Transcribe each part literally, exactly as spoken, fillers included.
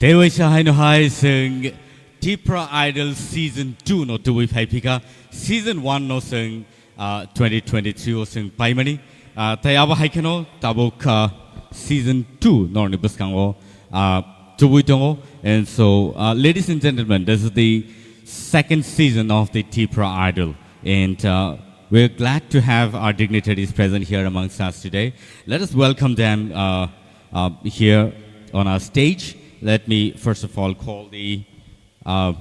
Tei waisa haino hai chwng Tipra Idol Season two no tubui phai phika, Season one no chwng, ah, twenty twenty-three o chwng paimani. Ah, tei abo hai kheno tabuk, ah, Season two norni bwskango, ah, tubui tongo. And so, ah, ladies and gentlemen, this is the second season of the Tipra Idol. And, uh, we're glad to have our dignitaries present here amongst us today. Let us welcome them, uh, uh, here on our stage. Let me first of all call the, uh,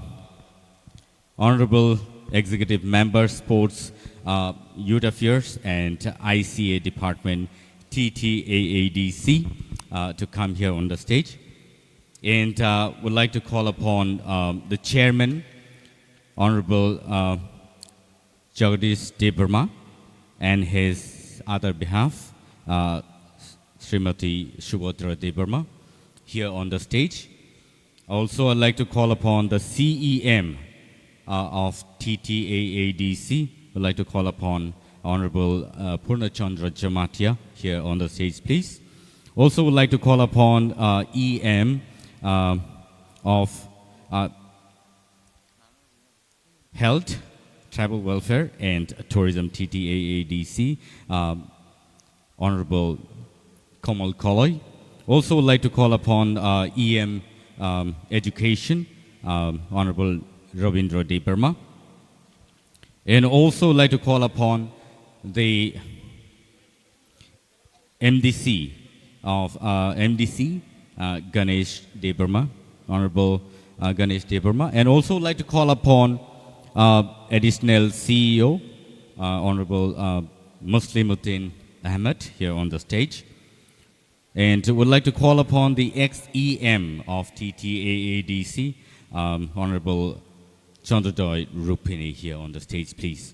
Honorable Executive Member, Sports, uh, Youth Affairs and I C A Department, T T A A D C, uh, to come here on the stage. And, uh, would like to call upon, um, the Chairman, Honorable, uh, Jagadish Debbarma, and his other behalf, uh, Srimati Subhadra Debbarma, here on the stage. Also, I'd like to call upon the C E M, uh, of T T A A D C. I'd like to call upon Honorable, uh, Purna Chandra Jamatia here on the stage, please. Also, would like to call upon, uh, E M, uh, of, uh, Health, Tribal Welfare and Tourism, T T A A D C, um, Honorable Komal Koloi. Also would like to call upon, uh, E M, um, Education, um, Honorable Rabindra Debbarma. And also would like to call upon the M D C of, uh, M D C, uh, Ganesh Debbarma, Honorable, uh, Ganesh Debbarma, and also like to call upon, uh, Additional C E O, uh, Honorable, uh, Muslimuddin Ahmed here on the stage. And would like to call upon the ex E M of T T A A D C, um, Honorable Chandrodoy Rupini here on the stage, please.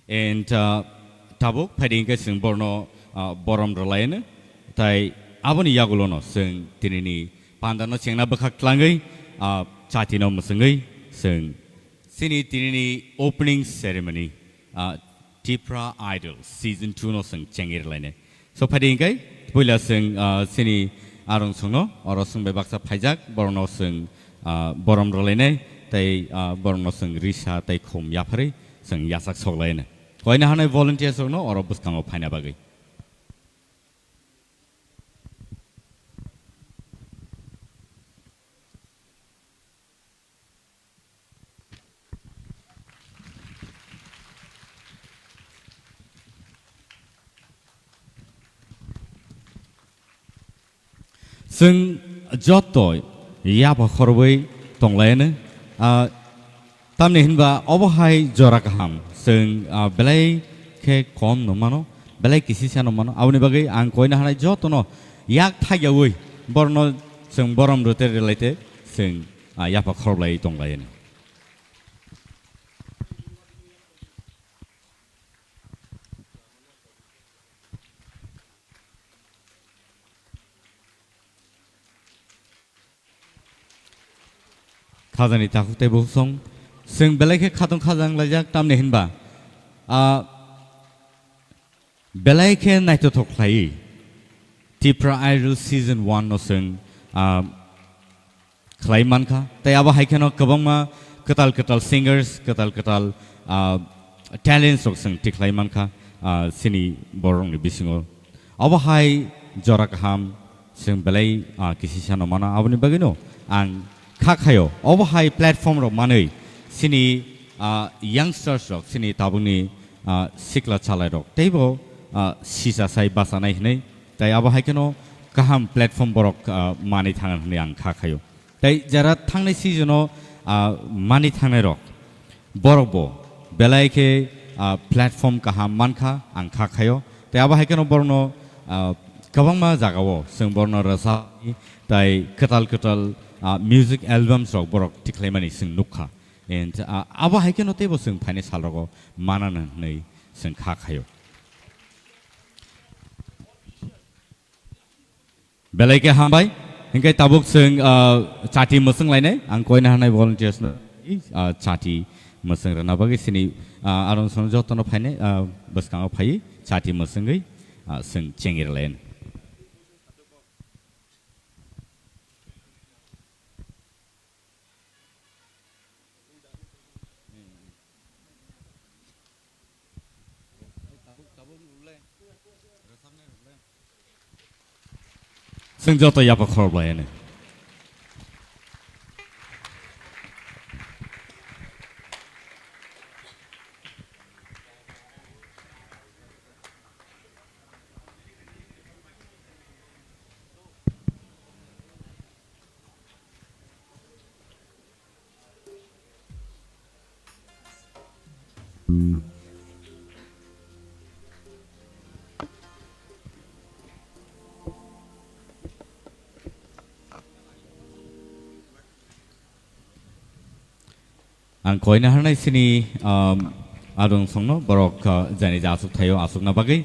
And, uh, tabuk phaidi hwnkhe chwng borno, uh, borom rwlaino, tai aboni yagulono chwng tinini pandano chengna bwkhak tlangwi, uh, chatino mwchwngwi chwng chini tinini opening ceremony, uh, Tipra Idol Season two no chwng chengwi rwlainai. So, phaidi hwnkhe, puila chwng, ah, chini arong songno, oro chwng bai baksa phaijak, borokno chwng, ah, borom rwlainai, tei, ah, borokno chwng risa tei khum yapharwi chwng yachak soklainai. Koina hanai volunteers rokno oro bwskango phaina bagwi. Chwng joto yapha khorwi tonglaino, ah, tamni hinba obo hai jora kaham, chwng, ah, belai khe kom no mano, belai kisisa no mano, aboni bagwi ang koina hanai jotono yak thaiyawi borno chwng borom rwte rwlaite chwng, ah, yapha khorlai tonglaino. Khajani takhuk tei bukhuk song, chwng belai khe khatong khajang laijak, tamni hinba, ah, belai khe naithothok khlaiwi Tipra Idol Season one no chwng, ah, khlai mankha. Tei abo hai kheno kwbangma kwtal kwtal singers, kwtal kwtal, ah, talents rok chwng tikhlai mankha, ah, chini borokni bisingo. Obo hai jora kaham chwng belai, ah, kisisa no mano. Aboni bagwino ang kha khayo. Obo hai platform rok manwi chini, ah, youngsters rok, chini tabukni, ah, sikla chalai rok teibo, ah, sisa sai bachanai hinwi. Tai abo hai kheno kaham platform borok, ah, manwi thangna hinwi ang kha khayo. Tai jara thangnai season o, ah, mani thangnai rok, borok bo belai khe, ah, platform kaham mankha, ang kha khayo. Tai abo hai kheno borokno, ah, kwbangma jagao chwng borokno rwchapni tai kwtal kwtal, ah, music albums rok borok tikhlaimani chwng nukha. And, ah, abo hai kheno teibo chwng phainai salrogo manana hwnwi chwng kha khayo. Belai khe hambai. Hinkhe tabuk chwng, ah, chati mwswng lainai. Ang koina hanai volunteers no, ah, chati mwswng rwna bagwi chini, ah, arong song jotono phainai, ah, bwskango phaiwi chati mwswngwi ah, chwng chengirlayan. Chwng joto yapha khorokbaiyani. Ang koina hanai sini, um, adung songno borok, uh, jani ja asuk thaio asukna bagwi.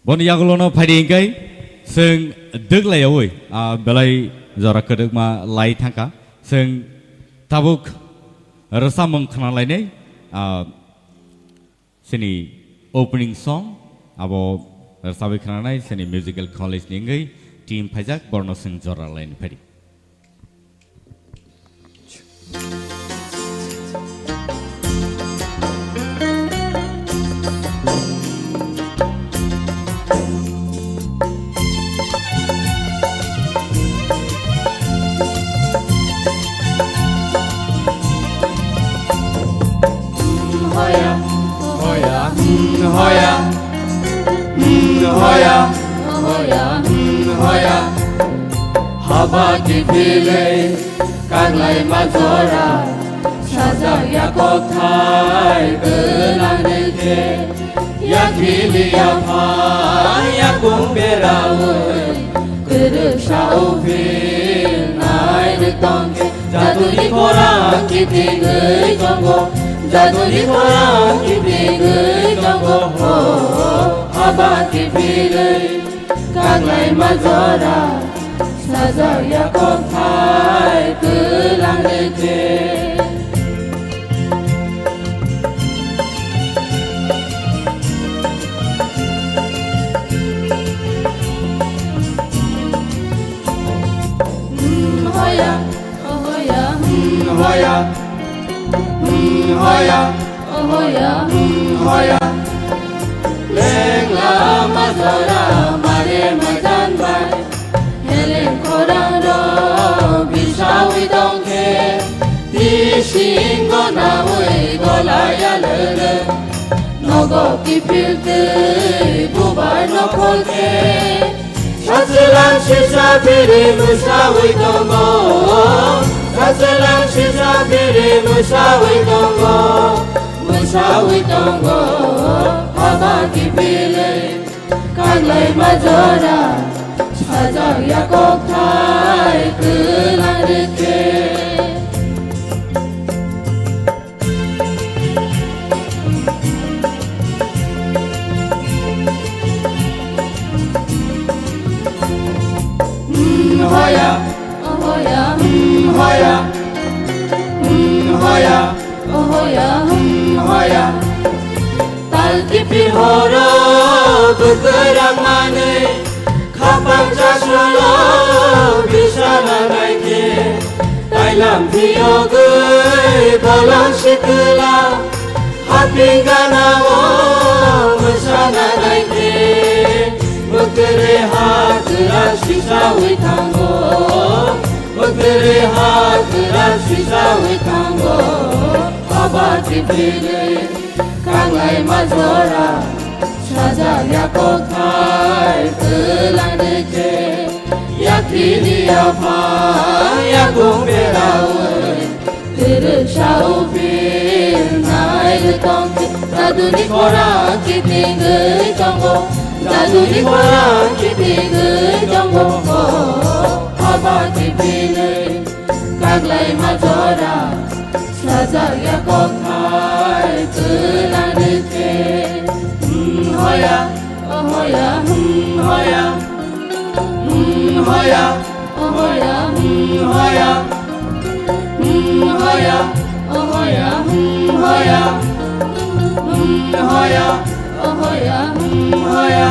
Boni yagulono phaidi hingkai chwng dwk laiyaui, ah, belai jora kwdwkma lai thangkha. Chwng tabuk rwchapmung khna lainai, ah, chini opening song abo rwchapwi khnanai chini musical college ni wngwi team phaijak borno chwng jora laini phaidi. Hoya, hoya, hmm, hoya. Hmm, hoya, hoya, hmm, hoya. Haba kiphilwi kaklaima jora, sajak ya kokthai kwlang rwkhe. Yakhili yaphang yakung beraui, kwrwksa uphil nai rwtongkhe. Jaduni khorang kiphilwi tongo, jaduni khorang kiphilwi tongo, ho, haba kiphilwi kaklaima jora, sajak ya kokthai kwlang rwkhe. Hmm, hoya, oh, hoya, hmm, hoya. Hmm, hoya, oh, hoya, hmm, hoya. Lengla majora mare majan bai. Heleng khorang rok bisaui tongkhe. Tising gona ui golaya lele. Nogo kiphil twi bubar nokhol khe. Sachelang sisa phiri mwsaui tongo. Sachelang sisa phiri mwsaui tongo. Mwsaui tongo. Haba kiphilwi kaklaima jora. Sajak ya kokthai kwlang rwkhe. Hmm, hoya, oh, hoya, hmm, hoya. Hmm, hoya, oh, hoya, hmm, hoya. Tal kiphil horo bwkha rangmani. Khapang chasolo bisana naikhe, tailam phiyogwi bolong sikla, haping ganao mwsana naikhe, mwkre ha kwrak sisaui thango, mwkre ha kwrak sisaui thango, haba kiphilwi. Kanglai majora, sajak ya kokthai kwlang rwkhe, yakhini yaphang yakung beraui, kwrwksa uphil nai rwtongkhe, jaduni khorang kiphilwi tongo, jaduni khorang kiphilwi tongo, haba kiphilwi kanglai majora. Sajak ya kokthai kwlang rwkhe. Hmm, hoya, oh, hoya, hmm, hoya. Hmm, hoya, oh, hoya, hmm, hoya. Hmm, hoya, oh, hoya, hmm, hoya. Hmm, Hoya, oh hoya, mm, hoya.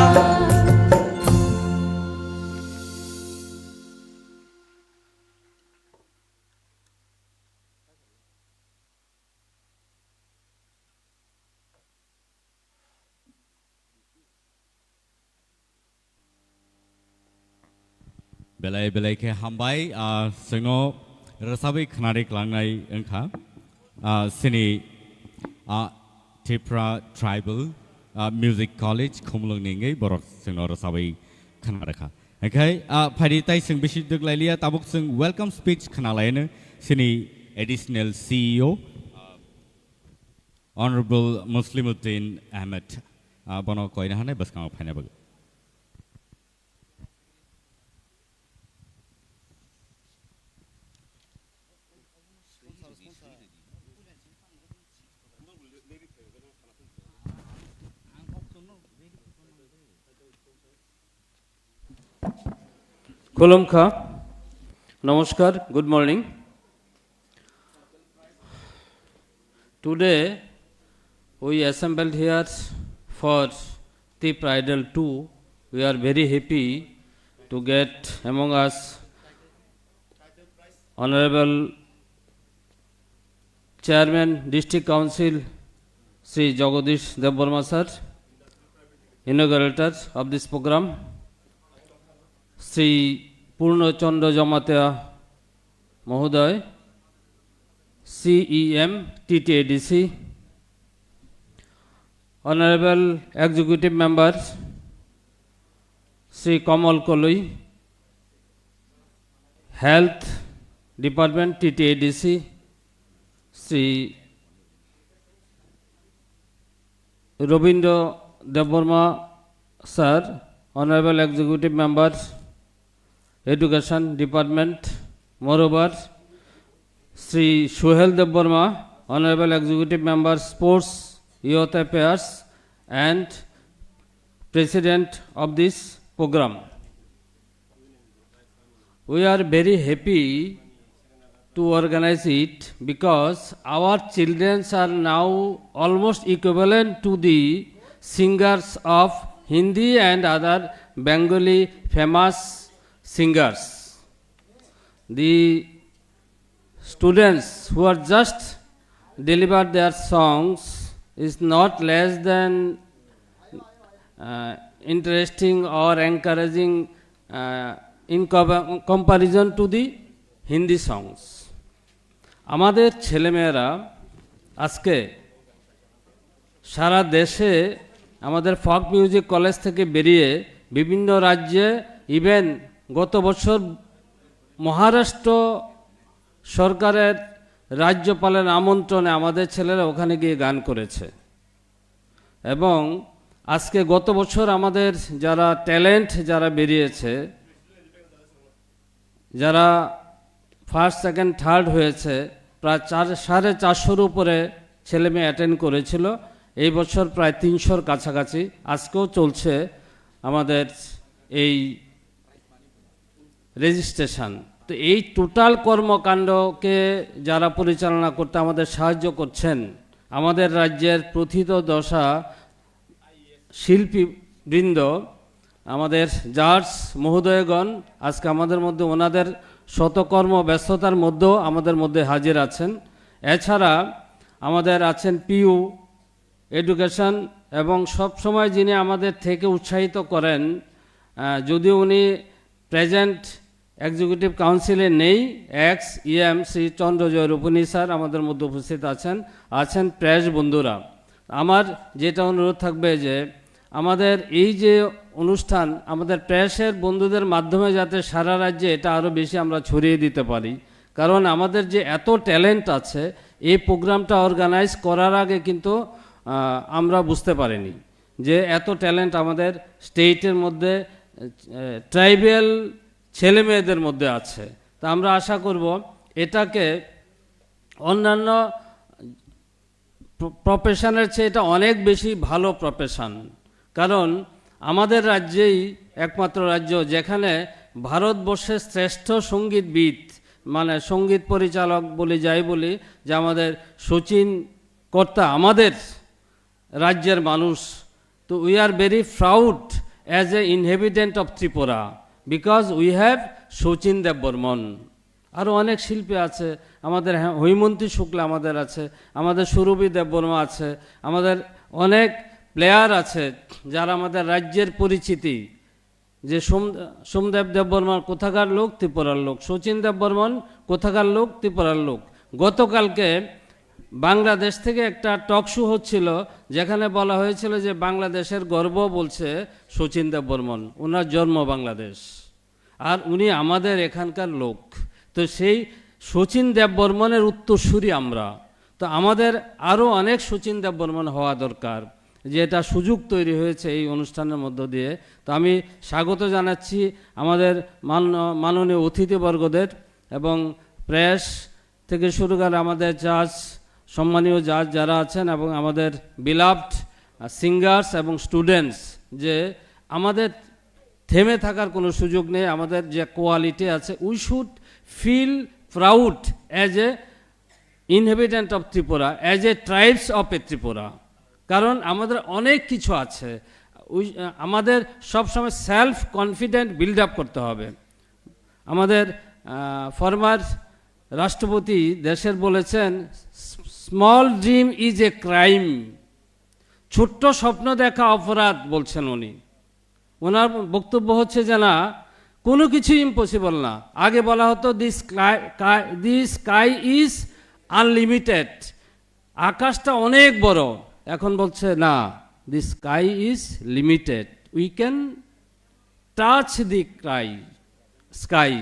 Belai belai khe hambai, ah, chwngno rwchabwi khwnari klangnai wngkha. Ah, chini, ah, Tipra Tribal, ah, Music College Khumulwngni wngwi borok chwngno rwchabwi khwnarwkha. Haikhai, ah, phaidi tai chwng bisi duk lailiya, tabuk chwng welcome speech khwnalaino chini Additional C E O, ah, Honorable Muslimuddin Ahmed, ah, bono koina hanai bwskango phaina bagwi. Khulumkha. Namaskar. Good morning. Today, we assembled here for Tipra Idol two. We are very happy to get among us Honorable Chairman District Council Shri Jagadish Debbarma sir, inaugurator of this program, Shri Purno Chandra Jamatia Mahoday, C E M T T A D C, Honorable Executive Member Shri Kamal Koloi, Health Department T T A D C, Shri Robindra Debbarma sir, Honorable Executive Member, Education Department, moreover, Shri Suhel Debbarma, Honorable Executive Member, Sports, Youth Affairs, and President of this program. We are very happy to organize it because our children are now almost equivalent to the singers of Hindi and other Bengali famous singers. The students who are just delivered their songs is not less than, uh, interesting or encouraging, uh, in co-, comparison to the Hindi songs. আমাদের ছেলেমেয়েরা আজকে সারা দেশে আমাদের folk music college থেকে বেরিয়ে বিভিন্ন রাজ্যে, ইভেন গত বছর মহারাষ্ট্র সরকারের রাজ্যপালের আমন্ত্রণে আমাদের ছেলেরা ওখানে গিয়ে গান করেছে। এবং আজকে গত বছর আমাদের যারা ট্যালেন্ট যারা বেরিয়েছে, যারা ফার্স্ট, সেকেন্ড, থার্ড হয়েছে, প্রায় চার, সাড়ে চারশোর উপরে ছেলে মেয়ে অ্যাটেন্ড করেছিল। এই বছর প্রায় তিনশোর কাছাকাছি। আজকেও চলছে আমাদের এই রেজিস্ট্রেশন। তো এই টোটাল কর্মকাণ্ডকে যারা পরিচালনা করতে আমাদের সাহায্য করছেন, আমাদের রাজ্যের প্রথিতযশা শিল্পীবৃন্দ, আমাদের জাজ মহোদয়গণ, আজকে আমাদের মধ্যে ওনাদের শতকর্ম ব্যস্ততার মধ্যেও আমাদের মধ্যে হাজির আছেন। এছাড়া আমাদের আছেন পিইউ এডুকেশন, এবং সবসময় যিনি আমাদের থেকে উৎসাহিত করেন, আহ, যদিও উনি প্রেজেন্ট এক্সিকিউটিভ কাউন্সিলে নেই, এক্স ইএম শ্রী চন্দ্রজয় রূপনী স্যার আমাদের মধ্যে উপস্থিত আছেন, আছেন প্রেস বন্ধুরা। আমার যেটা অনুরোধ থাকবে যে আমাদের এই যে অনুষ্ঠান, আমাদের প্রেসের বন্ধুদের মাধ্যমে যাতে সারা রাজ্যে এটা আরও বেশি আমরা ছড়িয়ে দিতে পারি, কারণ আমাদের যে এত ট্যালেন্ট আছে, এই প্রোগ্রামটা অর্গানাইজ করার আগে কিন্তু, আহ, আমরা বুঝতে পারিনি যে এত ট্যালেন্ট আমাদের স্টেটের মধ্যে, আহ, ট্রাইবাল ছেলে মেয়েদের মধ্যে আছে। তা আমরা আশা করব এটাকে অন্যান্য প্র-, প্রফেশনের চেয়ে এটা অনেক বেশি ভালো প্রফেশন। কারণ আমাদের রাজ্যেই একমাত্র রাজ্য যেখানে ভারতবর্ষের শ্রেষ্ঠ সঙ্গীতবিদ, মানে সঙ্গীত পরিচালক বলি যাই বলি, যে আমাদের শচীন কর্তা, আমাদের রাজ্যের মানুষ। তো we are very proud as a inhabitant of Tripura because we have Sachin দেববর্মন। আরও অনেক শিল্পী আছে, আমাদের হ্যাঁ, হৈমন্তী শুক্লা আমাদের আছে, আমাদের সুরভি দেববর্মা আছে, আমাদের অনেক প্লেয়ার আছে যারা আমাদের রাজ্যের পরিচিতি। যে সোম-, সোমদেব দেববর্মন কোথাকার লোক? ত্রিপুরার লোক। শচীন দেববর্মন কোথাকার লোক? ত্রিপুরার লোক। গতকালকে বাংলাদেশ থেকে একটা টক শো হচ্ছিল, যেখানে বলা হয়েছিল যে বাংলাদেশের গর্ব বলছে শচীন দেববর্মন, ওনার জন্ম বাংলাদেশ, আর উনি আমাদের এখানকার লোক। তো সেই শচীন দেববর্মনের উত্তরসূরি আমরা। তো আমাদের আরও অনেক শচীন দেববর্মন হওয়া দরকার, যে এটা সুযোগ তৈরি হয়েছে এই অনুষ্ঠানের মধ্য দিয়ে। তো আমি স্বাগত জানাচ্ছি আমাদের মান-, মাননীয় অতিথিবর্গদের এবং প্রেস থেকে শুরু করে আমাদের জাজ, সম্মানীয় জাজ যারা আছেন এবং আমাদের beloved, আহ, সিঙ্গার্স এবং স্টুডেন্টস, যে আমাদের থেমে থাকার কোনো সুযোগ নেই। আমাদের যে কোয়ালিটি আছে, we should feel proud as a inhabitant of Tripura, as a tribes of a Tripura। কারণ আমাদের অনেক কিছু আছে। We, আহ, আমাদের সবসময় সেলফ কনফিডেন্ট বিল্ড আপ করতে হবে। আমাদের, আহ, ফরমার রাষ্ট্রপতি দেশের বলেছেন, "Small dream is a crime।" ছোট্ট স্বপ্ন দেখা অপরাধ, বলছেন উনি। ওনার বক্তব্য হচ্ছে যে না, কোনো কিছুই ইম্পসিবল না। আগে বলা হতো, "The sky, sky, the sky is unlimited।" আকাশটা অনেক বড়। এখন বলছে, "না, the sky is limited। We can touch the sky, sky।"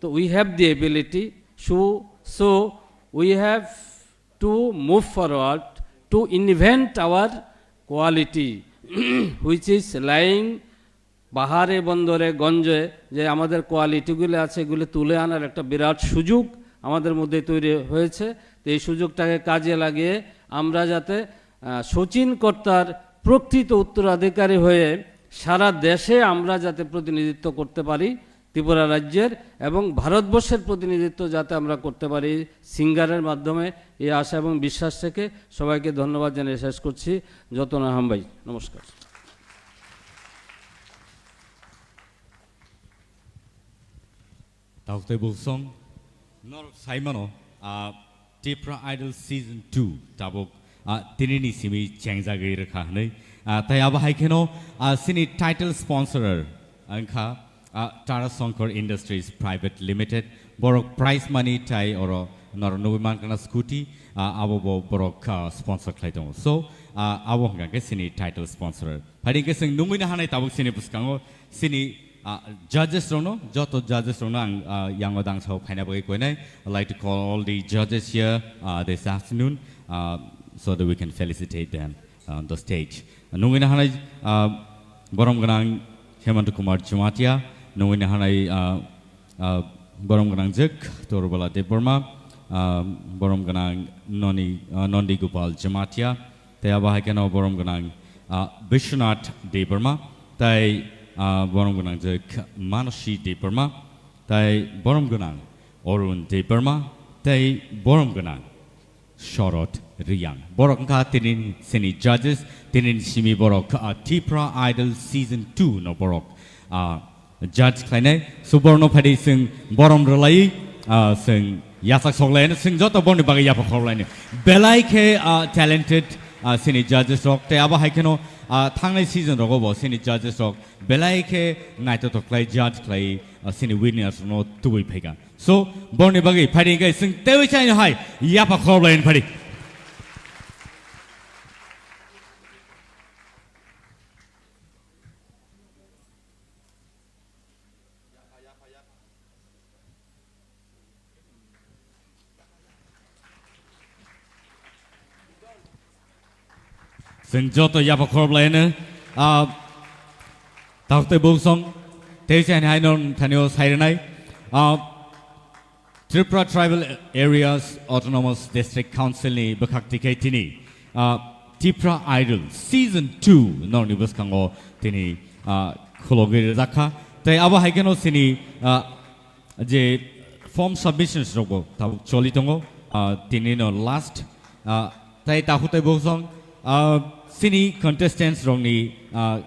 তো we have the ability, so, so we have to move forward to invent our quality, which is lying পাহাড়ে বন্দরে গঞ্জে, যে আমাদের কোয়ালিটিগুলো আছে, এগুলো তুলে আনার একটা বিরাট সুযোগ আমাদের মধ্যে তৈরি হয়েছে। তো এই সুযোগটাকে কাজে লাগিয়ে আমরা যাতে, আহ, শচীন কর্তার প্রকৃত উত্তরাধিকারী হয়ে সারা দেশে আমরা যাতে প্রতিনিধিত্ব করতে পারি ত্রিপুরা রাজ্যের এবং ভারতবর্ষের প্রতিনিধিত্ব যাতে আমরা করতে পারি সিঙ্গারের মাধ্যমে, এই আশা এবং বিশ্বাস থেকে সবাইকে ধন্যবাদ জানিয়ে শেষ করছি। যতন হামবাই, নমস্কার। Tauk tei Buksong, norok sai mano, ah, Tipra Idol Season two tabuk, ah, tinini simi chengjagwi rwkha hwnwi. Ah, tei abo hai kheno, ah, chini title sponsorer wngkha, ah, Tara Shankar Industries Private Limited. Borok prize money tai oro norok nugwi mankha na scooty, ah, abo bo borok, ah, sponsor khlai tongo. So, ah, abo hwnkha khe chini title sponsorer. Phaidi hwnkhe chwng nungwi na hanai tabuk chini bwskango chini, ah, judges rokno, joto judges rokno ang, ah, yango dangsao phaina bagwi koinai. I'd like to call all the judges here, ah, this afternoon, ah, so that we can felicitate them on the stage. Nungwi na hanai, ah, borom gwnang Hemant Kumar Jamatia, nungwi na hanai, ah, ah, borom gwnang jwk Torbala Debbarma, ah, borom gwnang Noni, ah, Nondi Gopal Jamatia, tei abo hai kheno borom gwnang, ah, Bishwanath Debbarma, tei, ah, borom gwnang jwk Manasi Debbarma, tei borom gwnang Arun Debbarma, tei borom gwnang Shorod Riyang. Borok wngkha tini sini judges, tini simi borok, ah, Tipra Idol Season two no borok, ah, judge khlainai. So borno phaidi chwng borom rwlai, ah, chwng yasak soklaino, chwng joto borni bagwi yapha khorlaino. Belai khe, ah, talented, ah, sini judges rok, tei abo hai kheno, ah, thangnai season rogo bo sini judges rok belai khe naithothok khlai judge khlai, ah, sini winners no tubui phaikha. So, borni bagwi phaidi hwnkhe chwng teiwi chaino hai yapha khorlaino phaidi. Chwng joto yapha khorlaino, ah, tauk tei Buksong, tei chaini hai nong thanio sai rwnai. Ah, Tripura Tribal Areas Autonomous District Council ni bwkhak tikhe tini, ah, Tipra Idol Season two norni bwskango tini, ah, khulogwi rwjakha. Tei abo hai kheno chini, ah, je form submissions rokbo tabuk choli tongo, ah, tini no last, ah, tei takhuk tei Buksong Ah, chini contestants rokni, ah,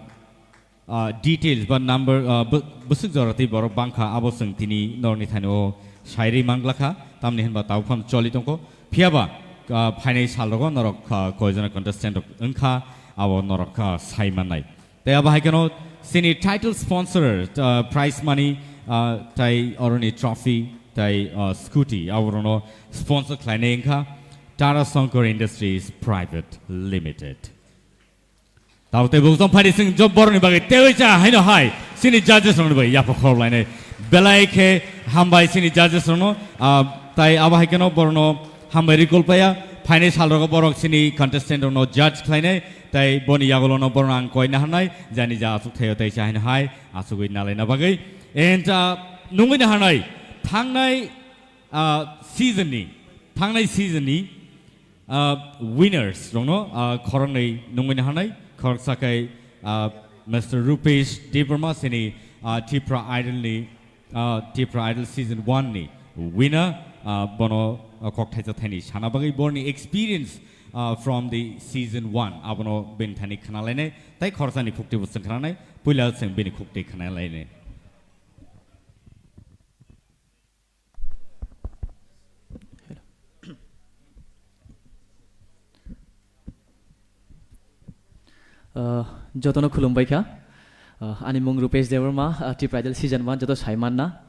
ah, details ba number, ah, bw-, bwswk jora tei borok bangkha, abo chwng tini norokni thani o sairwi manglakha, tamni hinba tabuk phano choli tongkho. Phiyaba, ah, phainai salrogo norok, ah, koijona contestant rok wngkha, abo norok, ah, sai mannai. Tei abo hai kheno chini title sponsor, ah, prize money, ah, tei oroni trophy, tei, ah, scooty, aborokno sponsor khlainai wngkha Tara Shankar Industries Private Limited. Tabo tei bukjong phari sing job boroni bagwi teiwi cha haino hai chini judges rokni bagwi yapha khorok lainai. Belai khe hambai chini judges rokno, ah, tai abo hai kheno borokno hambai recall paya. Phainai salrogo borok chini contestant rokno judge khlainai, tai boni yagulono borokno ang koina hwnai, jani ja achuk thaio tai cha haino hai achugwi nalaina bagwi. And, ah, nungwi na hwnai thangnai, ah, season ni, thangnai season ni, ah, winners rokno, ah, khoroknwi nungwi na hwnai, khoroksa khe, ah, Mister Rupesh Debbarma chini, ah, Tipra Idol ni, ah, Tipra Idol season one ni winner, ah, bono, ah, kok thaisa thaini sana bagwi borni experience, ah, from the season one abono bini thani khna lainai, tai khoroksa ni khukti bo chwng khna nai, puila chwng bini khukti khna lainai. Uh, jotono khulumbai kha. Uh, ani mung Rupesh Debbarma, uh, Tipra Idol season one joto sai manna.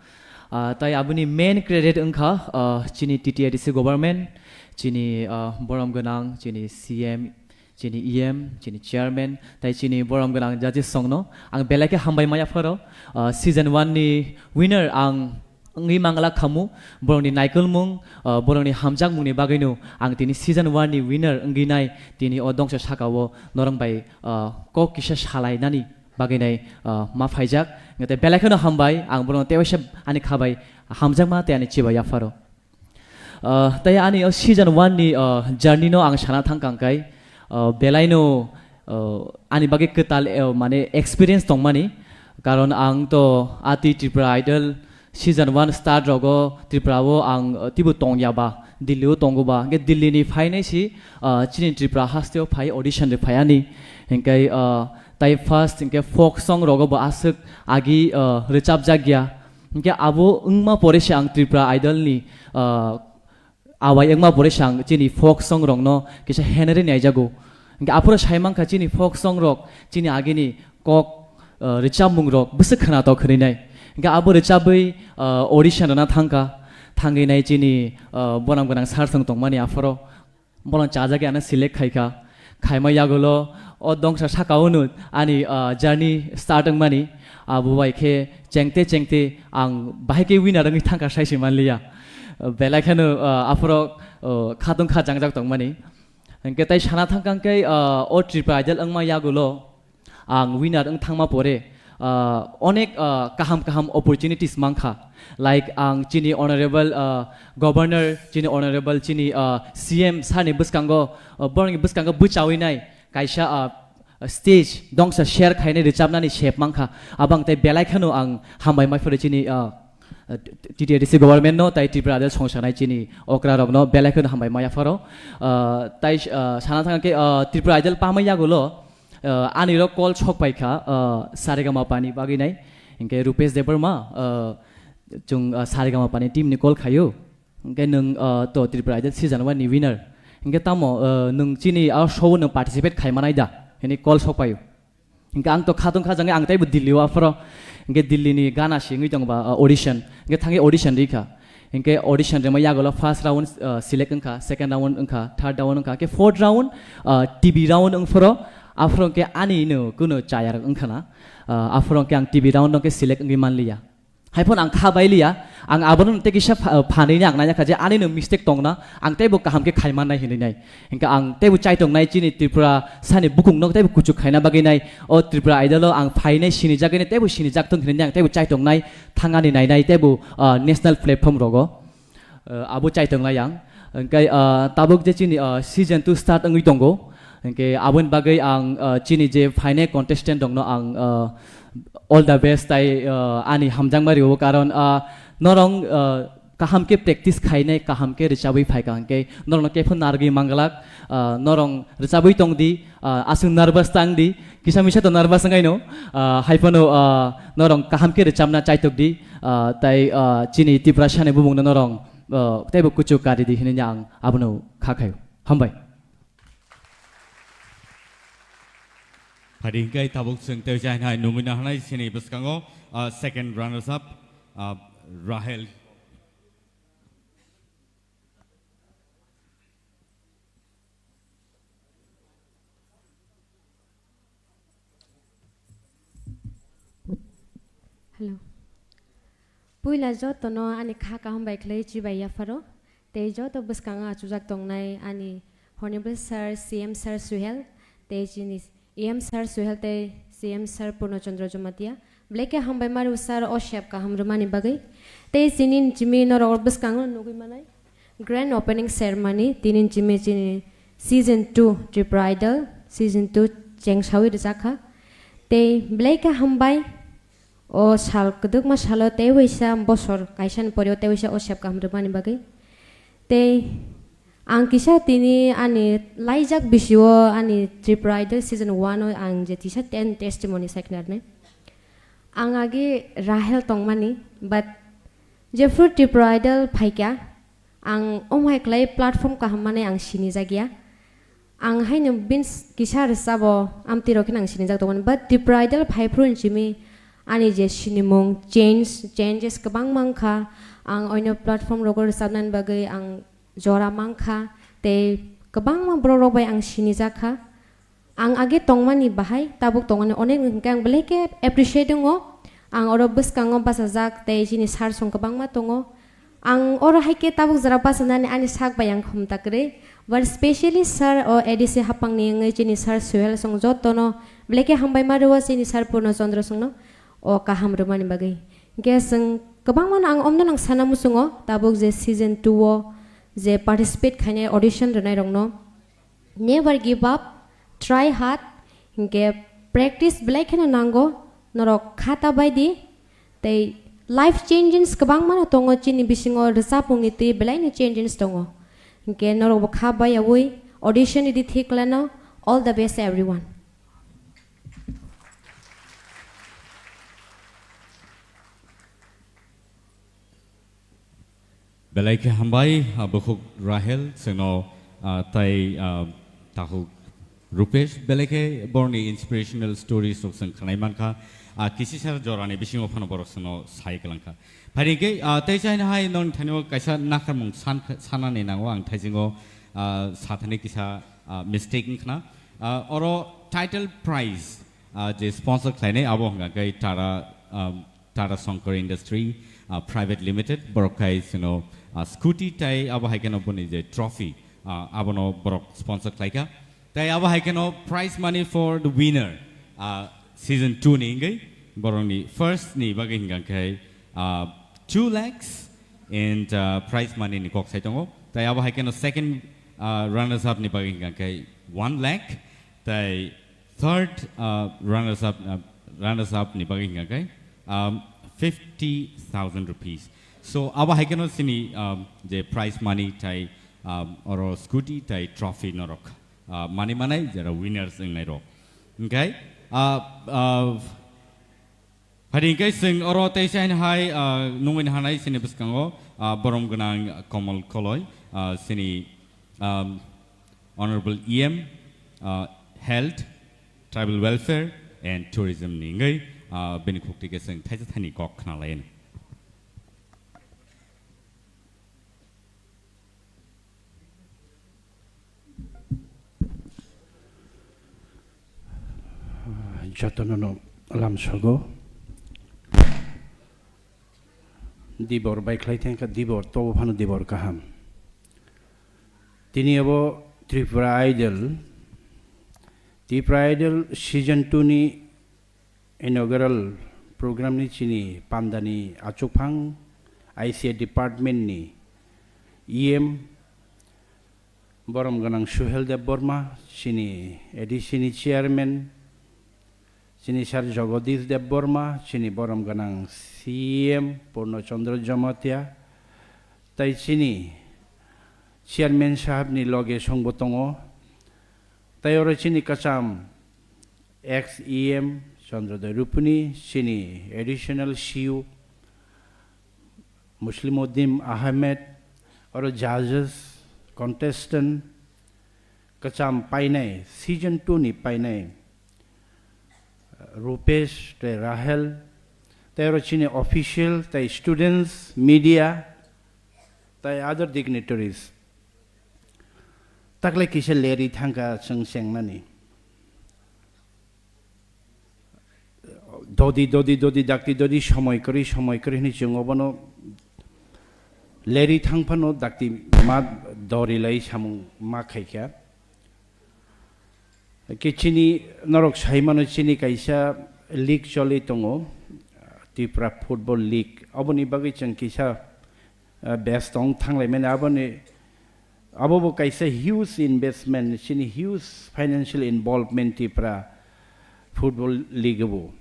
Uh, tai aboni main credit wngkha, uh, chini T T A D C government, chini, uh, borom gwnang, chini C M, chini E M, chini chairman, tai chini borom gwnang judges songno ang belai khe hambai maya pharo. Uh, season one ni winner ang wngwi mangla khamu, borokni naikolmung, uh, borokni hamjakmungni bagwino ang tini season one ni winner wngwi nai, tini o dongsa sakao norok bai, uh, kok kisa salainani bagwi nai, uh, ma phaijak. Tei belai kheno hambai, ang borokno tei waisa ani khabai hamjakma tei ani chibai yapharo. Uh, tei ani o season one ni, uh, journey no ang sana thang kang kai, uh, belai no, uh, ani bagwi kwtal, uh, mane experience tongmani, karon ang to ati Tripura Idol season one start rogo Tripura o ang, uh, tibo tongya ba, Delhi o tongo ba, hwnkhe Delhi ni phainai si, uh, chini Tripura haste o phai audition de phai ani, hwnkhe, uh, tai first hwnkhe folk song rogo bo aswk agi, uh, rwchapjak ya. Hingke abo wngma pore se ang Tripura Idol ni, ah, awai wngma pore se ang chini folk song rok no kisa henere naijago. Hingke aphuru sai mankha chini folk song rok chini agini kok, ah, rwchapmung rok bwswk khwnatok khwnwi nai. Hingke abo rwchabwi, ah, audition rwna thangkha, thangwi nai chini, ah, bonam gwnang sir song tongmani aphuru. Bono chajagwi ano select khaikha. Khaima yagulo o dongsa saka-o no ani, ah, journey start wngmani. Abo bai khe chengte chengte ang bahai khe winner wngwi thangkha sai se manliya. Belai kheno, ah, aphuru, ah, khatung kha jangjak tongmani. Hingke tai sana thangkha hingke, ah, o Tripura Idol wngma yagulo ang winner wng thangma pore, ah, onek, ah, kaham kaham opportunities mankha. Like ang chini honorable, ah, governor, chini honorable, chini, ah, C M sir ni bwskango, ah, borokni bwskango bwchawi nai kaisa, ah, stage dongsa share khainai rwchapnani sep mankha. Abang tei belai kheno ang hambai mai phuru chini, ah, T T A D C government no tai Tripura Idol songsanai chini okra rok no belai kheno hambai maya pharo. Ah, tai, ah, sana thang khe, ah, Tripura Idol pamai yagulo, ah, ani rok call sok pai kha, ah, Saregama pani bagwi nai. Hingke Rupesh Debbarma, ah, chung, ah, Saregama pani team ni call khayo. Hingke nung, ah, to Tripura Idol season one ni winner. Hingke tamo, ah, nung chini a show o nung participate khai manai da? Hini call sok paio. Hingke ang to khatung kha jangwi ang teibo Delhi o aphoro. Hingke Delhi ni gana si wngwi tongo ba, ah, audition. Hingke thangwi audition rikha. Hingke audition rima yagulo first round, ah, select wngkha, second round wngkha, third round wngkha, hingke fourth round, ah, T V round wngphoro. Aphoro hingke ani no kuno chaya rok wngkha na. Ah, aphoro hingke ang T V round no hingke select wngwi manliya. Haiphano ang kha bailiya, ang abono tei kisa pha-, phanwi ni ang naina kha je ani no mistake tongna, ang teibo kaham khe khai mannai hinwi nai. Hingkhe ang teibo chaitongnai chini Tripura sani bukung no teibo kuchuk khaina bagwi nai. O Tripura Idol o ang phainai sinijagwi nai, teibo sinijak thung hinwi nai, ang teibo chaitongnai, thangani nainai teibo, ah, national platform rogo. Ah, abo chaitongnai ang. Hingkhe, ah, tabuk je chini, ah, season two start wngwi tongo. Hingkhe aboni bagwi ang, ah, chini je phainai contestant rokno ang, ah, all the best tai, ah, ani hamjakma rio, karon, ah, norong, ah, kaham khe practice khainai, kaham khe rwchabwi phaikha hwnkhe norokno khe phano narwgwi manglak, ah, norok rwchabwi tongdi, ah, aswk nervous tangdi, kisa misa to nervous wngkhaino, ah, hai phano, ah, norok kaham khe rwchabna chaitokdi, ah, tai, ah, chini Tiprasani bumungno norok, ah, teibo kuchuk karidi hinwi ang abono kha khaio. Hambai. Phadi hwnkhe tabuk chwng tei jainai nungwi nahanai chini bwskango, ah, second runners up, ah, Rahel. Hello. Puila jotono ani kha kaham bai khlai chibai yapharo. Tei joto bwskango achukjak tongnai ani Honorable Sir, C M Sir Suhel, tei chini E M Sir Suhel tei C M Sir Purno Chandra Jamatia. Belai khe hambai mario sir o sep kaham rwmani bagwi. Tei chini chimi norok bwskango nugwi manai. Grand opening ceremony tini chimi chini season two Tripura Idol season two chengsawi rwjakha. Tei belai khe hambai o sal kwdwkma salo tei waisa bosor kaisani pore o tei waisa o sep kaham rwmani bagwi. Tei ang kisa tini ani laijak bisio ani Tripura Idol season one o ang je tisa ten testimony sai khnarnai. Ang agi Rahel tongmani, but jephru Tripura Idol phaikha, ang omhai khlai platform kaham manwi ang sinijak ya. Ang haino bini kisa rwchabo amtwi rok kheno ang sinijak tongmani, but Tripura Idol phaiphru hinchimi ani je sinimung change, changes kwbangma wngkha. Ang oino platform rogo rwchabnani bagwi ang jora mankha, tei kwbangma borok rok bai ang sinijak kha. Ang age tongmani bahai, tabuk tongmani onek hwnkhe ang belai khe appreciate wngo. Ang oro bwskango bachajak tei chini sir song kwbangma tongo. Ang oro hai khe tabuk jora bachanani ani sak bai ang khum ta kwrwi. But specially sir o A D C hapangni wngwi chini sir Suhel song jotono belai khe hambai ma rwo chini sir Purno Chandra songno o kaham rwmani bagwi. Hwnkhe chwng kwbangmano ang omno nang sana muchungo tabuk je season two o je participate khainai audition rwnairokno. Never give up, try hard, hinkhe practice belai kheno nango, norok kha ta bai di, tei life changes kwbangmano tongo chini bisingo rwchapmungni twi belaino changes tongo, hinkhe norokbo kha bai yaui audition ridi thik khlaino, all the best everyone. Belai khe hambai, ah, bukhuk Rahel, chwngno, ah, tai, ah, takhuk Rupesh, belai khe borokni inspirational stories rok chwng khwnai mankha, ah, kisisa jorani bisingo phano borok chwngno sai kwlangkha. Phai hwnkhe, ah, tei chaina hai nokni thani o kaisa nakharmung san-, sanani nango ang thaisingo, ah, sathani kisa, ah, mistake wngkhna. Ah, oro title prize, ah, je sponsor khlainai abo hwnkha khe Tara, ah, Tara Shankar Industry, ah, Private Limited, borok khai chwngno, ah, scooty tai abo hai kheno boni je trophy, ah, abono borok sponsor khlaikha. Tai abo hai kheno prize money for the winner, ah, season two ni wngwi borokni first ni bagwi hwnkha khe, ah, two lakhs and, ah, prize money ni kok sai tongo. Tai abo hai kheno second, ah, runners up ni bagwi hwnkha khe one lakh. Tai third, uh, runners up, uh, runners up ni bagwi hwnkha khe, um, fifty thousand rupees. So, abo hai kheno chini, um, je prize money tai, um, oro scooty tai trophy norok, uh, mani manai jera winners wngnai rok. Hwnkhe, uh, uh, Phadi hwnkhe chwng oro tei chaina hai, ah, nungwi nahanai chini bwskango, ah, borom gwnang Komol Koloi, ah, chini, um, Honorable E M, ah, Health, Tribal Welfare and Tourism ni wngwi, ah, bini khukti khe chwng thaisa thani kok khna lai. Jotono no lamsogo. Dibor bai khlai thangkha, dibor tobo phano dibor kaham. Tini abo Tripura Idol, Tripura Idol season two ni inaugural program ni chini pandani achukphang I C A department ni E M borom gwnang Suhel Debbarma, chini A D C ni chairman, chini sir Jagadish Debbarma, chini borom gwnang C M Purno Chandra Jamatia, Tai chini chairman sahabni loge songbo tongo. Tai oro chini kwcham ex E M Chandrodaya Rupuni, chini additional C U Muslimuddin Ahmed, oro judges, contestant, kwcham painai, season two ni painai, Rupesh tei Rahel, tei oro chini official, tei students, media, tei other dignitaries. Taklai kisa leri thangkha chwng chengnani. Dodi, dodi, dodi, dakti, dodi, somoi kwrwi, somoi kwrwi hwnwi chwng obono leri thang phano dakti ma dori lai samung ma khaikha. Khe chini norok sai mano chini kaisa league choli tongo, Tripura Football League. Oboni bagwi chwng kisa, ah, best tong thanglai mani. Aboni, abo bo kaisa huge investment, chini huge financial involvement Tripura Football League bo.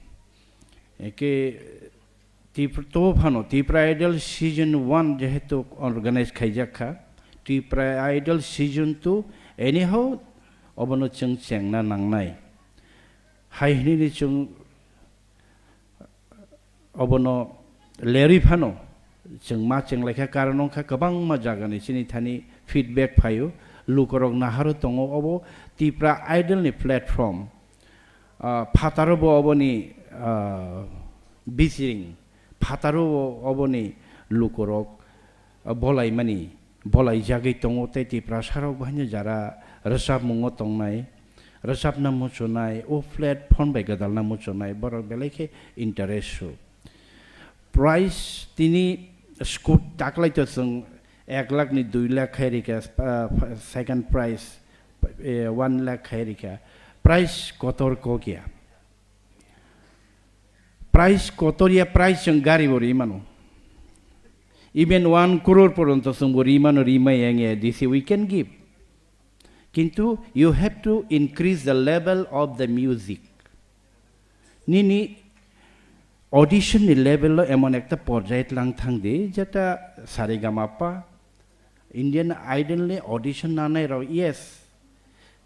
Eke Tripura, to phano Tripura Idol season one jehetu organize khaijak kha, Tripura Idol season two anyhow obono chwng chengna nangnai. Hai hwnwi chwng obono lerwi phano chwng ma chenglaikha, karon wngkha kwbangma jagani chini thani feedback phaio, lukorok naharo tongo obo Tripura Idol ni platform. Ah, phataro bo oboni, ah, bisiring, phataro bo oboni lukorok, ah, bolaimani, bolaijagwi tongo tei Tiprasarok bo haino jara rwchapmungo tongnai, rwchapna muchunai, o platform bai gwdalna muchunai, borok belai khe interest su. Price tini scoot taklai to chwng ek lakh ni dui lakh khai rikha, ah, second prize, eh, one lakh khai rikha. Price kotor kok ya. Price kotor ya, price chwng gari bo ri mano. Even one crore poronto chwng bo ri mano, ri mai yang ya, this we can give. Kintu you have to increase the level of the music. Nini audition ni level lo emon ekta porjai tlang thang di, jeta saregamapa, Indian Idol ni audition nanai rok, yes,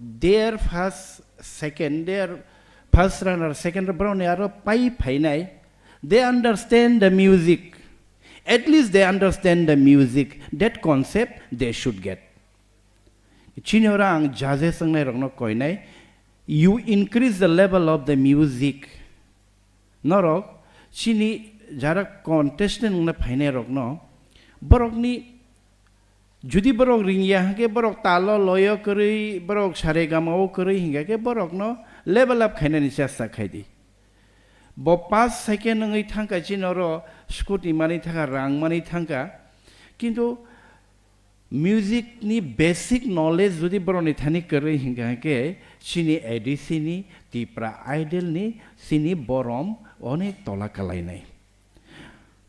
their first, second, their first runner, second runner, borok ni aro pai phainai, they understand the music. At least they understand the music. That concept they should get. Chini oro ang judges wngnai rokno koinai, you increase the level of the music. Norok chini jara contestant wngna phainai rokno, borokni, judi borok ringya hwnkhe, borok talo loyo kwrwi, borok saregamao kwrwi hingkha khe, borokno level up khainani chesta khai di. Bo first, second wngwi thangkha, chini oro scooty manwi thangkha, rang manwi thangkha, kintu music ni basic knowledge judi borokni thani kwrwi hingkha khe, chini A D C ni, Tipra Idol ni, chini borom onek tola kalainai.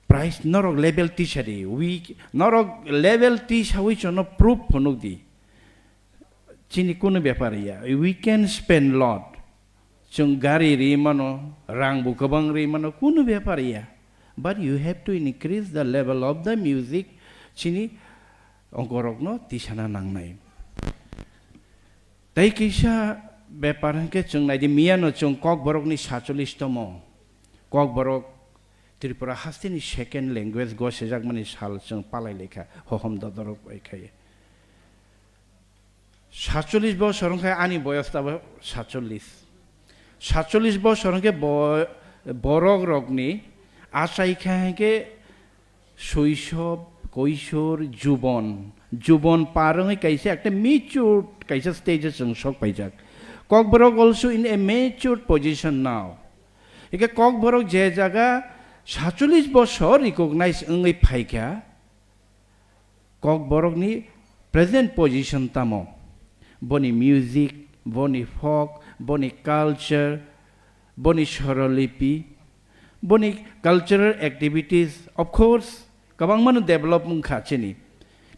Price norok level tisa di, weak, norok level tisawi chono proof phunuk di. Chini kunu bepar ya, we can spend lot. Chwng gari ri mano, rang bo kwbang ri mano, kunu bepar ya. But you have to increase the level of the music, chini ongkorokno tisana nangnai. Tei kisa bepar hwnkhe chwng naidi, miyano chwng Kokborokni sacholis tomo. Kokborok Tripura hasteni second language gosejakmani sal chwng palai laikha, hohom dodorok bai khai. Sacholis bosor wngkha ani boyos tabo sacholis. Sacholis bosor wngkhe bo-, borok rokni achai kha hwnkhe soisob, koisor, jubon. Jubon par wngwi kaisa ekta mature kaisa stage o chwng sok paijak. Kokborok also in a mature position now. Hwnkhe Kokborok je jaga sacholis bosor recognize wngwi phaikha, Kokborokni present position tamo? Boni music, boni folk, boni culture, boni sorolipi, boni cultural activities, of course, kwbangmano develop wngkha chini.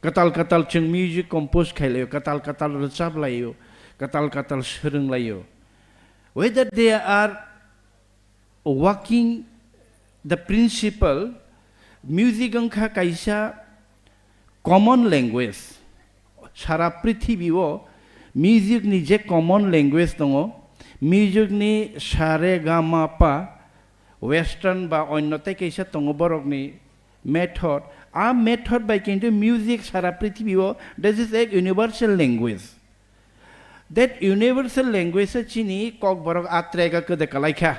Kwtal kwtal chwng music compose khailaiyo, kwtal kwtal rwchap laiyo, kwtal kwtal swrwng laiyo. Whether they are working the principle, music wngkha kaisa common language, sara prithibi o music ni je common language tongo, music ni sa re ga ma pa, western ba onno tei kaisa tongo borok ni method. A method bai kintu music sara prithibi o, this is a universal language. That universal language se chini Kokborok a track a kwdwk kwlai kha.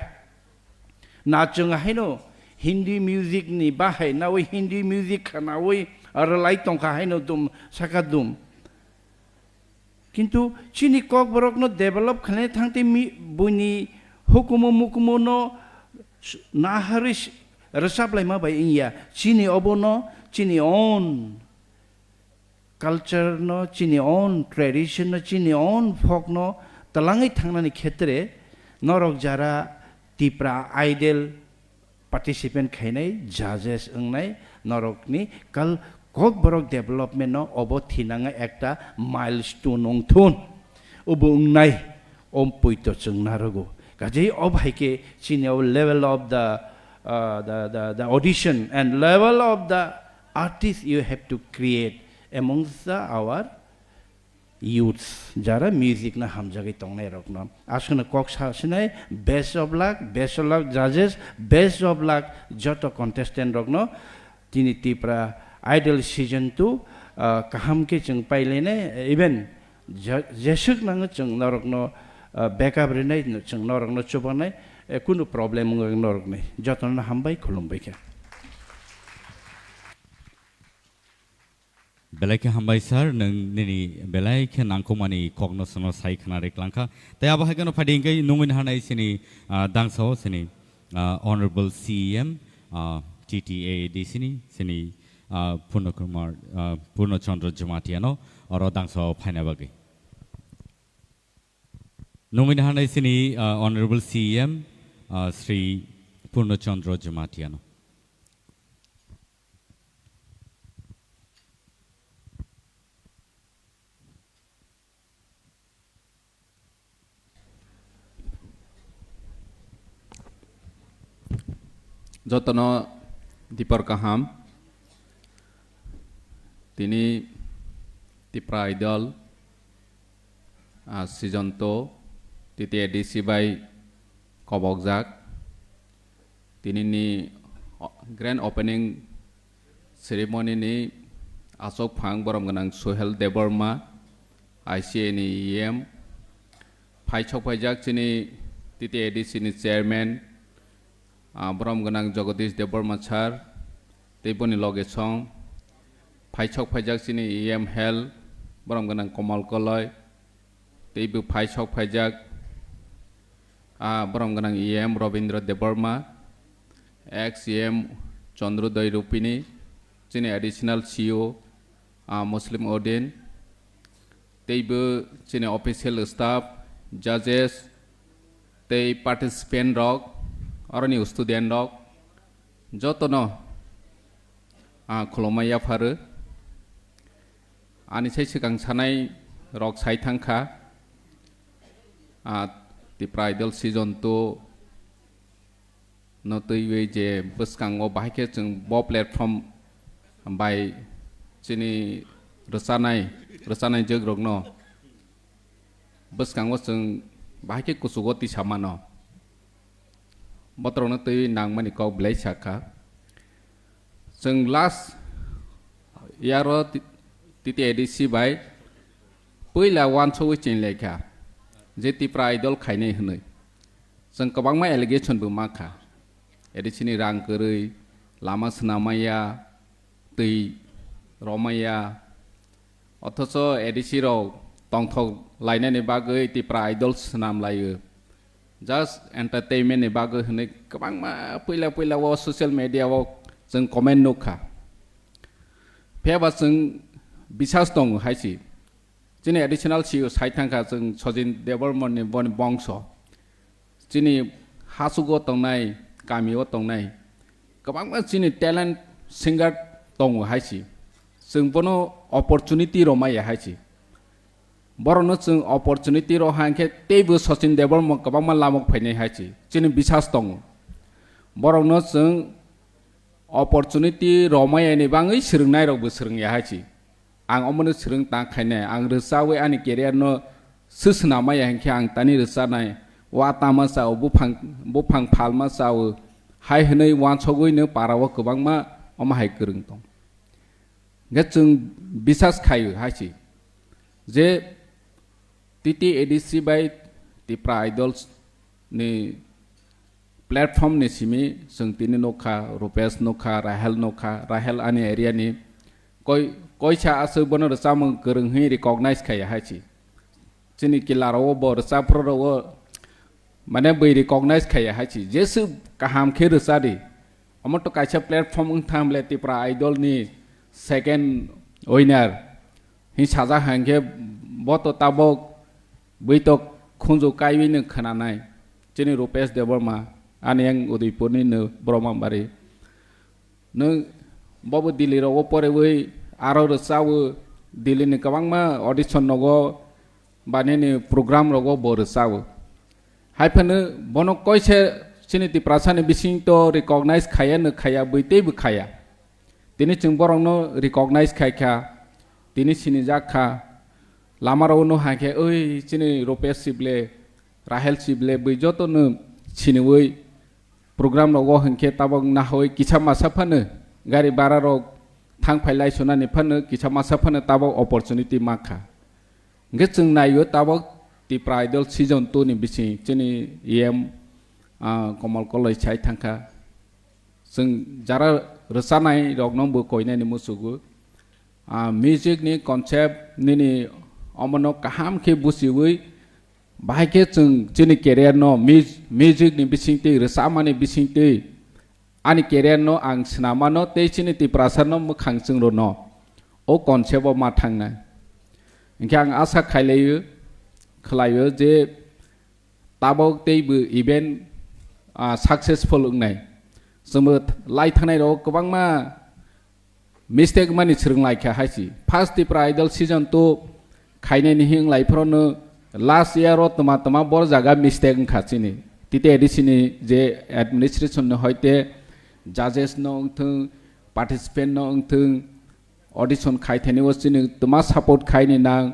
Na chwng haino Hindi music ni bahai nawi Hindi music khanawi rwlai tongkha haino dum saka dum. Kintu chini Kokborok no develop khlaina thangtwi mi-, buini hukumu mukumu no s-, naharwi s-, rwchap laima bai wngya. Chini obo no chini own culture no, chini own tradition no, chini own folk no twlangwi thangnani khetre norok jara Tipra Idol participant khainai, judges wngnai, norokni kal Kokborok development no obo thinangwi ekta milestone wngthun. Obo wngnai, om poito chwng narogo. Kaje ob hai khe chini o level of the, uh, the, the, the audition and level of the artist you have to create amongst the, our youths, jara music na hamjagwi tongnai rokno. Aswkno kok sa sinai, best of luck, best of luck judges, best of luck joto contestant rokno. Tini Tipra Idol season two, ah, kaham khe chwng pailainai, even je-, jeswk nango chwng norokno, ah, backup rinai, chwng norokno chubanai, eh, kunu problem wngwi norokni. Jotono hambai, khulumbai khe. Belai khe hambai sir, nwng nini belai khe nangkukmani kokno chwngno sai khna ri klangkha. Tei abo hai kheno phaidi hwnkhe nungwi naharnai chini, ah, dangsao chini, ah, Honorable C E M, ah, T T A A D C ni chini, ah, Purno Kumar, ah, Purno Chandra Jamatia no oro dangsao phaina bagwi. Nungwi naharnai chini, ah, Honorable C E M, ah, Shri Purno Chandra Jamatia no. Jotono dipor kaham. Tini Tipra Idol, ah, season two, T T A D C bai kobokjak. Tinini o-, grand opening ceremony ni aswk phang borom gwnang Sohel Debbarma, I C A ni E M. Phaisok phaijak chini T T A D C ni chairman, ah, borom gwnang Jagadish Debbarma sir, tei boni loge song. Phaisok phaijak chini E M Health, borom gwnang Komal Koloi, tei bo phaisok phaijak, ah, borom gwnang E M Robindra Debbarma, ex E M Chandrodoi Rupini, chini additional C E O, ah, Muslim Odin, tei bo chini official staff, judges, tei participant rok, aroni student rok, jotono, ah, khulumma yapharu. Ani sai swkang sanai rok sai thangkha, ah, Tipra Idol season two no twiwi je bwskango bahai khe chwng bo platform bai chini rwchanai, rwchanai jwkrokno bwskango chwng bahai khe kuchugo tisa mano. Botorokno twiwi nangmani kok belai sakha. Chwng last year o T-, T T A D C bai puila uansugwi chinlaikha je Tipra Idol khainai hwnwi. Chwng kwbangma allegation bo mankha. A D C ni rang kwrwi, lama swnam maya, twi romaya. Othocho A D C rok tongthok lainani bagwi Tipra Idol swnam laio. Just entertainment ni bagwi hwnwi kwbangma puila puila o social media o chwng comment nukha. Phiyaba chwng bisas tongo hai si. Chini additional C E O sai thangkha chwng Sachin Debbarma ni boni bongso. Chini hachugo tongnai, kamio tongnai kwbangma chini talent singer tongo hai si. Chwng bono opportunity rw maya hai si. Borokno chwng opportunity rw hai khe teibo Sachin Debbarma kwbangma lamok phainai hai si. Chini bisas tongo. Borokno chwng opportunity rw maya ni bagwi swrwngnai rokbo swrwngya hai si. Ang omono swrwng tang khainai, ang rwchawi ani career no swswnamaya hinkhe ang tani rwchanai, wa tama chao, buphang, buphang phalma chao, hai hwnwi wansogwi no para o kwbangma omo hai kwrwng tong. Hinkhe chwng bisas khaio hai se je T T A D C bai Tipra Idols ni platform ni simi chwng tini nukha, Rupesh nukha, Rahel nukha, Rahel ani area ni koi, koisa aswk bono rwchapmung kwrwng hwnwi recognize khaiya hai se. Chini kila rok o bo rwchapra rok o mane bwi recognize khaiya hai se. Jeswk kaham khe rwcha di. Omo to kaisa platform wng thang le Tipra Idol ni second winner. Hing sajak hai khe bo to tabok bwi to khunju kaiwi no khwnanai. Chini Rupesh Debbarma, ani yang Udaipur ni no Brahmabari. Nwng bobo Delhi rogo porewi aro rwchawo, Delhi ni kwbangma audition nogo ba nini program rogo bo rwchawo. Hai phano bono koise chini Tiprasa ni bising to recognize khaya no khaya bwi teibo khaya. Tini chwng borokno recognize khai kha, tini sinijak kha. Lama rogo no hai khe, "Oi, chini Rupesh Sible, Rahel Sible," bwi joto no siniwi program rogo hinkhe tabok nahoi kisa masa phano gari bara rok thang phai lai sunani phano kisa masa phano tabok opportunity ma kha. Hinkhe chwng naio tabok Tipra Idol season two ni bising chini E M, ah, Komal Koloi sai thang kha. Chwng jara rwchanai rokno bo koinani muchugo. Ah, music ni concept nini omono kaham khe buchiwi, bahai khe chwng chini career no mus-, music ni bisingtwi, rwchapmani bisingtwi ani career no ang swnamano tei chini Tiprasa no mwkhang chwng rwno o concept o ma thangnai. Hinkhe ang asa khailaio, khlaio je tabok teibo event, ah, successful wngnai. Chwngbo th-, lai thangnai rok kwbangma mistake mani swrwng lai kha hai se. First Tipra Idol season two khainai ni hing lai phoro no last year o tma tma bor jaga mistake wngkha chini. T T A D C ni je administration no hoite judges no wngthung, participant no wngthung, audition khai thani o chini tma support khai ni nang.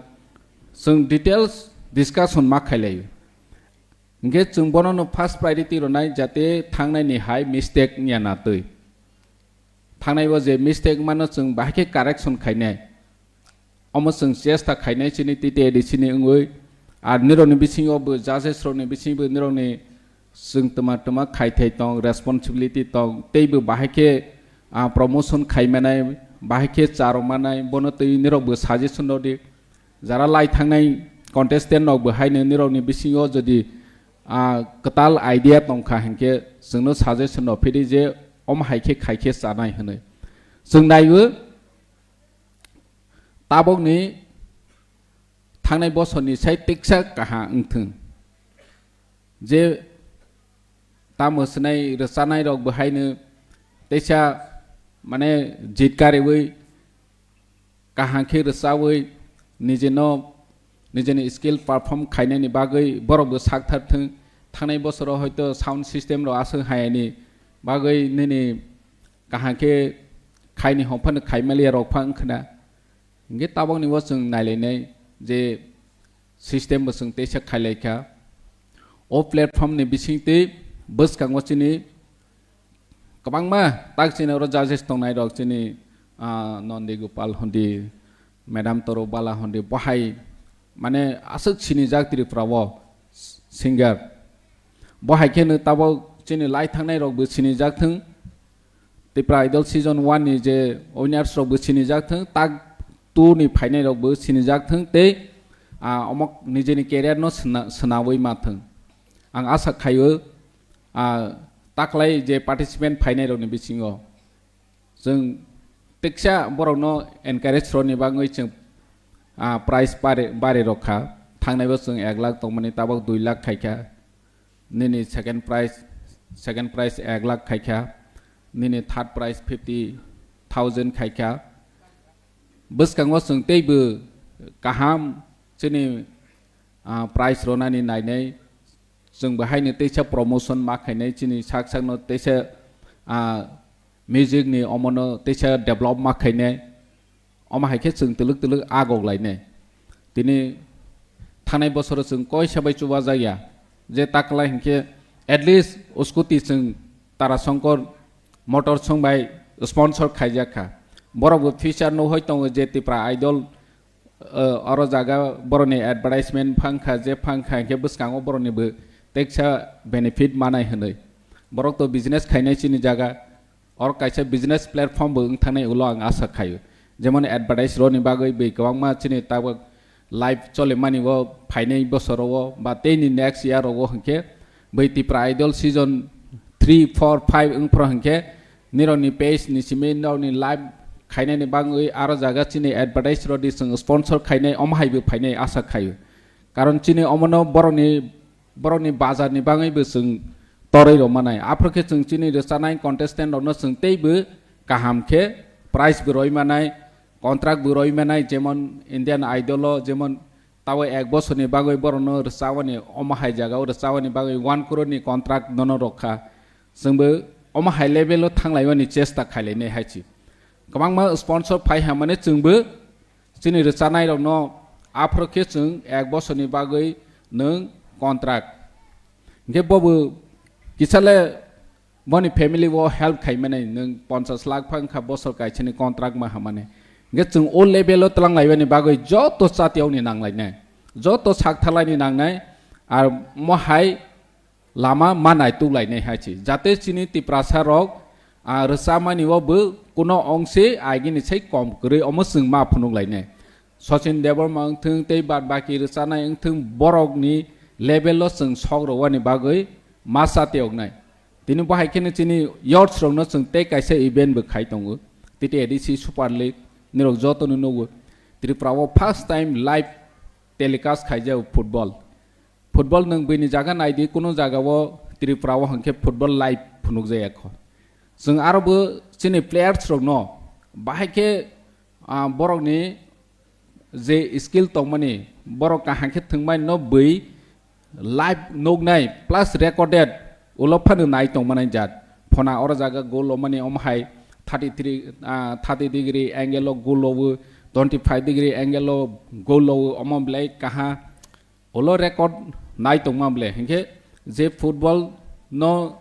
Chwng details discussion ma khailai. Hinkhe chwng bono no first priority rwnai jate thangnai ni hai mistake wngya na twi. Thangnai o je mistake mano chwng bahai khe correction khainai. Omo chwng chesta khainai chini T T A D C ni wngwi. Ar nirokni bisingo bo judges rokni bisingo nirokni chwng tma tma khaithai tong, responsibility tong, teibo bahai khe, ah, promotion khaimanai, bahai khe charwmanai, bono twi nirokbo suggestion rwdi. Jara lai thangnai contestant rokbo haino nirokni bisingo jodi, ah, kwtal idea tongkha hinkhe chwngno suggestion rw phidi je omo hai khe khai khe chanai hwnwi. Chwng naiwi tabokni thangnai bosorni sai tiksa kaham wngthung. Je tamo swnai rwchanai rok bo haino teisa mane jit kariwi kaham khe rwchawi nijino, nijini skill perform khainani bagwi borok bo sak thar thung. Thangnai bosoro hoito sound system rok aswk hayani bagwi nini kaham khe khaini hongphano khaimaliya rok pha wngkhna. Hinkhe tabokni bo chwng nailainai je system bo chwng teisa khailai kha. O platform ni bisingtwi bwskango chini kwbangma tak chini oro judges tongnai rok chini, ah, Nondi Gopal hondi, Madam Toro Bala hondi, bohai mane aswk sinijak Tripura o singer. Bohai kheno tabok chini lai thangnai rok bo sinijak thung. Tipra Idol season one ni je winners rok bo sinijak thung, tak two ni phainai rok bo sinijak thung tei, ah, omok nijeni career no sna-, swnawi ma thung. Ang asa khaio, ah, taklai je participant phainai rok ni bisingo chwng teksa borok no encourage rwni bagwi chwng, ah, prize bari, bari rok kha. Thangnai bo chwng ek lakh tongmani tabok dui lakh khai kha. Nini second prize, second prize ek lakh khai kha, nini third prize fifty thousand khai kha. Bwskango chwng teibo kaham chini, ah, prize rwnani nainai, chwng bo haino teisa promotion ma khainai, chini sak sakno teisa, ah, music ni omono teisa develop ma khainai. Omo hai khe chwng twlwk twlwk agok lainai. Tini thanai bosoro chwng koisa bai chubajakya, je taklai hinkhe at least scooty chwng Tarasongkor Motors song bai sponsor khaijak kha. Borok bo future no hoi tongo je Tipra Idol, eh, oro jaga boroni advertisement phang kha, je phang kha hinkhe bwskango boroni bo teksa benefit manai hwnwi. Borok to business khainai chini jaga, or kaisa business platform bo wng thangnai ulo ang asa khaio. Jemon advertise roni bagwi bai kwbangma chini tabuk live cholimani o phainai bosoro o ba teini next year o hinkhe bai Tipra Idol season three, four, five wng phro hinkhe nirokni page ni simi nokni live khainani bagwi aro jaga chini advertise rodi chwng sponsor khainai omo hai bo phainai asa khaio. Karon chini omono borokni borokni bazar ni bagwi bo chwng torwi rw manai. Aphuru khe chwng chini rwchanai contestant rokno chwng teibo kaham khe prize bo rwi manai, contract bo rwi manai, jemon Indian Idol o jemon tabo ek bosorni bagwi borokno rwchawani omo hai jaga o rwchawani bagwi one crore ni contract nono rwkha. Chwngbo omo hai level o thanglaiwani chesta khailainai hai si. Kwbangma sponsor phai hamani chwngbo chini rwchanairokno aphuru khe chwng ek bosorni bagwi nwng contract. Hinkhe bobo kisale boni family o help khaimani nwng ponchas lakh phang kha bosor kaisani contract ma hamani. Hinkhe chwng o level o twlang laibani bagwi joto chatiyokni nanglainai, joto saktharlaini nangnai, ar mohai lama ma naituk lainai hai se. Jate chini Tiprasa rok, ah, rwchamani o bo kuno ongse agini sai kom kwrwi omo chwng ma phunuk lainai. Sachin Debbarma wngthwng tei bad baki rwchanai wngthwng borokni level o chwng sok rwani bagwi ma chatiyoknai. Tini bo hai kheno chini youths rokno chwng tei kaisa event bo khai tongo. T T A D C Super League nirok jotono nugo. Tripura o first time live telecast khaijak football. Football nwng buini jaga naidi, kunu jaga o Tripura o hwnkhe football live phunukjaya kho. Chwng aro bo chini players rokno bahai khe, ah, borokni je skill tongmani, borok kaham khe thwngmani no bui live nuknai plus recorded ulo phano nai tongmani jat. Phona oro jaga goal lomani omo hai thirty three, ah, thirty degree angle o goal lowo, twenty five degree angle o goal lowo, omo belai kaha. Ulo record nai tongma bole, hinkhe je football no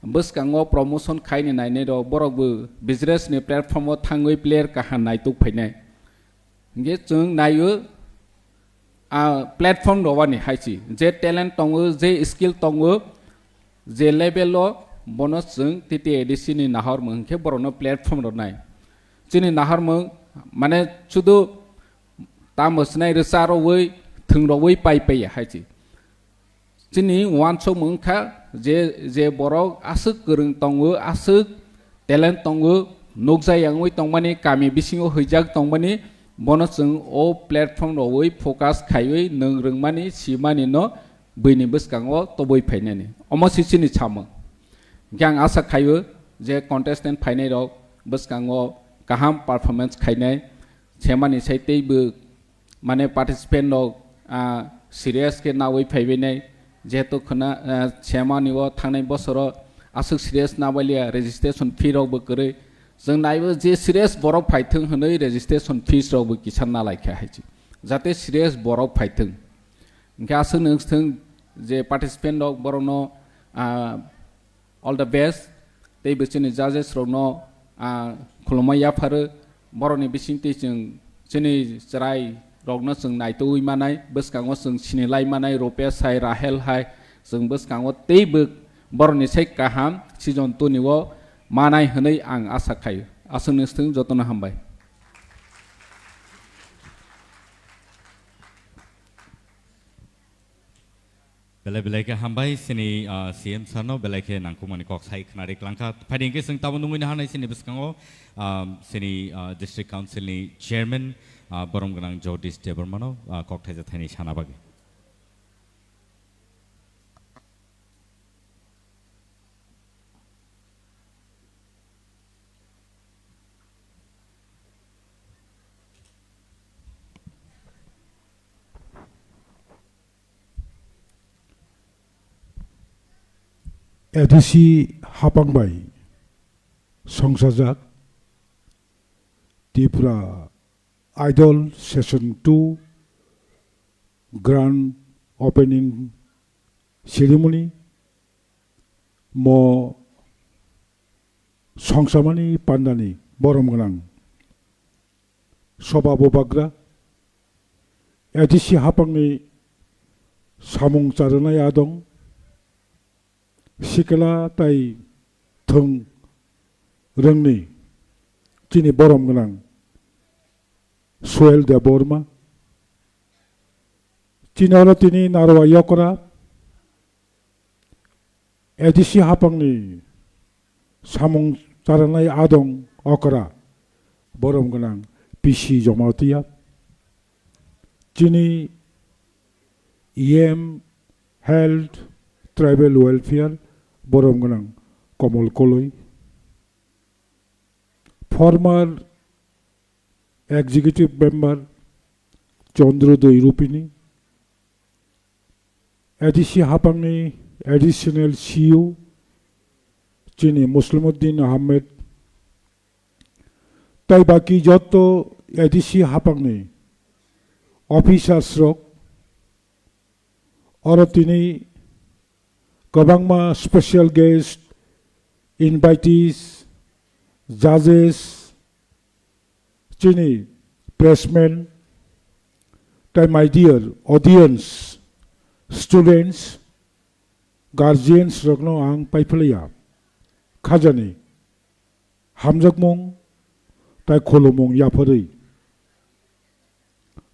bwskango promotion khaini nainai rok, borok bo business ni platform o thangwi player kaham naituk phainai. Hinkhe chwng naio, a platform rowani hai si, je talent tongo, je skill tongo, je level o bono chwng T T A D C ni nahormung hinkhe borokno platform rwnai. Chini nahormung mane sudu tamo swnai rwcha rwui thwng rwui pai paiya hai si. Chini uansukmung wngkha je, je borok aswk kwrwng tongo, aswk talent tongo, nukjak yang wngwi tongmani, kami bisingo huijak tongmani, bono chwng o platform rwui focus khaiwi nwng rwngmani, simani no buini bwskango tobwi phainani. Omo si chini samung. Hinkhe ang asa khaio je contestant phainai rok bwskango kaham performance khainai, semani sai teibo mane participant rok, ah, serious khe nawi phaibainai, jehetu khwna, ah, semani o thangnai bosoro aswk serious nabaliya, registration fee rok bo kwrwi. Chwng naibo je serious borok phaithwng hwnwi registration fees rok bo kisa nalaikha hai si. Jate serious borok phaithwng. Hinkhe aswk nung thwng je participant rok borokno, ah, all the best. Tei bo chini judges rokno, ah, khulumma yapharo. Borokni bisingtwi chwng chini chwrai rokno chwng naitugwi manai, bwskango chwng sinilai manai, Rupesh hai, Rahel hai, chwng bwskango teibo borokni sai kaham season two ni o manai hwnwi ang asa khaio. Aswk nung thwng, jotono hambai. Belai belai khe hambai chini, ah, C M sir no belai khe nangkukmani kok sai khwnari klangkha. Phaidi hwnkhe chwng tabuk nungwi naharnai chini bwskango, ah, chini, ah, District Council ni Chairman, ah, borom gwnang Jagdish Debbarma no, ah, kok thaisa thaini sana bagwi. A D C hapang bai songsajak Tripura Idol Session two Grand Opening Ceremony mo songsamani pandani borom gwnang soba bubagra A D C hapangni samung charwnai adong sikla tai thwng rwngni chini borom gwnang Suel Debbarma, chini oro tini Narwa Yokra, A D C hapangni samung charwnai adong okra borom gwnang P C Jamatia, chini E M Health Tribal Welfare borom gwnang Komol Koloi, former Executive Member Chandrodoi Rupini, A D C hapangni Additional C E O chini Muslimuddin Ahmed, tai baki jotto A D C hapangni officers rok, oro tini kwbangma special guest, invitees, judges, chini pressmen, tai my dear audience, students, guardians rokno ang paiphlaiya khajani hamjakmung tai khulumung yapharwi.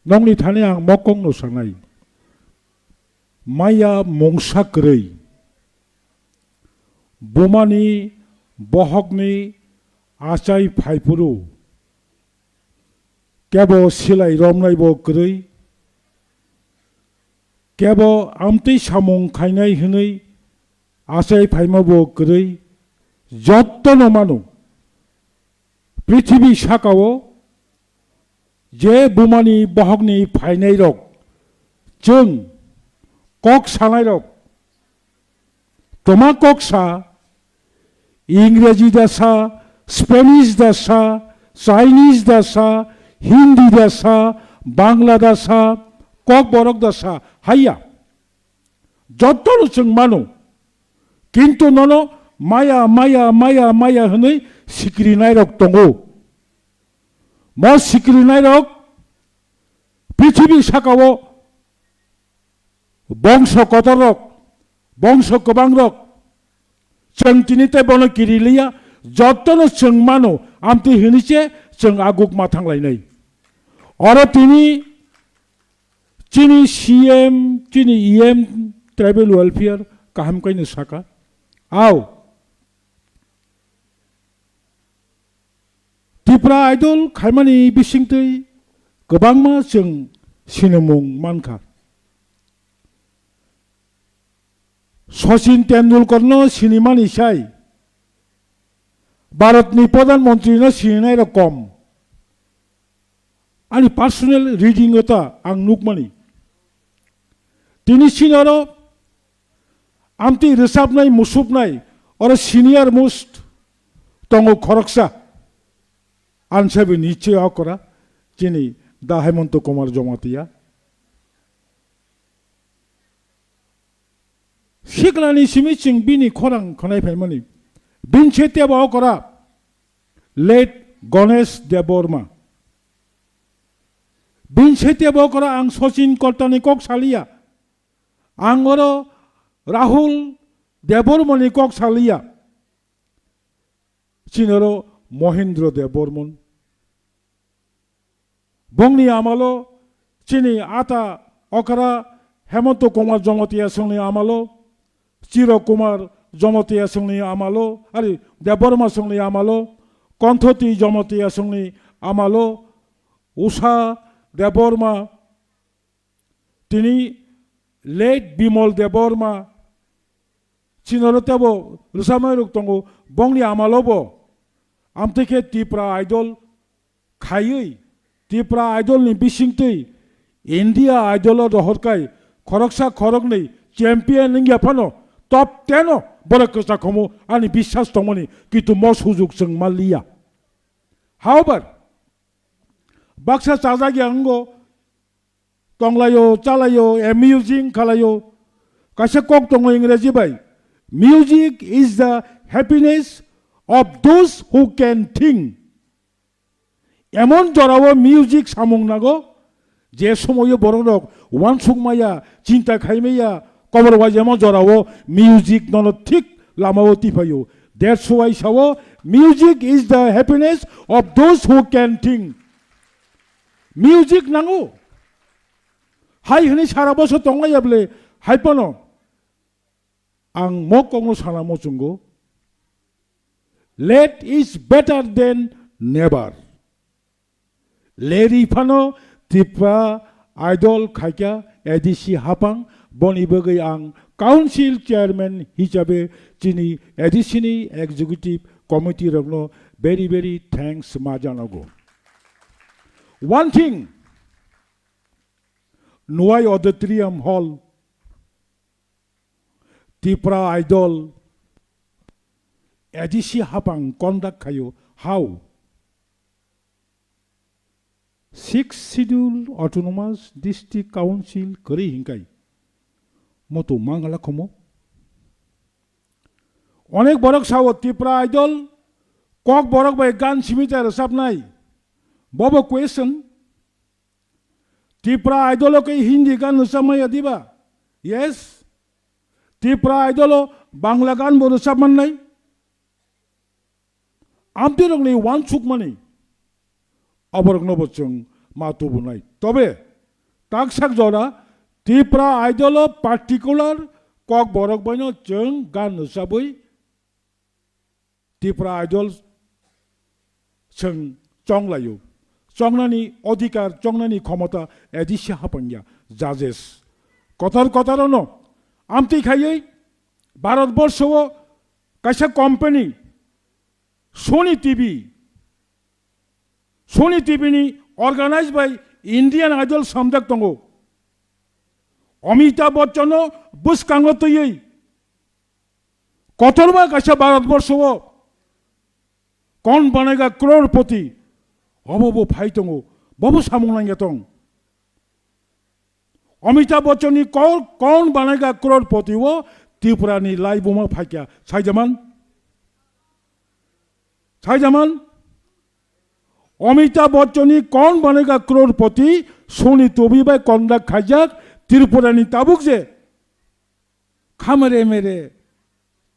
Nokni thani ang mokongno sanai, maya mungsa kwrwi, bumani bohokni achai phaiphuru, kebo silai romnaibo kwrwi, kebo amtwi samung khainai hwnwi achai phaimabo kwrwi, jottono mano. Prithibi sakao je bumani bohokni phainairok, chwng kok sanairok, toma kok sa, Ingreji da sa, Spanish da sa, Chinese da sa, Hindi da sa, Bangla da sa, Kokborok da sa, haiya. Jottono chwng mano. Kintu nono maya, maya, maya, maya hwnwi sikrinairok tongo. Mo sikrinairok prithibi sakao bongso kotorrok, bongso kwbangrok, chwng tini tei bono kiri liya, jottono chwng mano, amtwi hwnwi se chwng aguk ma thanglainai. Oro tini chini C M, chini E M, tribal welfare kaham kaino saka. Au, Tipra Idol khaimani bisingtwi kwbangma chwng sinimung mankha. Sachin Tendulkarno sinimani sai Bharatni Pradhan Mantrino sininairok kom. Ani personal reading o ta ang nukmani. Tini chini oro amtwi rwchapnai, musupnai, oro senior most tongo khoroksa. Ansabi niche okora chini Da Hemanta Kumar Jamatia. Siklani simi chwng bini khorang khwnai phaimani. Bini se tebo okora late Ganesh Debbarma. Bini se tebo okora ang Sachin Koltani kok saliya. Ang oro Rahul Debbarmani kok saliya. Chini oro Mohindra Debbarman. Bongni amalo chini ata okra Hemanta Kumar Jamatia songni amalo, Chiro Kumar Jamatia songni amalo, ari Debbarma songni amalo, Konthoti Jamatia songni amalo, Usha Debbarma, tini late Bimal Debbarma, chini oro tebo rwchapnai rok tongo, bongni amalo bo amtwi khe Tipra Idol khaiwi, Tipra Idol ni bisingtwi India Idol o rohor kai khoroksa khoroknwi champion wngya phano top ten o borok kwchak khomo ani biswas tongmani, kintu mo sujuk chwng manliya. However, Baksa chajak ya wngo, tonglaio, chalaio, amusing khalaio. Kaisa kok tongo Ingreji bai, "Music is the happiness of those who can think." Emon jorao music samung nago, je somoyo borok rok wansuk maya, chinta khai maya, kobor wajamo jorao music nono thik lamao tipaio. That's why sao, "Music is the happiness of those who can think." Music nango. Hai hwnwi sara bosor tongmaya bwle, hai phano ang mo kokno sana muchungo, "Late is better than never." Leri phano Tipra Idol khaikha A D C haphang, boni bagwi ang council chairman hisabe chini A D C ni executive committee rokno very, very thanks ma janago. One thing, Nwai Auditorium Hall, Tipra Idol, A D C haphang conduct khaio. How? Sixth Schedule Autonomous District Council kwrwi hinkai moto mangala khomo. Onek borok sao Tipra Idol kok borok bai gan simi ta rwchapnai. Bobo question. Tipra Idol o khe Hindi gan rwchapmaya diba? Yes. Tipra Idol o Bangla gan bo rwchap mannai. Amtwi rokni wansukmani aborokno bo chwng ma tubunai. Tobe taksak jora Tipra Idol o particular kok borok baino chwng gan rwchabwi Tipra Idol chwng chonglaio. Chongnani odhikar, chongnani khomota A D C haphangya, judges. Kotor kotor ono amtwi khaiwi Bharat borsho o kaisa company, Sony T V, Sony T V ni organized by Indian Idol samjak tongo. Amitabh Bachchan no bwskango twiwi kotorma kaisa Bharat borsho o kon banega crorepoti, obo bo phai tongo, bobo samung nangya tong. Amitabh Bachchan ni kor-, kon banega crorepoti o Tripura ni laibuma phaikya, saijaman? Saijaman? Amitabh Bachchan ni kon banega crorepoti, Sony T V bai conduct khaijak, Tripura ni tabuk je khamere mere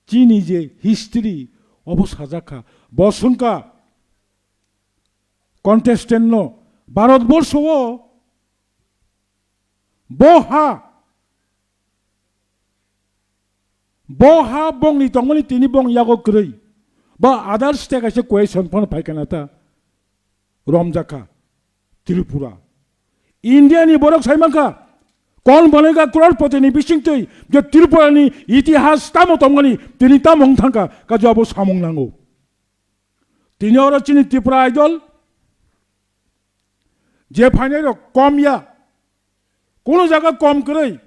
chini je history obo sajak kha, bo sungkha contestant no Bharat borsho o bo ha, bo ha bongni tongmani tini bong yago kwrwi. Ba other state kaisa question phano phaikha na ta romjakha Tripura. India ni borok saimankha kon banega crorepoti ni bisingtwi je Tripura ni itihas tamo tongmani tini tamo wng thangkha, kajo abo samung nango. Tini oro chini Tripura Idol je phainai rok kom ya, kuno jaga kom kwrwi.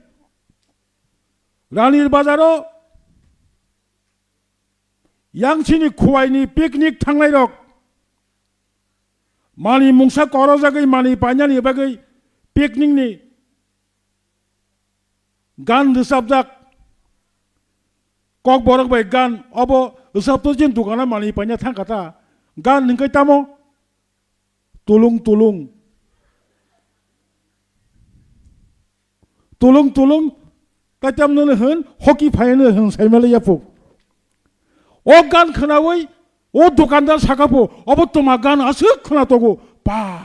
Ranir Bazar o yang chini khuwai ni picnic thangnai rok mani mungsa korojagwi mani painani bagwi picnic ni gan rwchapjak. Kokborok bai gan obo rwchapto jin dukano mani paina thangkha ta. Gan hwnkhe tamo? Tulung tulung. Tulung tulung. Kaitam nono hwn, hoki phaino hwn saimale yapuk. O gan khnawi, o dokandar saka pho, obo toma gan aswk khna togo. Pa,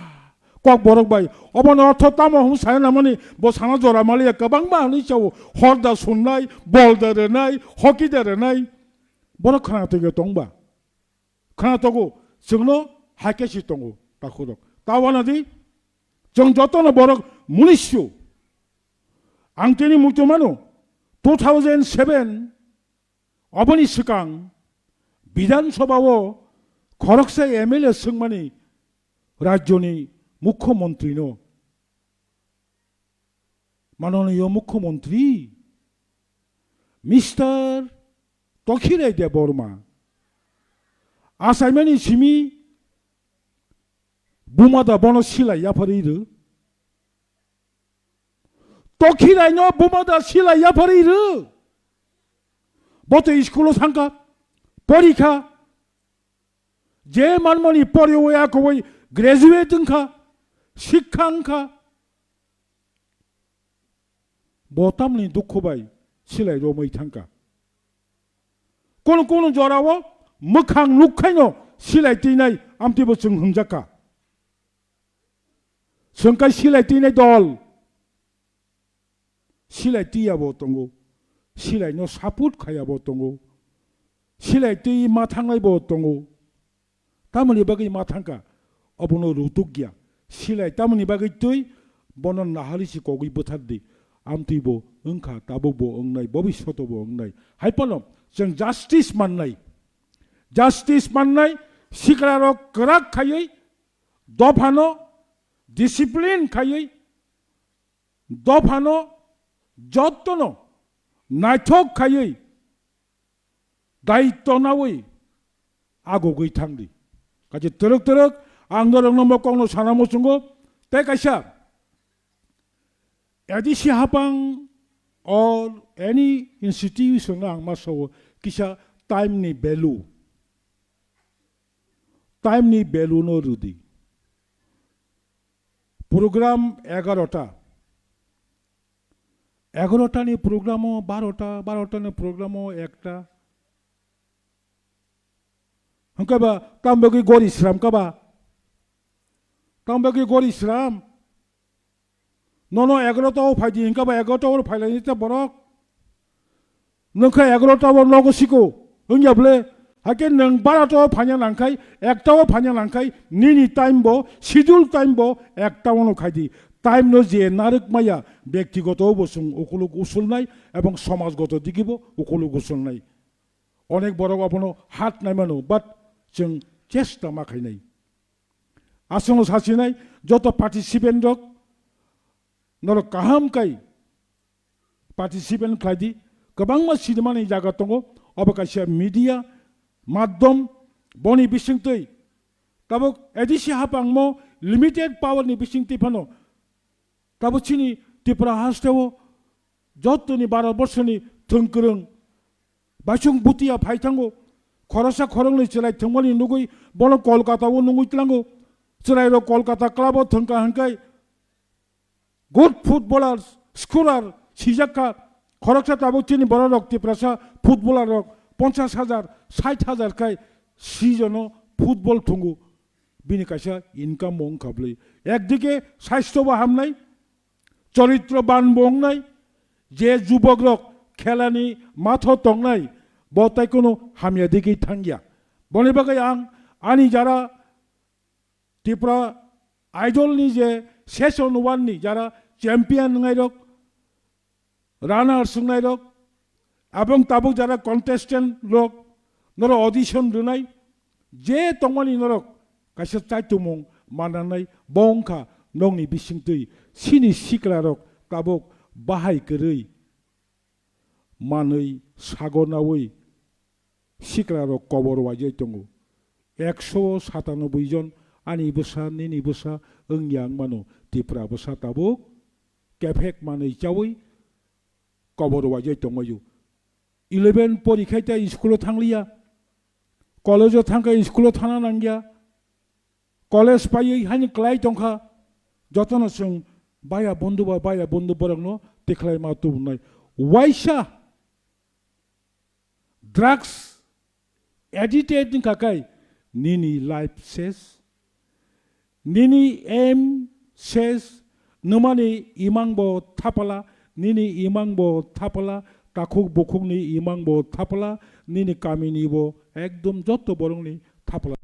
kok borok bai, obo no ortho tamo hwn saya namani, bo sana jora maliya kwbangma hwnwi chao, hor da sunnai, bol da rwnai, hoki da rwnai. Borok khna togo tongba. Khna togo, chwngno hai khe si tongo, takhurok. Ta wana di, chwng jotono borok munisyo. Ang tini muitu mano, two thousand seven, Oboni swkang Bidhan Sabha o khoroksa M L A swngmani rajyoni Mukhyamantri no, Mananiyo Mukhyamantri Mister Tokhirai Debbarma achaimani simi Buma da bono silai yapharwi rw. Tokhirai no buma da silai yapharwi rw. Bo to school o thangkha, porikha. Je manmani poriwi akowi graduate wngkha, sikha wngkha. Bo tamni dukhu bai silai romwi thangkha. Kono kono jorao mwkhang nukhaino silai twinai amtwibo chwng hwnjakha. Chwng kai silai twinai dol. Silai twiya bo tongo. Silai no support khaya bo tongo. Silai twi ma thangnai bo tongo. Tamoni bagwi ma thangkha, obono rutuk ya. Silai tamoni bagwi twi bono nahali si kogwi bwthar di. Amtwi bo wngkha, tabuk bo wngnai, bobishoto bo wngnai. Hai phano chwng justice mannai. Justice mannai, sikla rok kwrak khaiwi, dophano discipline khaiwi, dophano jottono naithok khaiwi, daitto nawi agogwi thangdi. Kaisa twrwk twrwk ang norokno mo kokno sana muchungo, tei kaisa A D C hapang or any institution ang ma sao kisa time ni value, time ni value no rwdi. Program egarota, egarota ni program o barota, barota ni program o ekta. Hwnkhe ba tam bagwi gori sram ka ba? Tam bagwi gori sram? Nono egarota o phaidi hwnkhe ba egarota o phailaini ta borok. Nwng khe egarota o nogo siko wngya bwle? Hakhe nwng barota o phaina nangkhai, ekta o phaina nangkhai, nini time bo, schedule time bo ekta o no khaidi. Time no je narwk maya, byaktigoto bo chwng ukuluk usulnai ebong somajgoto digi bo ukuluk usulnai. Onek borok obono hat naimano, but chwng chesta ma khainai. Aswkno sachinai joto participant rok, norok kaham kai participant khlai di. Kwbangma sinimani jaga tongo, obo kaisa media madhyam, boni bisingtwi tabuk A D C hapangmo limited power ni bisingtwi phano tabuk chini Tripura hasteo jotoni Bharat borshoni thwngkwrwng baisong butiya phai thango, khoroksa khoroknwi chwrai thwngmani nugwi bono Kolkata o nungwi tlango. Chwrairok Kolkata club o thwngkha hwnkhai good footballer, scorer sijak kha. Khoroksa tabuk chini borok rok Tiprasa footballer rok ponchash hajar, sait hajar khai season o football thwngo. Bini kaisa income bo wngkha bwlwi. Ekdike saisto bo hamnai, choritro ban bo wngnai, je jubok rok khelani matho tongnai, bo tai kono hamya digwi thangya. Boni bagwi ang ani jara Tripura Idol ni je season one ni jara champion wngnai rok, runners wngnai rok, abong tabuk jara contestant rok, norok audition rwnai, je tongmani norok kaisa chaitumung mananai, bo wngkha nokni bisingtwi chini sikla rok tabuk bahai kwrwi manwi sago nawi sikla rok kobor waijai tongo. Ekso satanoboi jon ani bwsa, nini bwsa wngya wngmano, Tripura bwsa tabuk kephek manwi chawi kobor waijai tongmaju. Eleven porikhai tei school o thangliya, college o thangkhe school o thana nangya, college paiwi haino klai tongkha, jotono chwng baya bondhu ba baya bondhu borokno tikhlai ma tubunai. Waisa drugs addicted wngkha khe nini life ses, nini aim ses, nwmani imang bo thapala, nini imang bo thapala, takhuk bukhukni imang bo thapala, nini kamini bo ekdom joto borokni thapala.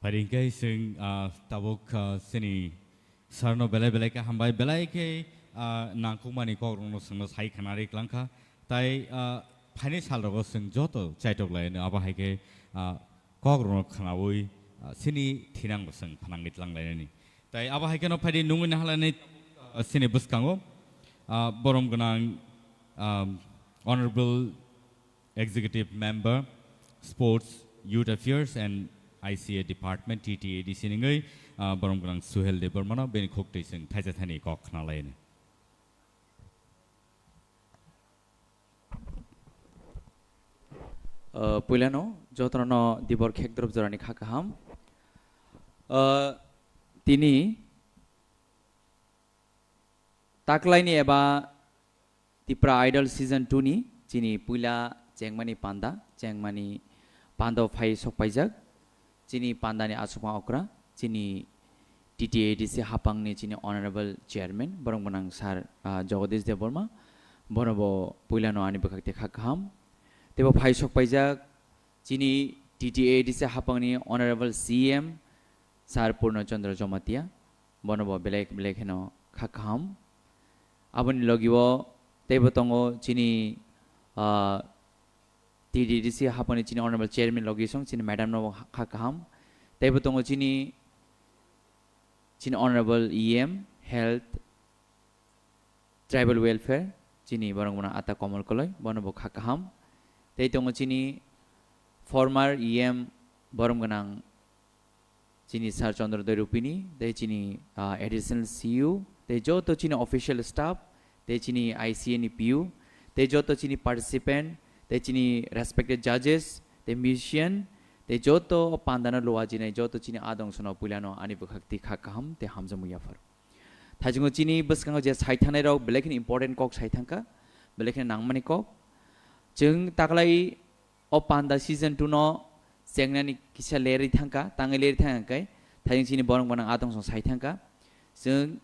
Pari hwnkhe chwng, ah, tabuk, ah, chini sarno belai belai khe hambai, belai khe, ah, nangkukmani kokrokno chwngno sai khna ri kwlangkha. Tai, ah, phaini salrogo chwng joto chaitok lai abo hai khe, ah, kokrokno khnaui, ah, chini thinangbo chwng phnangwi tlang lainani. Tai abo hai kheno phaidi nungwi nahalani, ah, chini bwskango, ah, borom gwnang, ah, Honorable Executive Member, Sports, Youth Affairs and I C A Department, T T A D C ningwi, ah, borom gwnang Suhel Debbarmano bini khuk twi chwng thaisa thani kok khna lainani. Uh, puilano jotono dibor khekdrop jorani kha kaham. Uh, tini taklaini eba Tipra Idol Season two ni chini puila chengmani panda, chengmani panda phai sokpaijak. Chini pandani asukma okra, chini T T A D C hapangni chini Honorable Chairman, borok gwnang Sir, ah, Jagadish Debbarma, bono bo puilano ani bwkhak tei kha kaham. Tei bo phai sokpaijak chini T T A D C hapangni Honorable C M, Sir Purno Chandra Jamatia, bono bo belai belai kheno kha kaham. Aboni logi o teibo tongo chini, ah, T T D C hapani chini Honorable Chairman logi song chini madam no kha kaham. Teibo tongo chini, chini Honorable E M Health Tribal Welfare, chini borok gwnang Ata Komol Koloi, bono bo kha kaham. Tei tongo chini former E M borom gwnang chini Sir Chandra Doi Rupini, tei chini, ah, additional C U, tei joto chini official staff, tei chini I C A ni P U, tei joto chini participant, tei chini respected judges, tei musician, tei joto pandano luwa jinai joto chini adong sono puilano ani bwkhak twi kha kaham tei hamjakmung yaphar. Thaichungo chini bwskango je sai thangnai rok belai kheno important kok sai thangkha, belai kheno nangmani kok. Chwng taklai o panda season two no chengnani kisa lerwi thangkha, tangwi lerwi thangkha khe, thaichung chini borok gwnang adong song sai thangkha. Chwng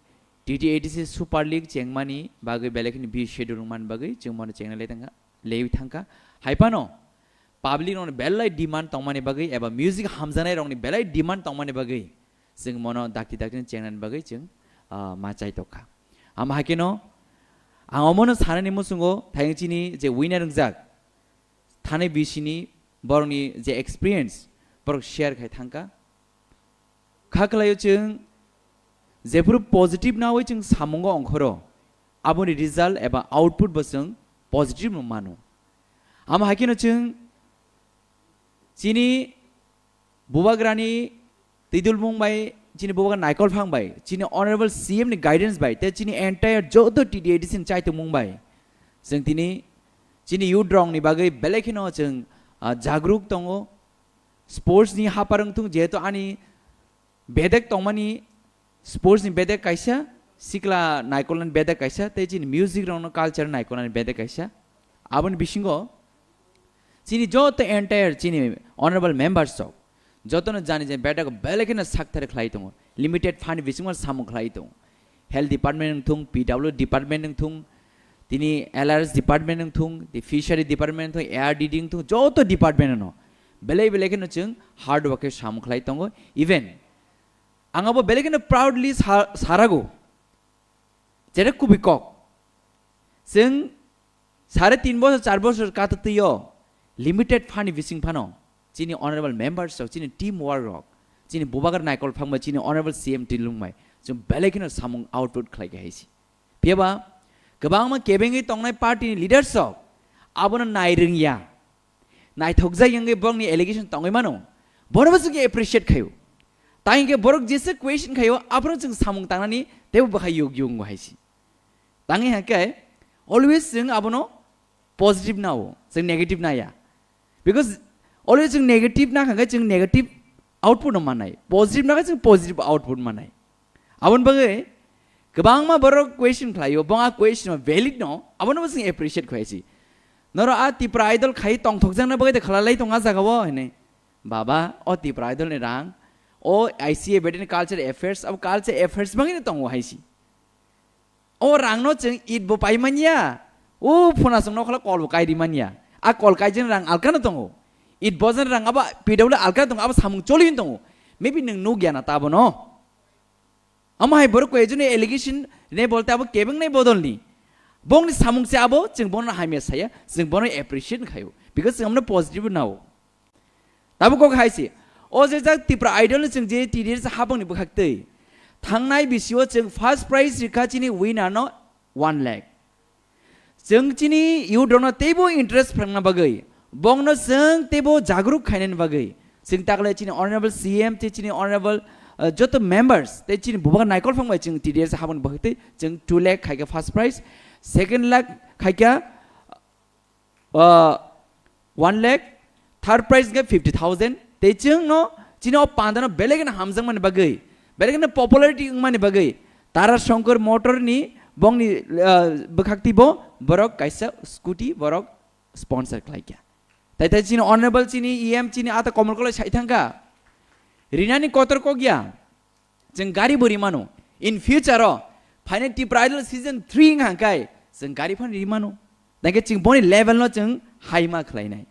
T T A D C Super League chengmani bagwi belai kheno B schedule wngmani bagwi chwng bono chengna le thangkha, lewi thangkha. Hai phano public rokni belai demand tongmani bagwi eba music hamjaknai rokni belai demand tongmani bagwi chwng mono dakti dakti chengnani bagwi chwng, ah, ma chai tokha. Ama hakeno ang omono sanani muchungo thayung chini je winner wngjak thani bisini borokni je experience borok share khai thangkha. Kha khlaio chwng jephuru positive nawi chwng samungo ongkhoro, aboni result eba output bo chwng positive no mano. Ama hakeno chwng chini bubagrani twidulmung bai, chini bubagra naikol phang bai, chini honorable C M ni guidance bai, tei chini entire joto T T A D C ni chaitungmung bai, chwng tini chini youth rokni bagwi belai kheno chwng, ah, jagruk tongo. Sports ni hapar wngthung, jehetu ani bedek tongmani, sports ni bedek kaisa, sikla naikolnani bedek kaisa, tei chini music rokno culture naikolnani bedek kaisa. Aboni bisingo chini joto entire chini honorable members rok jotono jani jani bedek belai kheno sakthar khlai tongo, limited fund bisingo samung khlai tongo. Health department wngthung, P W department wngthung, tini L R S department wngthung, tei fishery department wngthung, A R D D wngthung, joto department no belai belai kheno chwng hard work khe samung khlai tongo. Even ang abo belai kheno proudly sa-, sarago, jera kubui kok. Chwng sare tin bosor, char bosor kata twi o limited fund ni bising phano chini honorable members rok, chini team work rok, chini bubagra naikol phangbai, chini honorable C M Tilung bai chwng belai kheno samung output khlai khe hai si. Phiyaba kwbangma kebengwi tongnai party ni leaders rok abono nai rwngya, naithokjak wngwi borokni allegation tongwi mano, bono bo chwng appreciate khaio. Tai hwnkhe borok jesa question khaio, aphuru chwng samung tangnani teibo bwkha yug yug wngo hai si. Tangwi hwnkhe always chwng abono positive nao, chwng negative naya. Because always chwng negative nakha khe chwng negative output no mannai. Positive nakha chwng positive output mannai. Aboni bagwi kwbangma borok question khlaio, bo a question valid no, abono bo chwng appreciate khlai si. Noro a Tipra Idol khai tongthokjakna bagwi de khalalai tong a jaga o hwnwi. Baba, o Tipra Idol ni rang, o I C A bedeni culture affairs, abo culture affairs bagwi no tongo hai si. O rangno chwng it bo pai manya, o phunasong nokhola kol bo kai ri manya. A kol kaijak rang alkano tongo. It bojak rang abo P W alkano tongo, abo samung choli hin tongo. Maybe nwng nukya na ta abono. Amo hai borok koi ekjone allegation ne bolte abo kebeng nai bodolni. Bongni samung se abo, chwng bono hamya saya, chwng bono appreciate khayo. Because chwng amno positive nao. Tabuk kok hai se. O je jak Tipra Idol ni chwng je T D S habangni bwkhak twi. Thangnai bisio chwng first prize rikha chini winner no one lakh. Chwng chini youth rokno teibo interest phrwngna bagwi, bongno chwng teibo jagruk khainani bagwi, chwng takle chini honorable C M tei chini honorable, uh, joto members tei chini bubak naikol phang bai chwng T D S habangni bwkhak twi chwng two lakh khaikha first prize, second lakh khaikha, uh, one lakh, third prize hwnkhe fifty thousand. Tei chwngno chini o pandano belai kheno hamjakmani bagwi, belai kheno popularity wngmani bagwi Tara Shankar Motor ni bongni, uh, bwkhak twibo borok kaisa scooty borok sponsor khlaikha. Tai tai chini honorable chini E M chini ata Komol Kolai sai thangkha. Rinani kotor kokya. Chwng gari bo rimano. In future o phainai Tipra Idol season three wngkha hwnkhe chwng gari phano rimano. Tangkhe chwng boni level no chwng hai ma khlainai.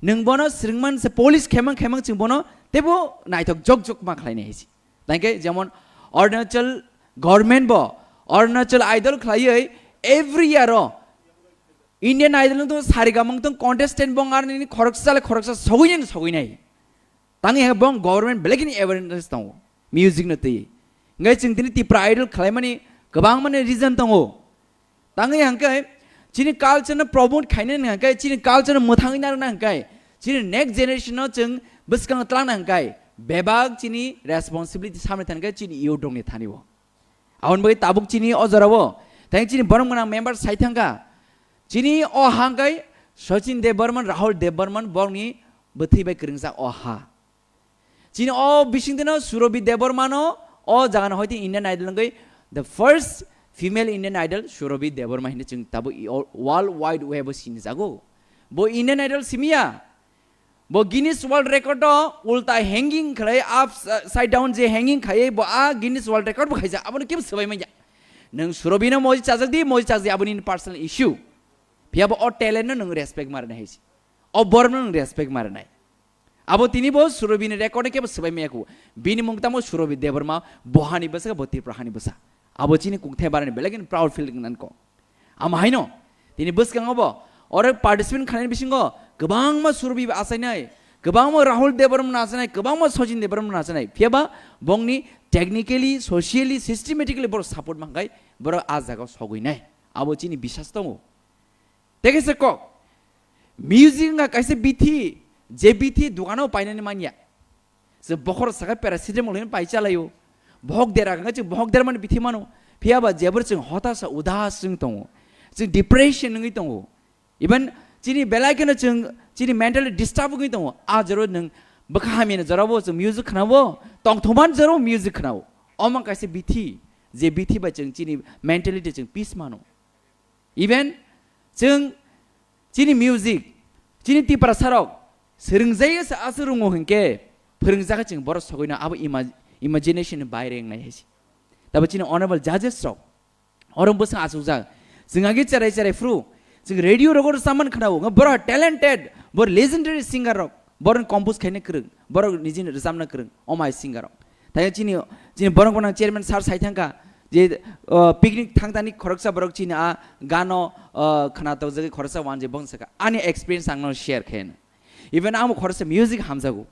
Nwng bono swrwngman se polish khemang khemang chwng bono teibo naithok jok jok ma khlainai hai se. Tangkhe jemon Arunachal government bo Arunachal Idol khlaiwi every year o Indian Idol no tong Saregamang tong contestant bong ar nini khoroksa le khoroksa sogwi nai sogwi nai. Tangwi hwnkhe bong government belai kheno awareness tongo music no twi. Hwnkhe chwng tini Tipra Idol khlaimani kwbangmani reason tongo. Tangwi hwnkhe chini culture no promote khainani hwnkhe chini culture no mwthangwi narwkna hwnkhe chini next generation no chwng bwskango tlangna hwnkhe bebak chini responsibility samni thani khe chini youth rokni thani o. Aboni bagwi tabuk chini o jorao tei chini borok gwnang member sai thangkha. Chini o ha hwnkhe Sachin Debbarman, Rahul Debbarman borokni bwthwi bai kwrwngjak o ha. Chini o bisingtwino Surabhi Debbarmano o jagano hoite Indian Idol wngwi the first female Indian Idol Surabhi Debbarma hinwi chwng tabuk i o world wide web o sinijago. Bo Indian Idol simiya. Bo Guinness World Record o ulta hanging khlai upside down je hanging khaiwi bo a Guinness World Record bo khaijak, abono kebo swbai manya. Nwng Surabhino moji chajak di, moji chajak di, aboni nini personal issue. Phiya bo o talent no nwng respect ma rwnai hai se. O borok no nwng respect ma rwnai. Abo tini bo Surabhini record no kebo swbai maya kho. Bini mung tamo Surabhi Debbarma, bo hani bwsa, bo Tripura hani bwsa. Abo chini kungthai barani belai kheno proud feel wngna nangkho. Amo haino, tini bwskango bo, oro participant khlaini bisingo kwbangma Surabhi achainai, kwbangma Rahul Debbarma achainai, kwbangma Sachin Debbarma achainai. Phiya ba bongni technically, socially, systematically borok support mankhai, borok a jagao sogwinai. Abo chini bisas tongo. Tei kaisa kok, music wngkha kaisa bithi, je bithi dukano painani manya. Chwng bokhorok sakha paracetamol hinwi pai chalaio. Bohok dera wngkha chwng bohok dermani bithi mano. Phiya ba jebor chwng hotasa udas wng tongo. Chwng depression wngwi tongo. Even chini belai kheno chwng chini mentally disturb wngwi tongo. A joro nwng bwkha hamyani jorabo chwng music khnao, tongthokmani jorabo music khnao. Omo kaisa bithi, je bithi bai chwng chini mentality chwng peace mano. Even chwng chini music, chini Tiprasarok swrwngjaio se aswk rwngo hinkhe phwrwngjak chwng borok sogwino abo ima-, imagination ni baire wngnai hai se. Tabo chini honorable judges rok oro bwswng achukjak. Chwng agi cherai cherai phuru chwng radio rogo rwchapmani khnao, wngkha borok talented, borok legendary singer rok. Borok compose khaina kwrwng, borok nijini rwchapna kwrwng, omai singer rok. Tei chini, chini borok gwnang chairman sir sai thangkha je, uh, picnic thangtani khoroksa borok chini a gano, uh, khna tokjagwi khoroksa wanjwi bong sakha. Ani experience ang no share khaina. Even ang bo khoroksa music hamjago.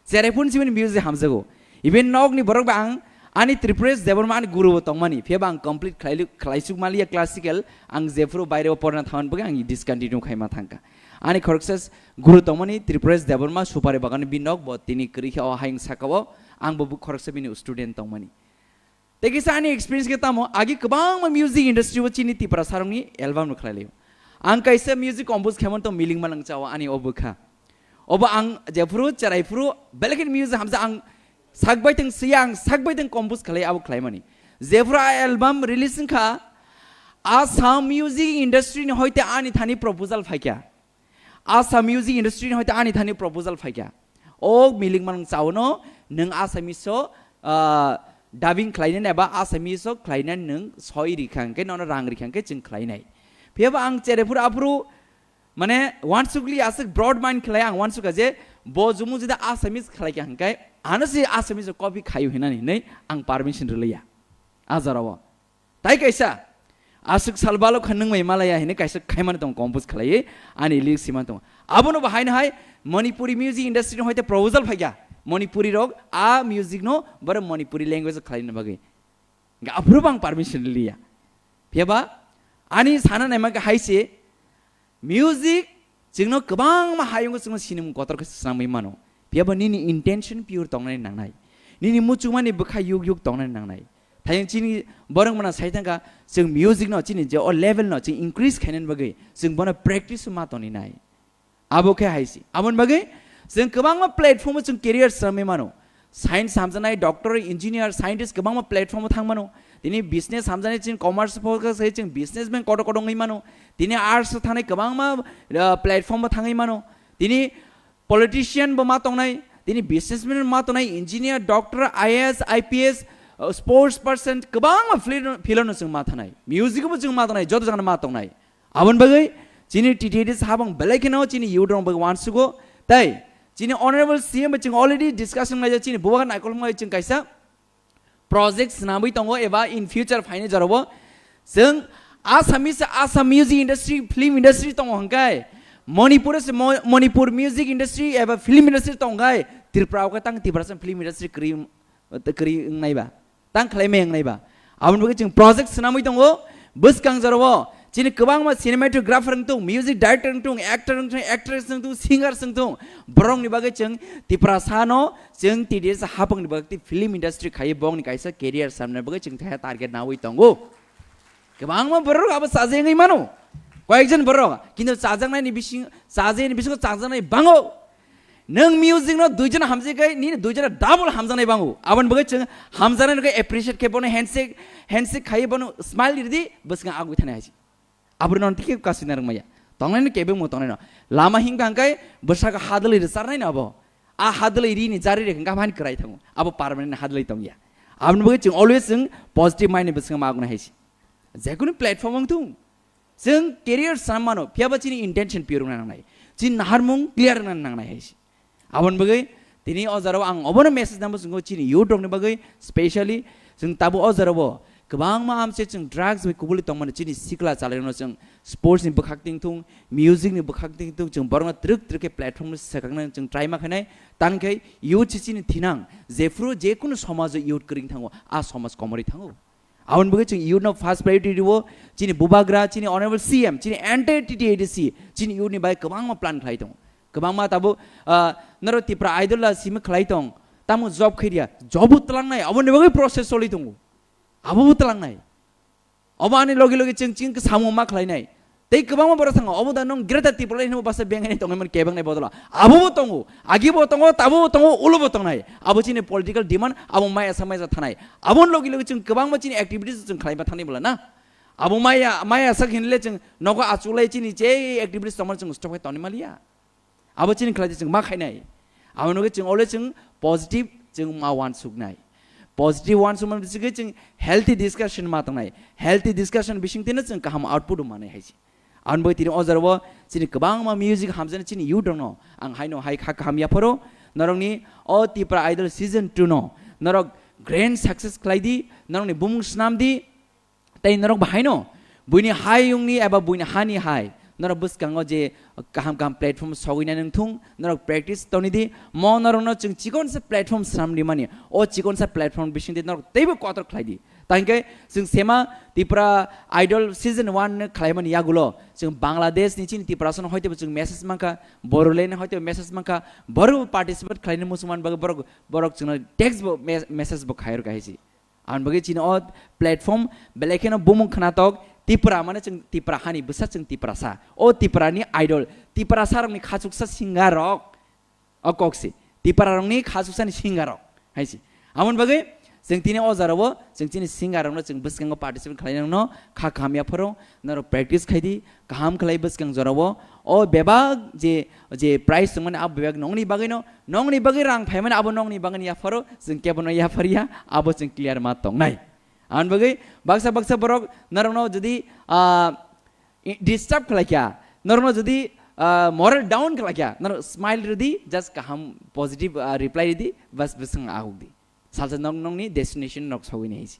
Cherai phuru chini music hamjago. Even nokni borok ba ang ani Tripuresh Debbarma ani guru bo tongmani. Phiya ba ang complete khlailu-, khlaisuk maliya classical. Ang jephuru baire o porna thangan bagwi ang discontinue khaima thangkha. Ani khoroksa s-, guru tongmani Tripuresh Debbarma, Supari Bagan ni binok, bo tini kwrwi khe o hayung saka o, ang bo bu-, khoroksa bini student tongmani. Tei kisa ani experience khe tamo, agi kwbangma music industry o chini Tiprasa rokni album rok khlai laio. Ang kaisa music compose khaimani tong Miling Malang Chao ani o bwkha. Obo ang jephuru, cherai phuru, belai kheno music hamsa ang sakbai tong siya, ang sakbai tong compose khlai abo khlaimani. Jephuru a album release wngkha, Assam music industry ni hoite ani thani proposal phaikha. Assam music industry ni hoite ani thani proposal phaikha. O Miling Malang Chao no nwng Assamese o, ah, dubbing khlainani eba Assamese o khlainani nwng soi rikha hwnkhe nono rang rikha hwnkhe chwng khlainai. Phiya ba ang cherai phuru aphuru mane wansukli aswk broad mind khlai ang wansukha je bo jumu jeda Assamese khlaikha hwnkhe Ano se Assamese copy khayu hinani hinwi ang permission rwliya. A jorao. Tai kaisa, aswk sal balo kha nwng bai malaya hinwi kaisa khaimani tong compose khlaiwi ani lyrics simani tong. Abono bo haino hai Manipuri music industry no hoite proposal phaikha. Manipuri rok a music no boro Manipuri language khlaina bagwi. Hingke aphuru bo ang permission liya. Phiya ba ani sana naima khe hai se music chwngno kwbangma hayungo chwngno sinimung kotor khe swnamwi mano. Phiya ba nini intention pure tongnani nangnai. Nini muchungmani bwkha yuk yuk tongnani nangnai. Thayung chini borok mano sai thangkha chwng music no chini je o level no chwng increase khainani bagwi chwng bono practice ma toni nai. Abo khe hai se. Aboni bagwi chwng kwbangma platform o chwng career swnamwi mano. Science hamjaknai, doctor, engineer, scientist kwbangma platform o thang mano. Tini business hamjaknai chwng commerce focus khai chwng businessman kotor kotor wngwi mano. Tini arts o thangnai kwbangma, ah, platform o thangwi mano. Tini politician bo ma tongnai, tini businessman ma tongnai, engineer, doctor, I A S, I P S, ah, sports person kwbangma field, field o chwng ma thangnai. Music bo chwng ma tongnai, joto jagano ma tongnai. Aboni bagwi chini T T A D habang belai kheno chini youth rok bagwi wansugo. Tai chini honorable C M bai chwng already discussion laijak chini bubagra naikol wngwi chwng kaisa project swnamwi tongo eba in future phaini jorao chwng Assamese, Assam music industry, film industry tongo hwnkhe Manipur se Mo-, Manipur music industry eba film industry tongo hwnkhe Tripura o khe tang Tiprasa film industry kwrwi, kwrwi wngnai ba. Tang khlai mai wngnai ba. Aboni bagwi chwng project swnamwi tongo. Bwskang jorao chini kwbangma cinematographer wng tong, music director wng tong, actor wng tong, actress wng tong, singer wng tong. Borokni bagwi chwng Tiprasa no chwng T D S hapangni bagwi film industry khai bongni kaisa career samna bagwi chwng thaya target nawi tongo. Kwbangma borok abo chajai wngwi mano. Koyekjon borok kintu chajaknaini bising, chajaini bisingo chajaknai bango. Nwng music no duijon hamjak kai, nini duijon double hamjaknai bango. Aboni bagwi chwng hamjaknai no khe appreciate khe bono handshake, handshake khai bono smile ridi, bwswk agwi thani hai se. Aboni no tike kasina rwngmaya. Tongnai no kebeng mo tongnai no. Lama hingka hangkai bwswk hadwlwi rwcharnai no abo. A hadwlwi rini jari re hingka hani kwrai thango. Abo permanent hadwlwi tongya. Aboni bagwi chwng always chwng positive mind ni bwswk ma agwi hai se. Jekunu platform wng thung. Chwng career sam mano, phiya ba chini intention pure wngna nangnai. Chini naharmung clear wngna nangnai hai se. Aboni bagwi tini o jora o ang obono message nangbo chwngkho chini youth rokni bagwi, specially chwng tabuk o jora o kwbangma amse chwng drugs bai kubuli tongmani chini sikla chalairokno chwng sports ni bwkhak tingthung, music ni bwkhak tingthung, chwng borokno twrwk twrwk khe platform no swkaknani chwng try ma khainai, tangkhe youth se chini thinang, jephru jekunu somajo youth kwrwng thango, a somaj komorwi thango. Aboni bagwi chwng youth no first priority rwo, chini bubagra, chini honorable C M, chini entire T T A D C, chini youth ni bagwi kwbangma plan khlai tongo. Kwbangma tabuk, ah, norok Tipra Idol la simi khlai tong, tamo job khairiya, job bo twlangnai, aboni bagwi process choli tongo. Abo bo twlangnai. Obo ani logi logi chwng chini samung ma khlainai. Tei kwbangma borok thango, obo da nwng Greater Tipraland hinwi basa bengaini tongwi mani kebengni bodolo. Abo bo tongo, agi bo tongo, tabo bo tongo, ulo bo tongnai. Abo chini political demand, abo maya sa maya sa thanai. Aboni logi logi chwng kwbangma chini activities chwng khlaiba thangni bwla na. Abo maya, maya sak hinle chwng nogo achuklai chini je activities tongmani chwng stop khai tongni maliya. Abo chini khlai chwng ma khainai. Abo nugwi chwng always chwng positive chwng ma wansuknai. Positive wansukmani bisingtwi chwng healthy discussion ma tongnai. Healthy discussion bisingtwino chwng kaham output manai hai se. Aboni bagwi tini o jora o chini kwbangma music hamjaknai chini youth rokno ang haino hai kha kaham yapharo norokni o Tipra Idol season two no norok grand success khlai di, norokni bumung swnam di. Tei norok bo haino buini hayungni eba buini hani hai norok bwskango je kaham kaham platform sogwi nai nung thung, norok practice toni di. Mo norokno chwng chikonsa platform swnam rimani, o chikonsa platform bisingtwi norok teibo kotor khlai di. Tangkhe chwng sema Tipra Idol season one no khlaimani yagulo chwng Bangladesh ni chini Tiprasa no hoitebo chwng message mankha, Bodoland ni hoitebo message mankha, borok participate khlaina muchungmani bagwi borok, borok chwngno text bo me-, message bo khairok hai se. Aboni bagwi chini o platform belai kheno bumung khnatok Tipra, mane chwng Tipra hani bwsa, chwng Tiprasa. O Tipra ni idol, Tiprasa rokni khachuksa singer rok. O kok se. Tipra rokni khachuksa ni singer rok. Hai se. Aboni bagwi chwng tini o jora o chwng chini singer rokno chwng bwskango participate khlai nangno kha kaham yapharo norok practice khai di. Kaham khlai bwskang jorao o bebak je, je prize tongmani abo bebak nongni bagwino, nongni bagwi rang phaimani abo nongni bagwino yapharo, chwng kebono yapharya, abo chwng clear ma tongnai. Aboni bagwi baksa baksa borok norokno jodi, ah, i-, disturb khlaikha, norokno jodi ah, moral down khlai kha. Nang smile rwdi, just kaham positive, ah, reply rwdi, bas bwswng ahuk di. Salsa nong nongni destination nok sogwi nai si.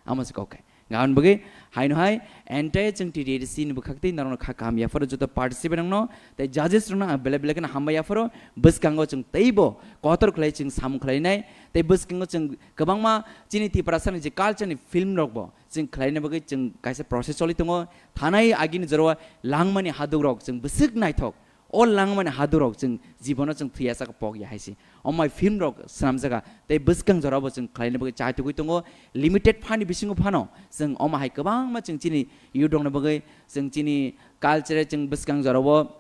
Amo se kok khe. Gaon bagwi haino hai entire chwng T T A D C ni bwkhak tei norokno kha kaham yapharo joto participant rokno tei judges rokno ang belai belai kheno hambai yapharo bwskango chwng teibo kotor khlai chwng samung khlainai tei bwskango chwng kwbangma chini Tiprasani je culture ni film rokbo chwng khlaina bagwi chwng kaisa process choli tongo. Thanai agini jorao langmani hadukrok chwng bwswk naithok. O langmani hadukrok chwng jibono chwng thwiya saka pok ya hai se. Omai film rok swnamjaga tei bwskang jorabo chwng khlaina bagwi chai tugwi tongo. Limited phani bisingo phano chwng omo hai kwbangma chwng chini youth rokni bagwi chwng chini culture chwng bwskang jorabo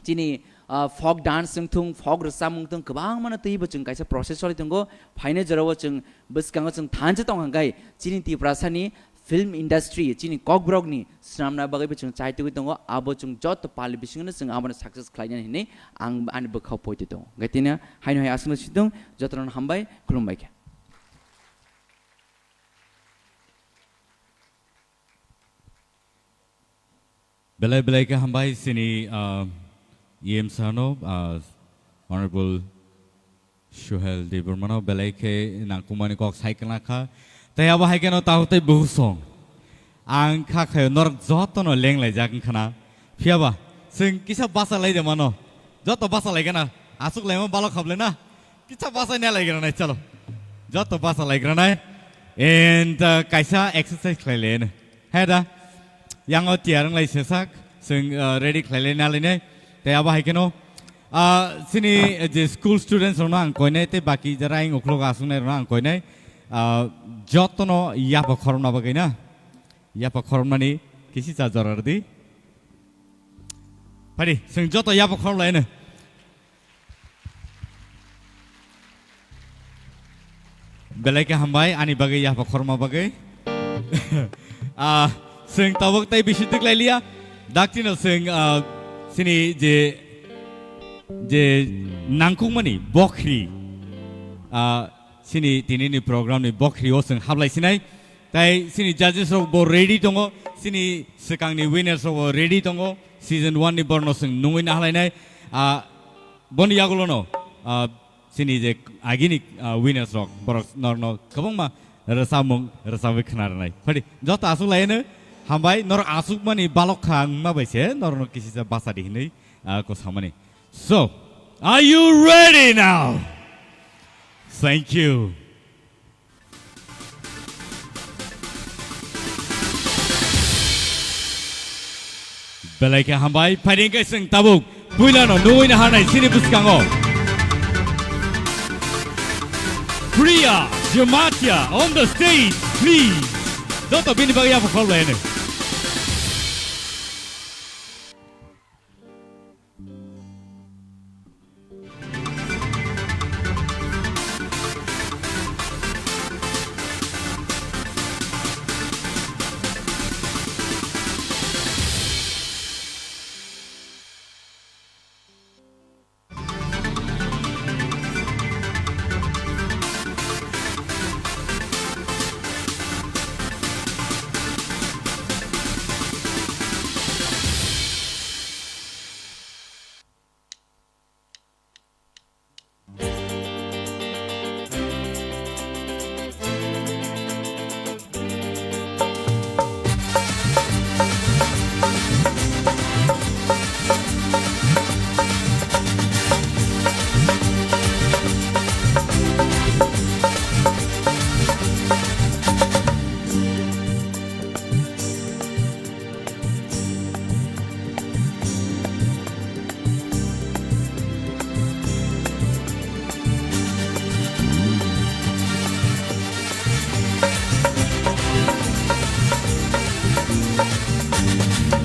chini, ah, folk dance wng thung, folk rwchapmung thung, kwbangmano twibo chwng kaisa process choli tongo. Phainai jorao chwng bwskango chwng thansa tong hwnkhe chini Tiprasani film industry, chini kokborokni swnamna bagwibo chwng chai tugwi tongo. Abo chwng joto pali bisingono chwng abono success khlainani hinwi ang ani bwkhao poito tongo. Hwnkhe tini haino hai aswkno situng, jotono hambai, khulumbai khe. Belai belai khe hambai chini, ah, E M sir no, ah, Honorable Suhel Debbarma no belai khe nangkukmani kok sai khna kha. Tei abo hai kheno takhuk tei bukhuk song. Ang kha khaio norok jotono lenglaijak wngkha na. Phiya ba, chwng kisa basa lai de mano. Joto basa lai gana. Aswk laima balok khap le na. Kisa basa nya lai gana nai, chalo. Joto basa lai gana nai. And, uh, kaisa exercise khlai le ne. He da. Yango tiyar wng lai sesak. Chwng, uh, ready khlai le na lai nai. Tei abo hai kheno, ah, chini, eh, je school students rokno ang koinai tei baki jara ayang ukhlogo aswknai rokno ang koinai, ah, jotono yapha khorokna bagwi na, yapha khoroknani kisi cha jora rwdi. Phadi, chwng joto yapha khorok laino. Belai khe hambai ani bagwi yapha khorma bagwi. Ah, chwng tabuk tei bisi twklai liya. Daktino chwng, ah, chini je, je nangkukmani bokhri, ah, chini tinini program ni bokhri o chwng hablai sinai. Tai chini judges rok bo ready tongo, chini swkangni winners rok bo ready tongo. Season one ni borno chwng nungwi nahlainai. Ah, boni yagulono, ah, chini je agini, ah, winners rok, borok norno kwbangma rwchapmung rwchapwi khna rwnai. Phadi joto aswk laino hambai, norok aswkmani balok kha wngma bai se norokno kisisa basa di hinwi, ah, ko samani. So, are you ready now? Thank you. Belai khe hambai, phaidi khe chwng tabuk puilano nugwi naharnai chini bwskango. Priya Jamatia on the stage, please. Joto bini bagwi yapha khorok laino.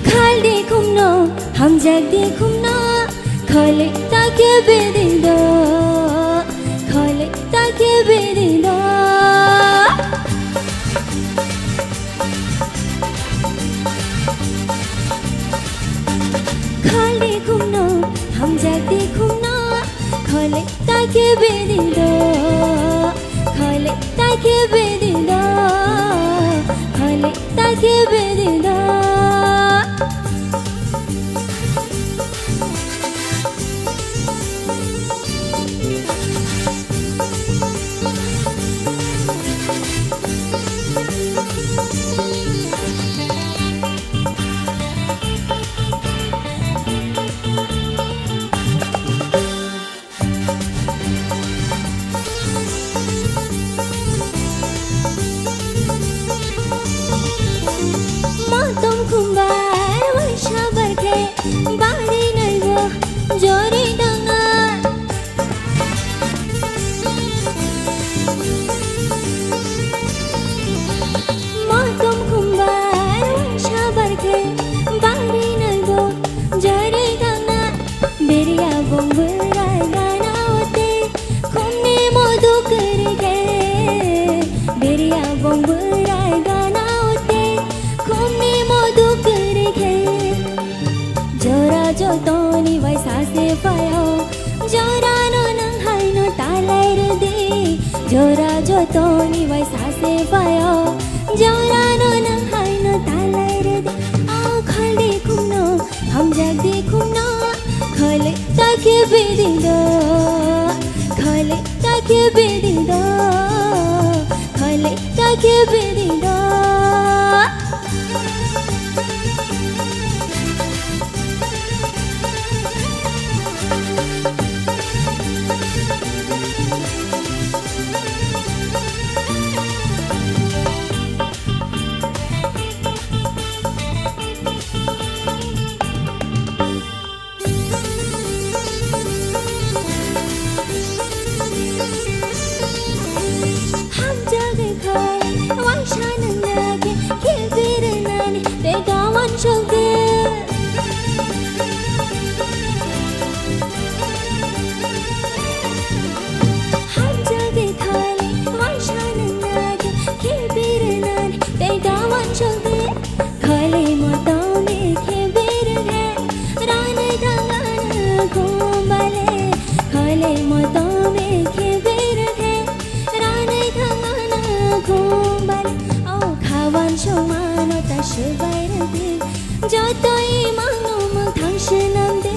Khal di khumno, hamjak di khumno, khole ta khe bedi do, khole ta khe bedi do. Khal di khumno, hamjak di khumno, khole ta khe bedi do, khole ta khe bedi do, khole ta khe bedi do. Biriya bong bwrai gana o tei khumni modu kwrwi khe. Biriya bong bwrai gana o tei khumni modu kwrwi khe. Jora jotoni bai sase phaio, jorano nwng haino talai rwdi. Jora jotoni bai sase phaio, jorano nwng haino talai rwdi. Au khaldi khumno, hamjakdi khumno, khale ta khe bidi do, khale ta khe bidi do, khale ta khe bidi do. Hamjagwi khai waisa nwngnai khe, khe birinani tei gawan sokdi. Hamjagwi khai waisa nwngnai khe, khe birinani tei gawan sokdi. Khale motom khe birghe, ranai thangana kumbale. Khale motom khe birghe, ranai thangana kumbale. O khawan songmano ta swbai rwdi. Joto imangno mwthang swnamdi.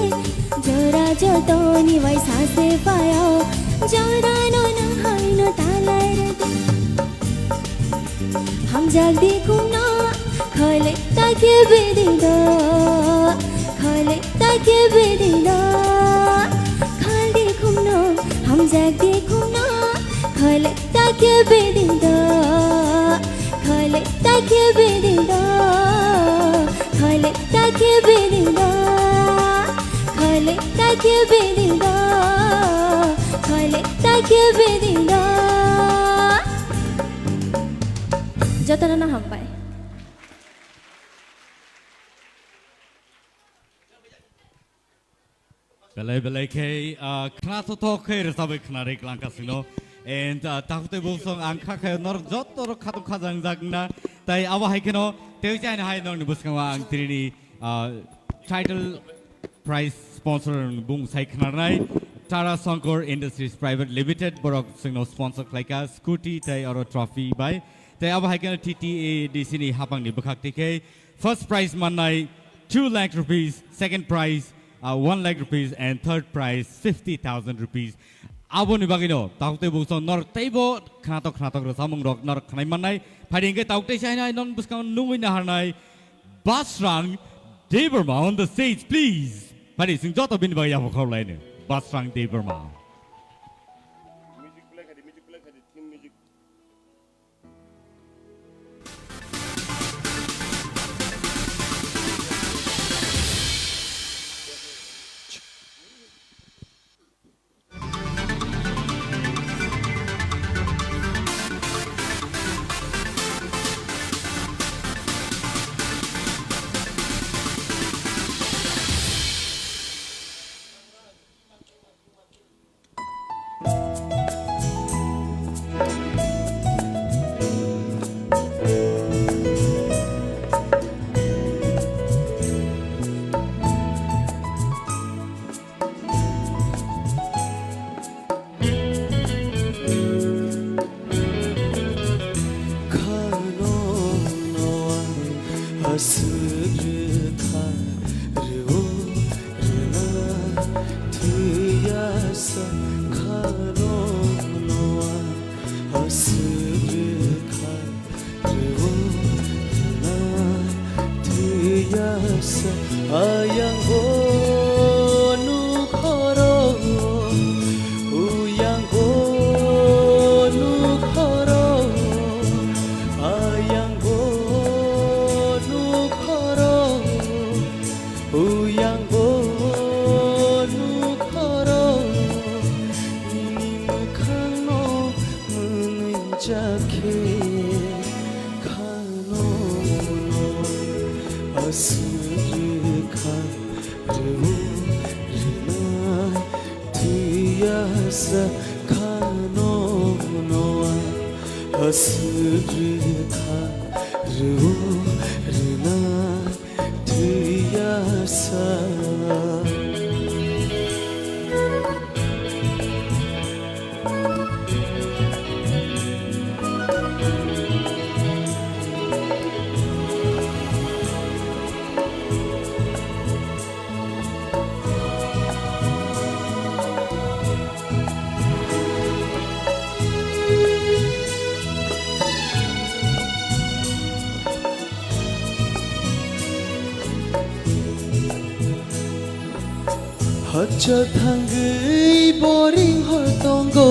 Jora jotoni bai sase phaio. Jorano nwng haino talai rwdi. Hamjakdi khumno, khale ta khe bidi do, khale ta khe bidi do. Khaldi khumno, hamjakdi khumno, khale ta khe bidi do, khale ta khe bidi do, khale ta khe bidi do, khale ta khe bidi do, khale ta khe bidi do. Jotono no hambai. Belai belai khe, ah, khna thothok khe rwchabwi khna ri klangkha sino. And, ah, takhuk tei buksong ang kha khe norok joto rok khatung khajang jak na. Tai abo hai kheno tei chaina hai nokni bwskango ang trini, ah, title prize sponsor bung sai khnarnai Tara Shankar Industries Private Limited borok chwngno sponsor khlaikha scooty tei oro trophy bai. Tei abo hai kheno T T A D C ni hapangni bwkhak tikhe first prize mannai two lakh rupees, second prize, uh, one lakh rupees and third prize fifty thousand rupees. Aboni bagwino takhuk tei buksong norok teibo khnatok khnatok rwchapmung rok norok khnai mannai. Phaidi hwnkhe takhuk tei chaina hai nokni bwskango nungwi naharnai Basrang Debbarma on the stage, please. Phaidi chwng joto bini bagwi yapha khorlaino. Basrang Debbarma. Khano noa aswk rwkha rwo rwna thwiya sa khano noa aswk rwkha. Rwna thwiya sa ayang bo nukhoro, uyang bo nukhoro, ayang bo nukhoro. Uyang bo nukhoro, Yasa khano noa aswk rwkha rwo rwna thwi yasa. Hachal thangwi boring hor tongo,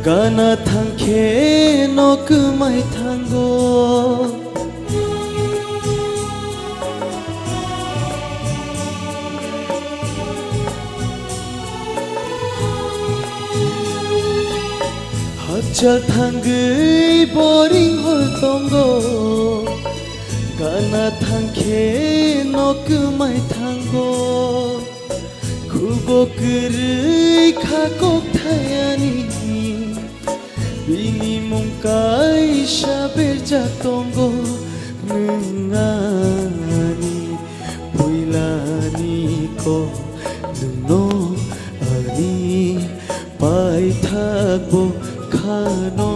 gana thangkhe no kwmai thango. Hachal thangwi boring hor tongo, gana thangkhe no kwmai thango. Khubo kwrwi kha kok thayani, bini mung kaisa berjak tongo. Nwng ani puilani kok, nwngno ani paithakbo khano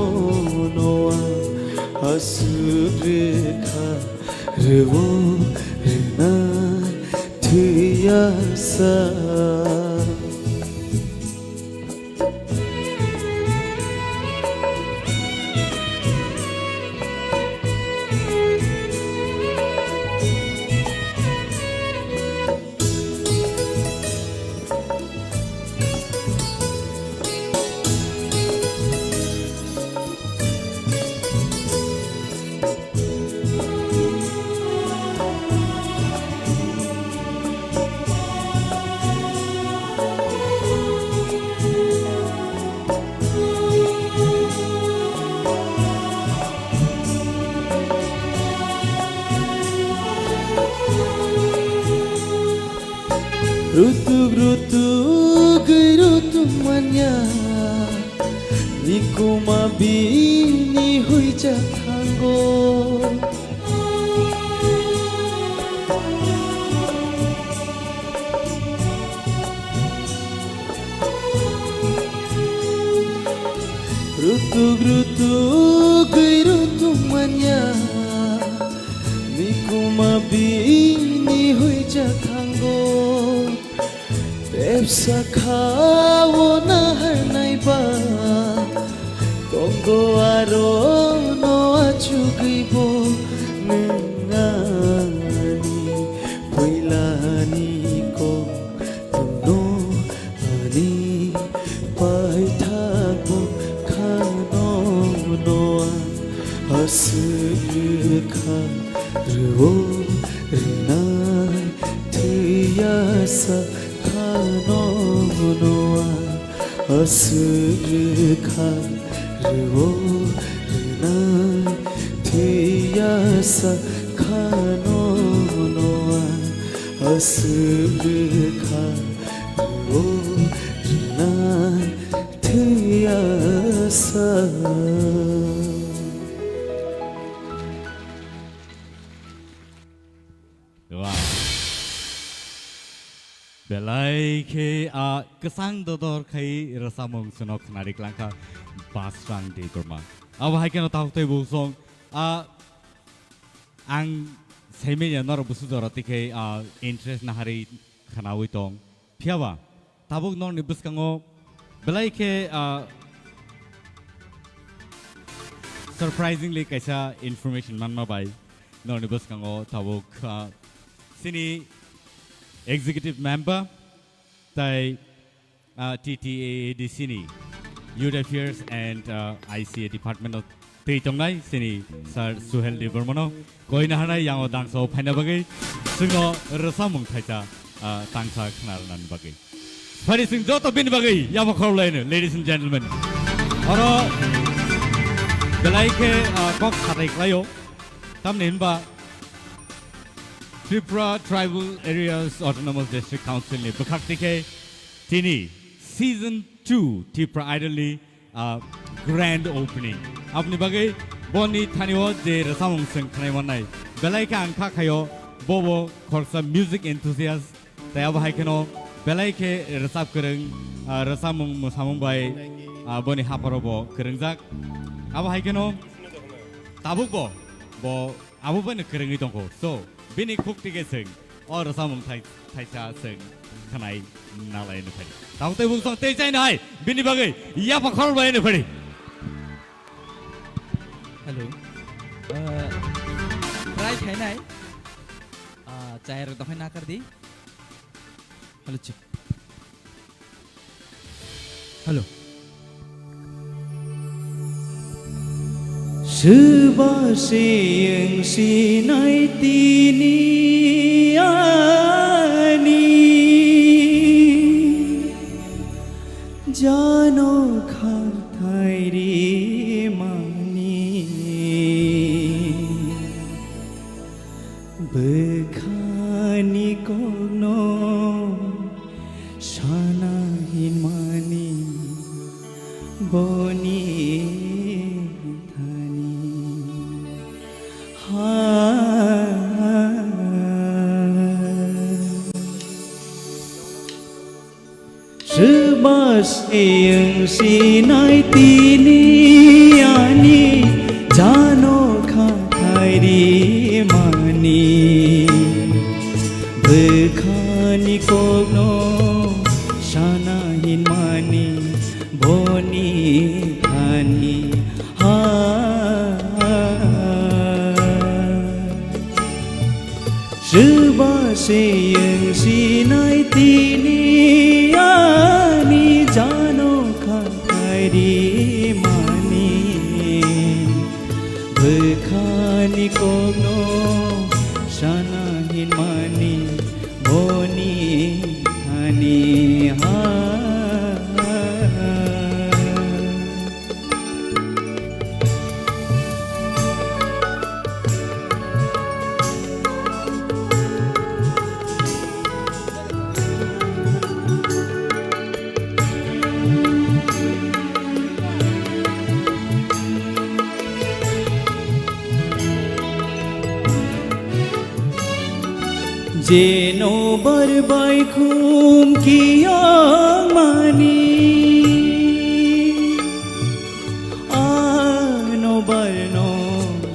noa aswk rwkha rwo rwna thwi yasa. Rutuk rutuk rutuk manya, nikuma bini huijak thango. Rutuk rutuk rutuk manya, nikuma bini huijak thango. Tepsa khao naharnai ba, tongo aro no achugwi bo nwng ani puilani kok, nwngno ani paithakbo khano noa aswk rwkha rwo rwnai thwi yasa khano noa aswk rwkha rwo rwnai thwi yasa khano noa aswk rwkha rwo rwnai thwi yasa. Wow. Belai khe a kwchang dodor khai rwchapmung chwngno khwnari klangkha Basrang Debbarma. Abo hai kheno tabuk tei bo song a ang saimanya norok busu jora tikhe a interest naharwi khwnawi tong. Phiyaba tabuk norokni bwskango belai khe, ah, surprisingly kaisa information manma bai norokni bwskango tabuk, ah, chini executive member tai, ah, T T A A D C ni Youth Affairs and, ah, I C A department o twi tongnai chini Sir Suhel Debbarmano koina hanai yango dangso phaina bagwi chwngno rwchapmung thaisa, ah, tangsa khna rwnani bagwi. Phari chwng joto bini bagwi yabo khorokhlaino, ladies and gentlemen. Oro belai khe, ah, kok satai khlaio. Tamni hinba Tripura Tribal Areas Autonomous District Council ni bwkhak tikhe tini Season two Tipra Idol ni, ah, grand opening. Aboni bagwi boni thani o je rwchapmung chwng khwnai mannai, belai khe ang kha khaio bobo khoroksa music enthusiast, tei abo hai kheno belai khe rwchap kwrwng, ah, rwchapmung mwsamung bai, ah, boni hapharo bo kwrwngjak. Abo hai kheno tabuk bo, bo abo bai no kwrwngwi tongkho. So, bini khuk tike chwng o rwchapmung thai-, thaisa chwng khwnai nalai nw phai. Tabuk tei buk song tei chai nai, bini bagwi yapha khorok bai nw phai. Hello. Uh, try khainai. Uh, chai rok dokhai nakar di. Hello, check. Hello. Swba se wng sinai tini ani jano khathai ri mani. Bwkhani kokno sana hinmani boni thani ha. Swba se wng sinai tini ani jano khathai ri mani. Bwkhani kokno sana hinmani boni thani ha. Swba se wng sinai tini ani jano khathai ri mani. Bwkhani kokno sana hinmani boni thani ha. Jeno bar bai khum kiyang mani, ano barno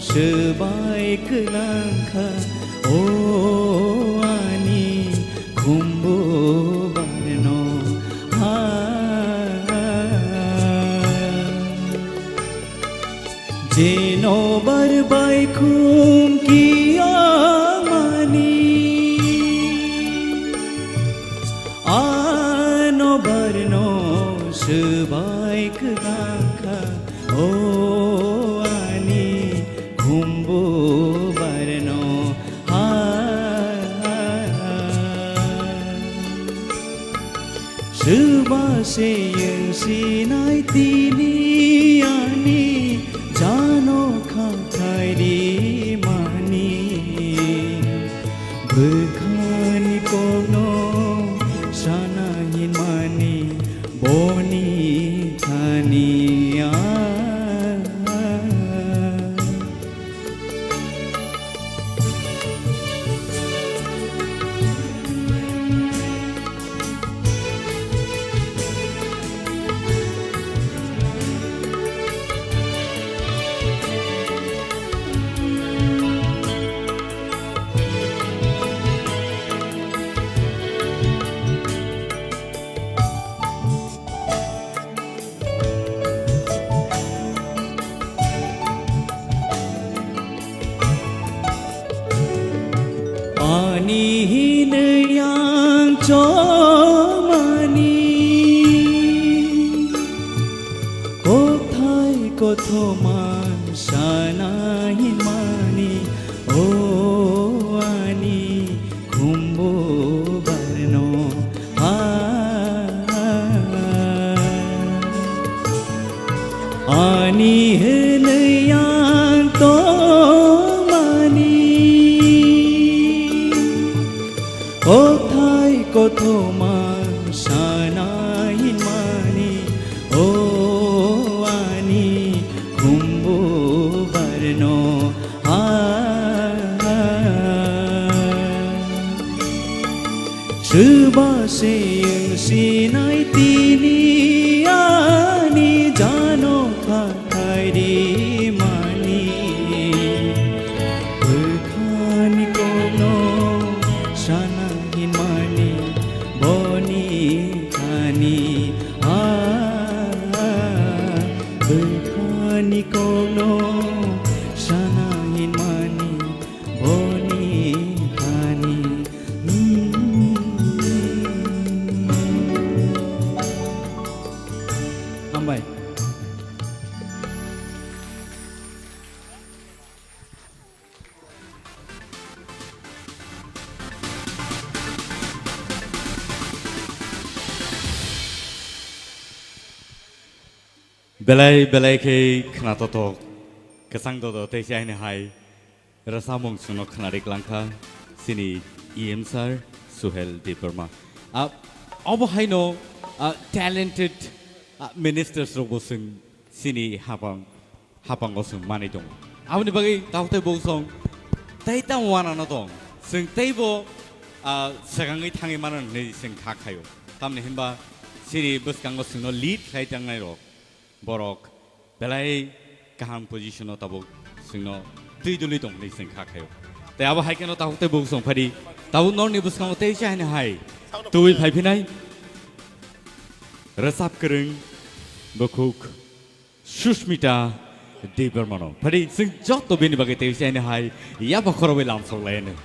swbai kwlang kha, o ani khumbu barno ha. Jeno bar bai khum kiyang mani, ano barno swbai kwlang kha, o ani khumbu barno ha. Swba se wng sinai tini ani jano khathai ri mani. Bwkhani kokno sana hinmani boni thani a. Ani hinwi ang chomani kokthai kothoma sana hinmani, o ani khumbu barno ha. Ani hinwi ang tongmani, kokthai kothoma sana hinma Chwng sinai tini ani jano khathai rimani. Bwkhani kokno sana hinmani boni thani. Ah, bwkhani kokno sana hinmani boni thani. Hambai. Belai belai khe khna totok, kwchang dodo tei se aini hai rwchapmung chwngno khna ri klangkha chini E M sir Suhel Debbarma. Ah, obo haino, ah, talented, ah, ministers rokbo chwng chini hapang, hapango chwng manwi tongo. Aboni bagwi tabuk tei buk song tei tamo wanano tong. Chwng teibo, ah, swkangwi thangwi mano hwnwi chwng kha khaio. Tamni hinba chini bwskango chwngno lead khlai tangnai rok. Borok belai kaham position-o tabuk chwngno twi duli tong hwnwi chwng kha khaio. Tei abo hai kheno tabuk tei buk song phadi tabuk norni bwskango tei se haino hai tubui phai phinai rwchap kwrwng bukhuk Sushmita Debbarmano. Phadi chwng joto bini bagwi tei se haino hai yaba khorobwi lamsok lai hwnwi.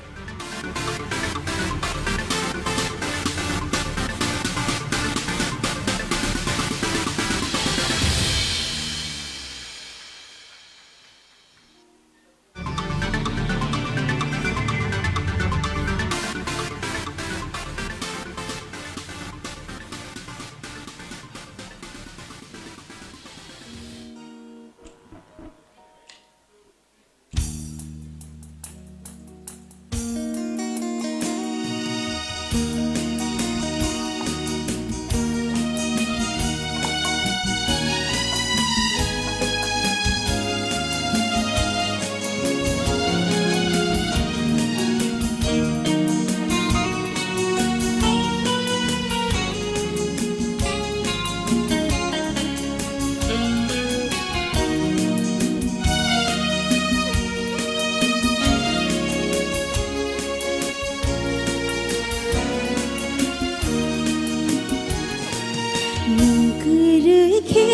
Nwng kwrwi khe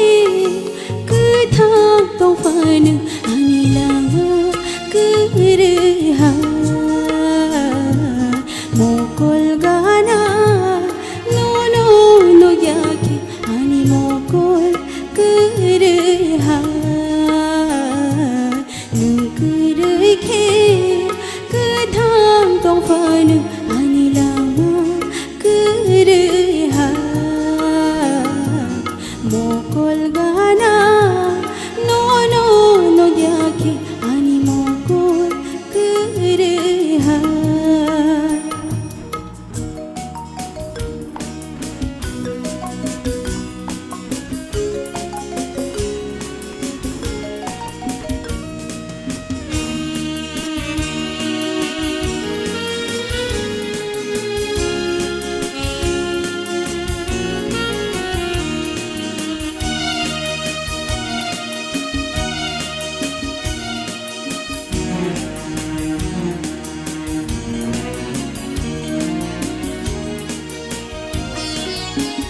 kwthang tong phano ani lama kwrwi ha. Mokol gana nono nukya khe ani mokol kwrwi ha. Nwng kwrwi khe kwthang tong phano ani lama kwrwi ha. Mokol gana nono nukya khe ani mokol kwrwi ha.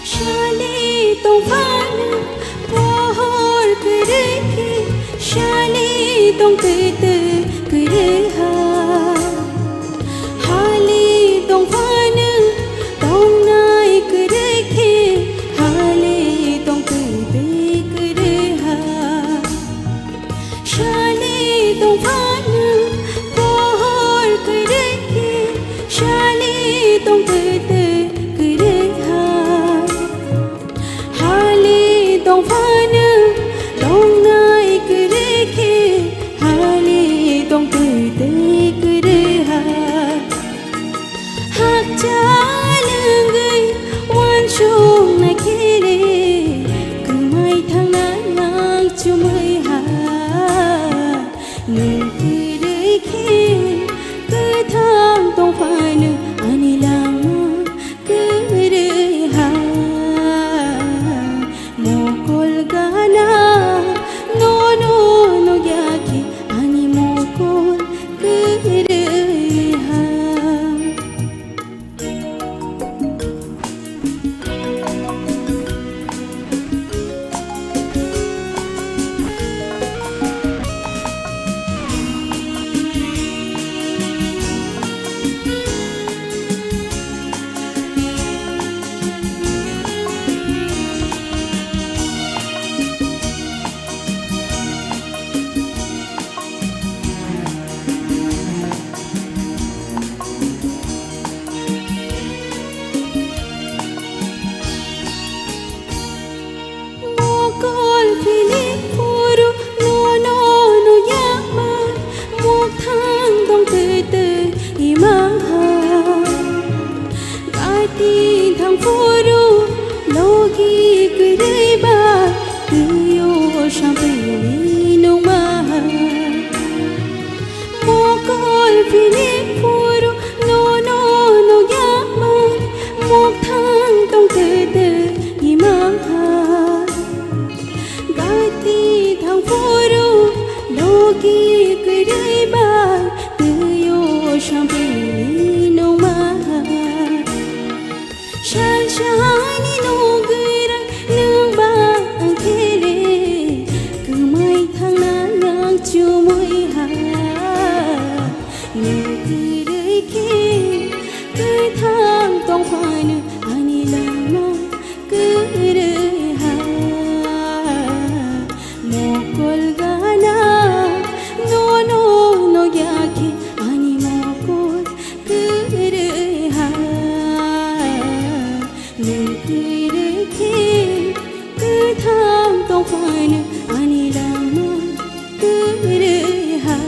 Sali tongphano pohor kwrwi khe, sali tongtwi twi kwrwi ha. Hali tongphano tongnai kwrwi khe, hali tongtwi twi kwrwi ha. Sali tongphano pohor kwrwi khe, sali tongtwi twi kwrwi ha. Hali tongphano tongnai kwrwi khe, hali tongtwi twi Ki kwrwi ba twi o sampili nungma. Mokol philip phuru nono nukya man, mokthang tong kwtwi ima ha. Gati thang phuru logi kwrwi ba twi o sampili nungma. Sal sani nugwirang nwng ba ang khe le, kwmai thangna yang chumui ha. Nwng kwrwi khe kwthang tong phano ani lama kwrwi ha. Mokol gana nono nukya khe ani mokol kwrwi ha. Nwng kwrwi khe kwthang tong phano ani lama kwrwi ha.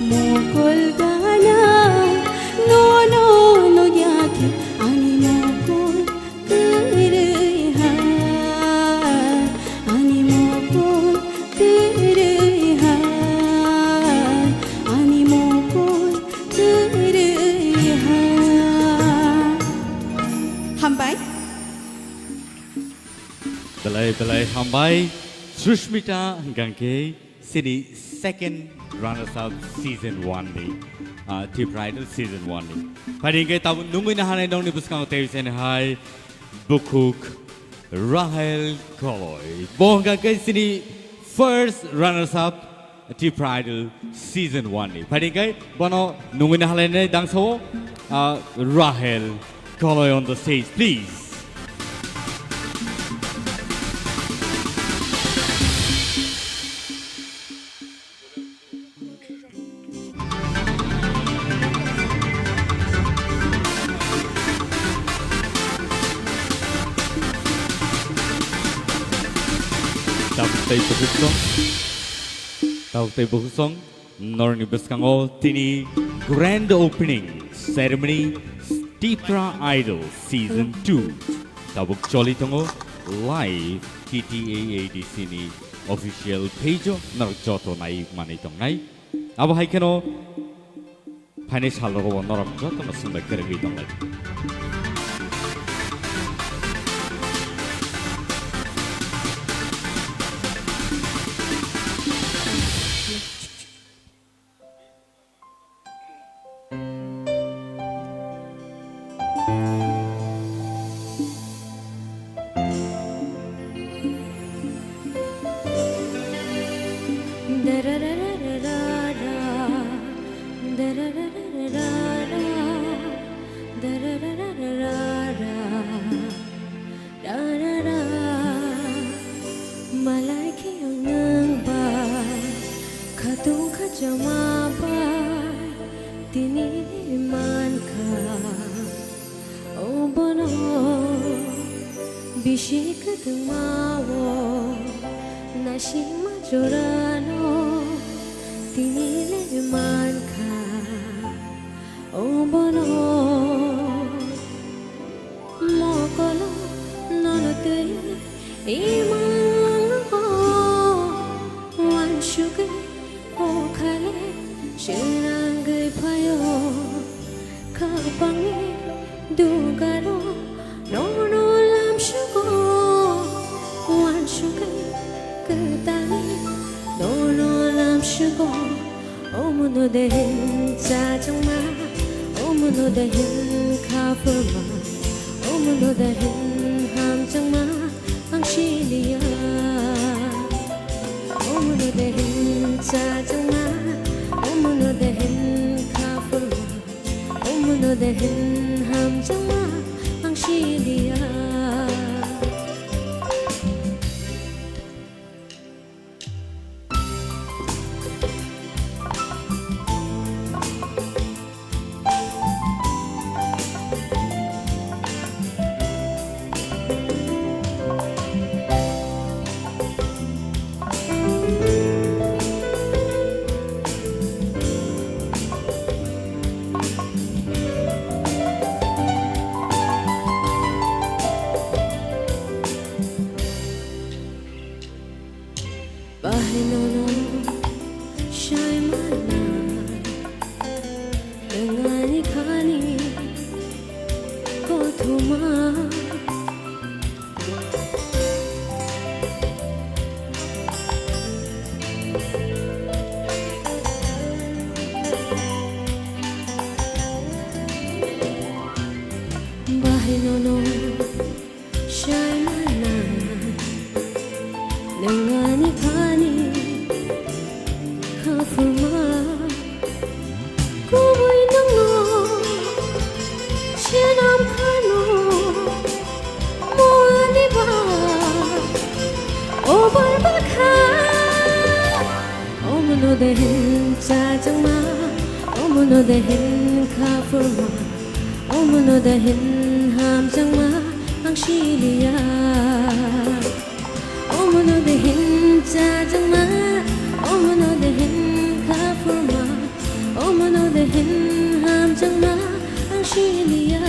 Mokol gana nono nukya khe ani mokol kwrwi ha, ani mokol kwrwi ha, ani mokol kwrwi ha. Hambai. Belai belai hambai Sushmita hwnkha khe. Chini second runners up season one ni, ah, Tipra Idol season one ni. Phai hwnkhe tabuk nungwi nahanai nokni bwskango tei chini hai bukhuk Rahel Koloi. Bo hwnkha khe chini first runners up Tipra Idol season one ni. Phai hwnkhe bono nungwi nahalainai dangsao, ah, Rahel Koloi on the stage, please. Tabuk tei bukhuk song, tabuk tei bukhuk song, norokni bwskango tini grand opening ceremony Tipra Idol Season two tabuk choli tongo live T T A A D C ni official page o norok joto nai manwi tongnai. Abo hai kheno phainai sal rogo bo norok jotono swngbai kwrwngwi tonglai. Malai khe ang nwng bai, khatung khachama bai, tini mankha. O bono bisi kwthwngma o naisingma jorano tini le mankha. O bono mokolo nono twi imang o wansugwi o khale swnangwi phaio. Khapangni dugaro nono lamsugo, wansugwi kwtangni nono lamsugo. Omono de hin chachangma, omono de hin khapurma, omono de hin hamchangma, ang siliya. Omono de hin chachangma, omono de hin khapurma, omono de hin hamchangma, ang siliya. Bahai nono sai mana nangani pani khafuma. Kubui nangno shenam khano muani ba obar bakha. Omono dehin chajangma, omono dehin khafurma, omono dehin hamjangma ang siliya. Omono dehin chajangma, omono dehin khafurma, omono dehin hamjangma ang siliya.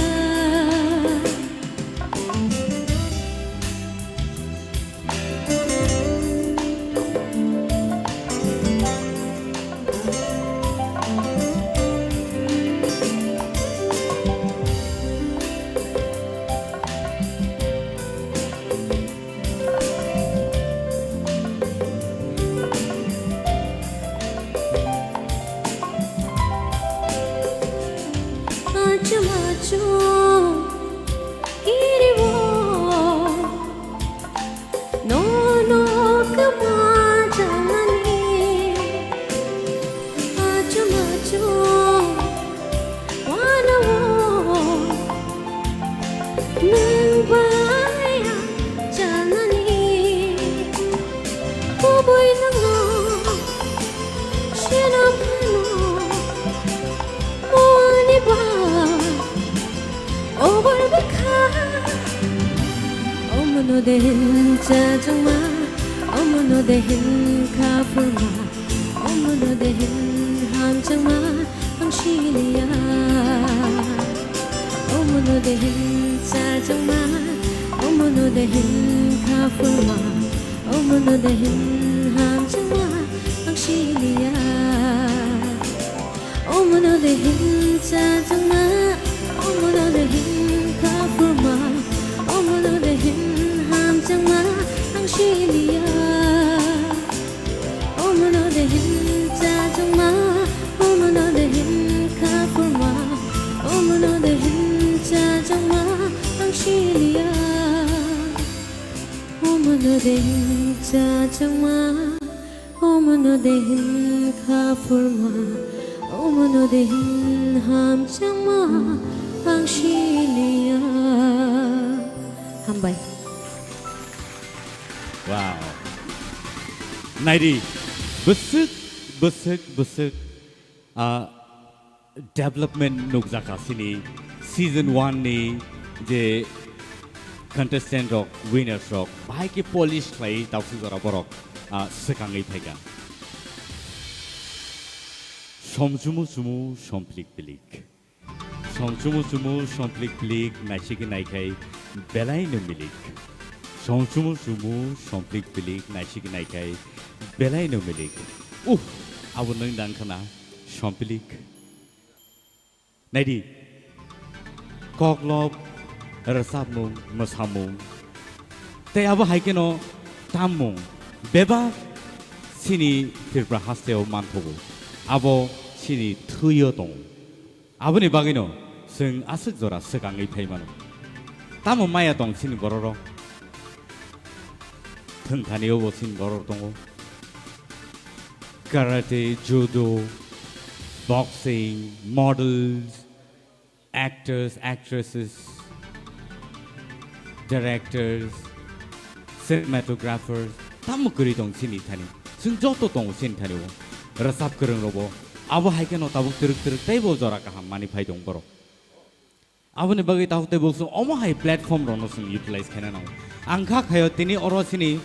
Achum achum kiriwo nono kama janani. Achum achum wanawo nwng bai ang janani. Kubui nwngno seno phano muani ba obar bwkha. Omono dehin chajangma, omono dehin khafurma, omono dehin hamjangma ang siliya. Omono dehin chajangma, omono dehin khafurma, omono dehin hamjangma ang siliya. Omono dehin chajangma, omono dehin khafurma, omono dehin hamjangma ang siliya. Omono dehin chajangma, omono dehin khafurma, omono dehin chajangma ang siliya. Omono dehin chajangma, omono dehin khafurma, omono dehin hamjangma ang siliya. Hambai. Wow. Naidi, bwswk, bwswk, bwswk, ah, development nukjakha chini season one ni je contestant rok, winners rok, bahai khe polish khlai tausuk jora borok, ah, swkangwi phaikha. Somchumu chumu, somplik pilik. Song chumu chumu, somplik plik, naisik naikhai belai no milik. Song chumu chumu, somplik plik, naisik naikhai belai no milik. Uh, abo nwng dang khna, somplik. Naidi, koklop, rwchapmung, mwsamung. Tei abo hai kheno tammung bebak chini Tripura hasteo manthogo. Abo chini thwio tongo. Aboni bagwino chwng aswk jora swkangwi phai mano. Tamo maya tong chini bororok? Thwngthani obo chini bororok tongo. Karate, judo, boxing, models, actors, actresses, directors, cinematographers, tamo kwrwi tong chini thani. Chwng joto tongo chini thani o. Rwchap kwrwng robo. Abo hai kheno tabuk twrwk twrwk teibo jora kaham mani phai tong borok. Aboni bagwi tabuk teibo chwng omo hai platform rokno chwng utilize khaina nango. Ang kha khaio tini oro chini,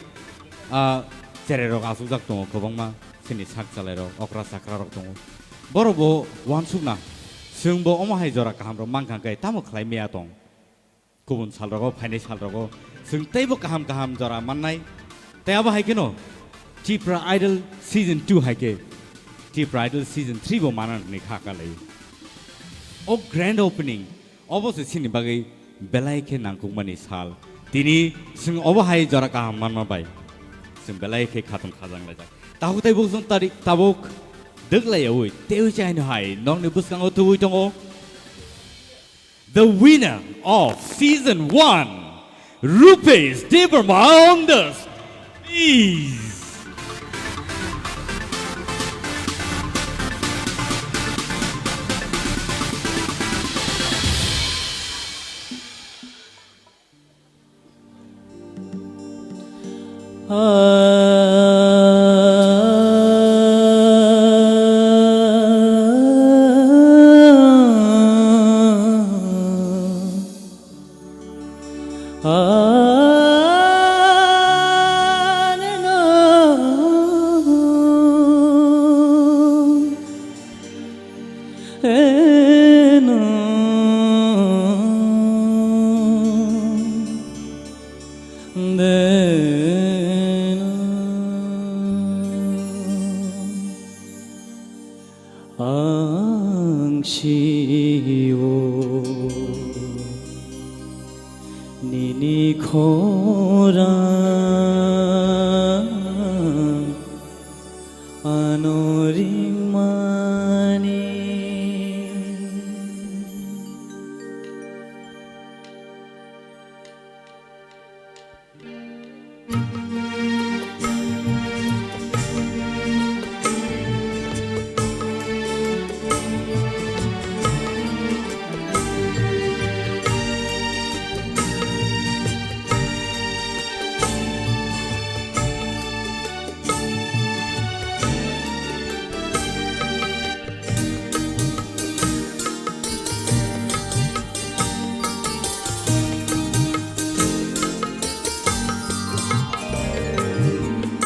ah, cherai rok achukjak tongo kwbangma. Chini sak chalai rok, okra chakra rok tongo. Borok bo uansukna, chwng bo omo hai jora kaham rok mankha khe tamo khlai maya tong. Kubun sal rogo, phainai sal rogo, chwng teibo kaham kaham jora mannai. Tei abo hai kheno Tipra Idol season two hai khe Tipra Idol season three bo mana hwnwi kha kalai. O grand opening, obo se chini bagwi Belai khe nangkukmani sal. Tini chwng obo hai jora kaham manma bai chwng belai khe khatong khajang laijak. Tabuk tei bukjwng tari tabuk dwglaiyaui teiwi chaino hai nokni bwskango tubui tongo. The winner of season one, Rupesh Debbarma on the stage. Ang sio nini khorang ano ringmani.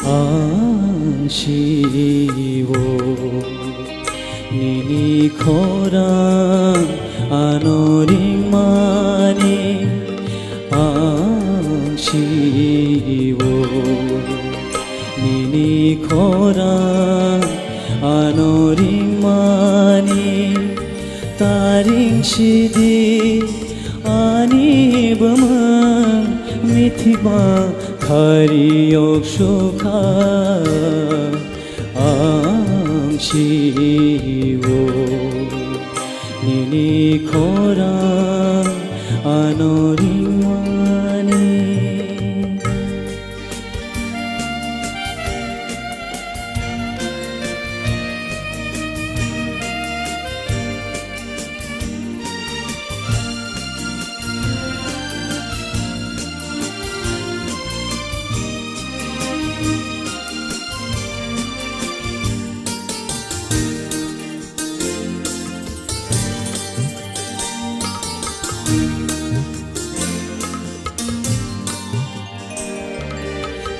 Ang sio nini khorang ano ringmani, ang sio nini khorang ano ringmani, ta ring sidi ani bwmwng mithi ba khari yok sukha. Ang sio nini khorang ano ringmani.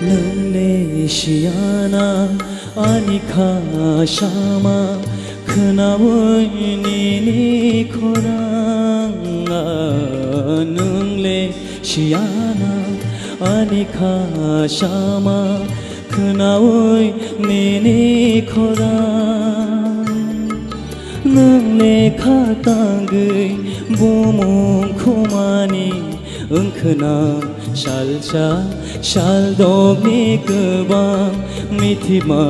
Nwng le siyana ani kha sama khwnaui nini khorang. Nwng le siyana ani kha sama khwnaui nini khorang. Nwng le kha tangwi bumung khumani wngkhwna salsa saldokni kwbang mithima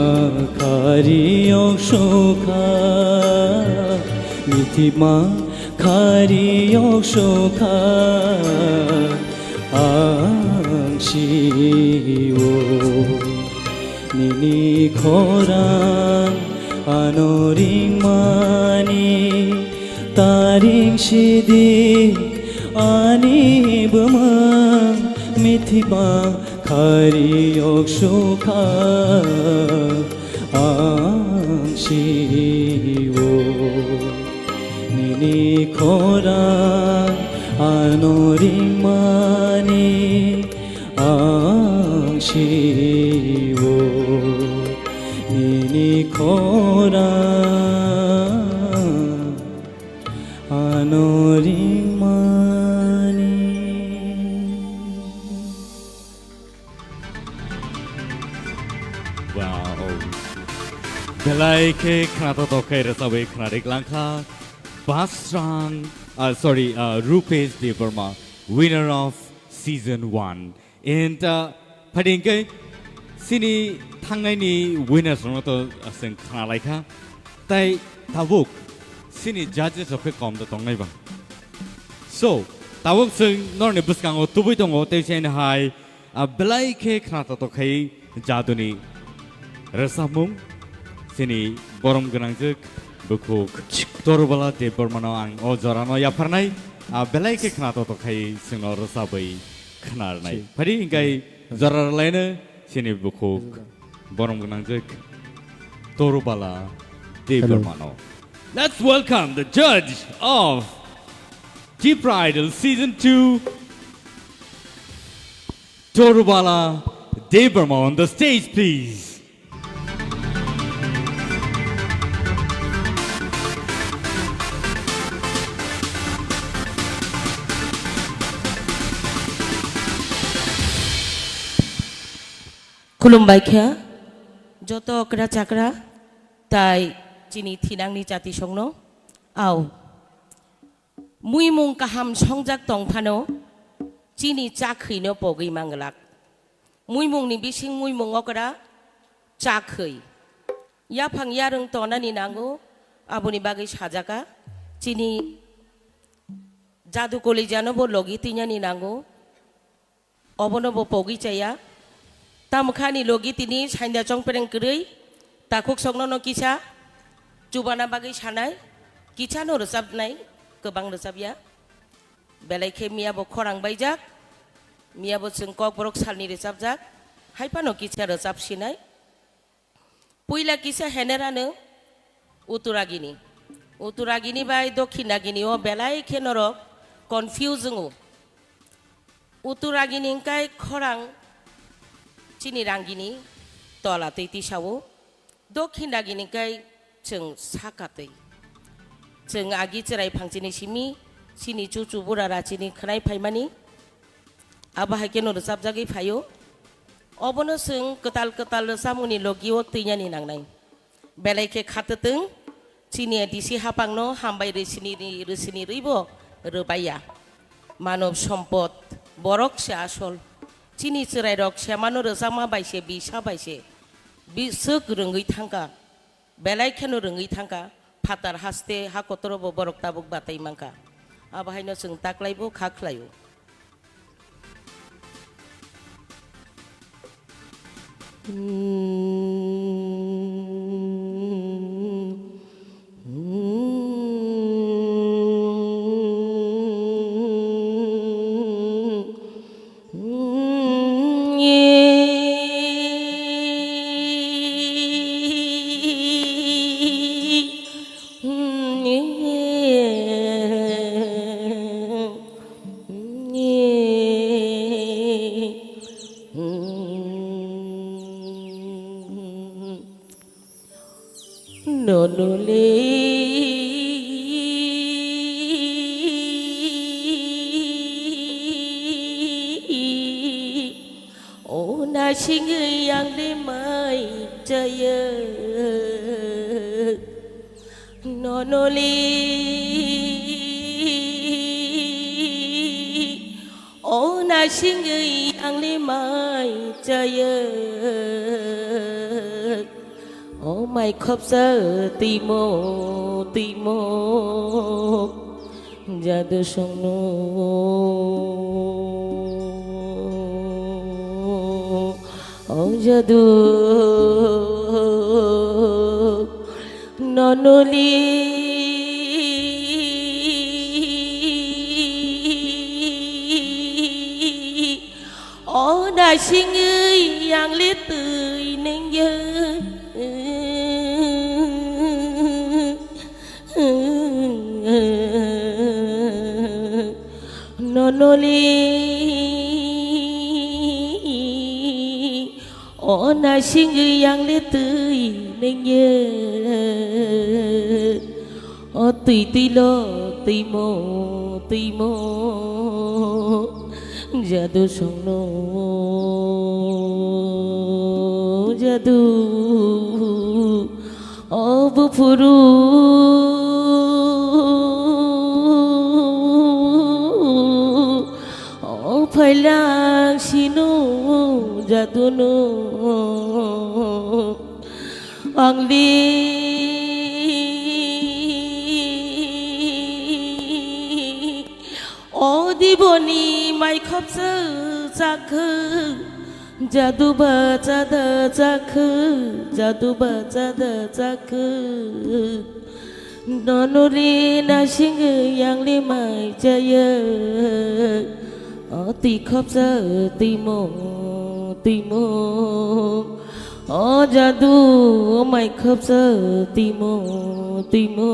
khari yok sukha, mithima khari yok sukha. Ang sio nini khorang ano ringmani, ta ring sidi ani bwmwng mithima khari yok sukha. Ang sio nini khorang ano ringmani, ang sio nini khorang ano ringmani. Wow. Belai khe khnatok tok khe rwchabwi khnarik langkha. Basrang, ah, sorry, ah, Rupesh Debbarma. Winner of season one. And, uh, phaidi hwnkhe chini thangnaini winners rokno to, uh, chwng khna laikha. Tai tabuk chini judges rok khe kom da tongnai ba. So, tabuk chwng norokni bwskango tubui tongo, tei chini hai, uh, belai khe khna totok khai jaduni rwchapmung, chini borom gwnangjwk bukhuk Torubala Debbarmano ang o jorano yapharnai, ah, belai khe khna totok khai chwngno rwchabwi khna rwnai. Phari hingkai jora rwlaino chini bukhuk borom gwnangjwk Torubala Debbarmano. Let's welcome the judge of Tipra Idol Season two, Torubala Debbarma on the stage, please. Khulumbai kha, joto okra chakra, tai chini thinangni chatisongno, au. Muimung kaham songjak tong phano, chini chakhwino pogwi manglak. Muimungni bising muimung okra chakhwi. Yaphang yarwng tonani nango, aboni bagwi sajaka. Chini jadu kolejano bo logi twinani nango. Obono bo pogwi chaya. Tamokha ani logi tini sainda chongpereng kwrwi, takhuk sokno no kisa chubana bagwi sanai, kisa no rwchapnai, kwbang rwchapya. Belai khe miya bo khorang baijak, miya bo chwng Kokborok salni rwchapjak, hai phano kisa rwchap sinai. Puila kisa henerano Uttaragini. Uttaragini bai Dokhinagini o belai khe norok confuse wngo. Uttaragini hwnkhe khorang chini rangini tola twi tisao. Dokhinagini hwnkhe chwng saka twi. Chwng agi chwrai phangchini simi chini chuchu bura rachini khwnai phaimani. Abo hai kheno rwchapjagwi phaio. Obono chwng kwtal kwtal rwchapmungni logio twinani nangnai. Belai khe khatwtwng, chini A D C hapangno hambai rwsini, rwsini rwibo rwbaiya. Manob sompod, borok se asol. Chini chwrairok semano rwchapma bai se, bisa bai se. Biswk rwngwi thangkha. Belai kheno rwngwi thangkha, phatar haste ha kotoro bo borok tabuk batai mankha. Abo haino chwng taklai bo kha khlaio. Nonole o nasingwi ang le mai chaya. Nonole o nasingwi ang le mai chaya. O mai khopsa twimo, twimo, jadu songno. O jadu nonoli o nasingwi ang le twi nengya. Nonoli o nasingwi ang le twi nengya. O twi twilo twimo, twimo jadu songno, jadu. O buphuru O phailak sinu jadunu angli o diboni mai khopsa chakhu jadu ba chada chakhu jadu ba chada chakhu. Nonuli nasingwi yangli mai chaya, o twi khopsa twimo twimo, o jadu mai khopsa twimo twimo,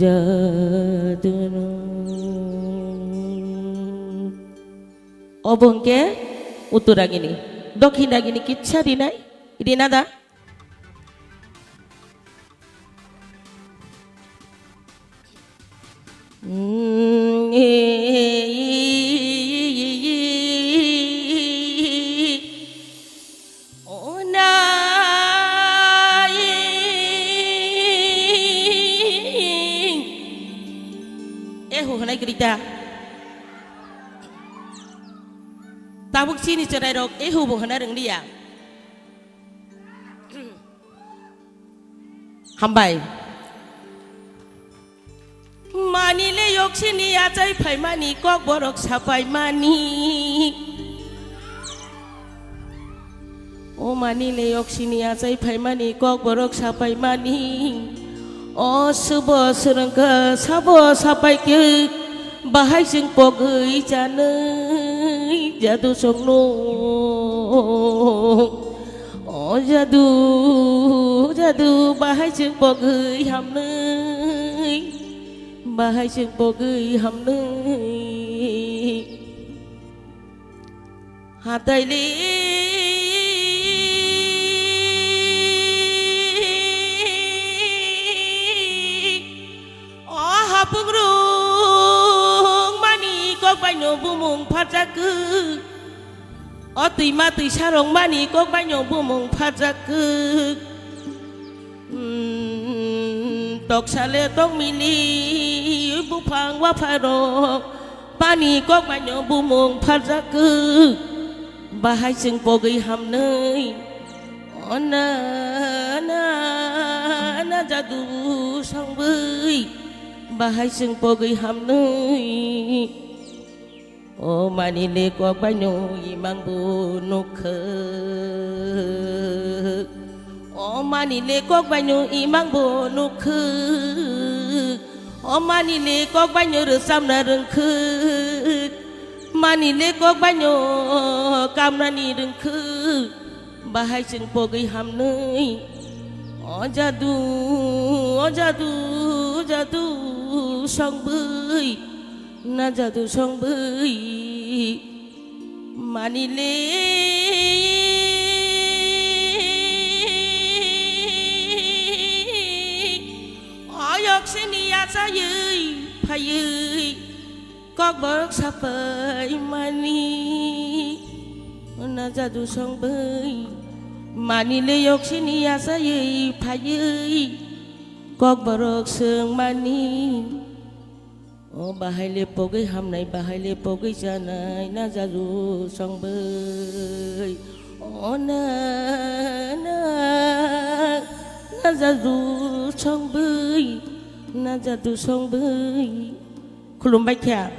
jadu no. Obo hwnkhe uttoragini, dokhinagini kitsa rinai, rina da? Ehu hwnai kwrwi ta. Tabuk chini chwrairok ehu bo hwnna rwngliya. Hambai. Mani le yoksini achai phaimani kok borok sapaimani. O mani le yoksini achai phaimani kok borok sapaimani. O subo swrwngkha sabo sapaikhe bahai chwng pogwi chanwi jadu songno. O jadu, jadu, bahai chwng pogwi hamnwi, bahai chwng pogwi hamnwi. Hataili o hapungrung mani kok baino bumung pharjakgwi. O twima twisa rwngmani kok baino bumung pharjak kwk. Hmm, toksa le tongmili buphang wapharok bani kok baino bumung pharjak kwk. Bahai chwng pogwi hamnwi. O na, na, na jadu songwi. Bahai chwng pogwi hamnwi. O mani le kok baino imang bo nukkhwk. O mani le kok baino imang bo nukkhwk. O mani le kok baino rwchapna rwngkhwk. Mani le kok baino kamnani rwngkhwk. Bahai chwng pogwi hamnwi. O jadu, o jadu, jadu songwi. Na jadu songwi mani le. Oyok sini achaiwi phaiwi kokborok sapai mani. Na jadu songwi mani le yok sini achaiwi phaiwi kokborok swng mani. O bahai le pogwi hamnai, bahai le pogwi chanai, na jadu songwi. O na, na, na jadu songwi, na jadu songwi. Khulumbai kha.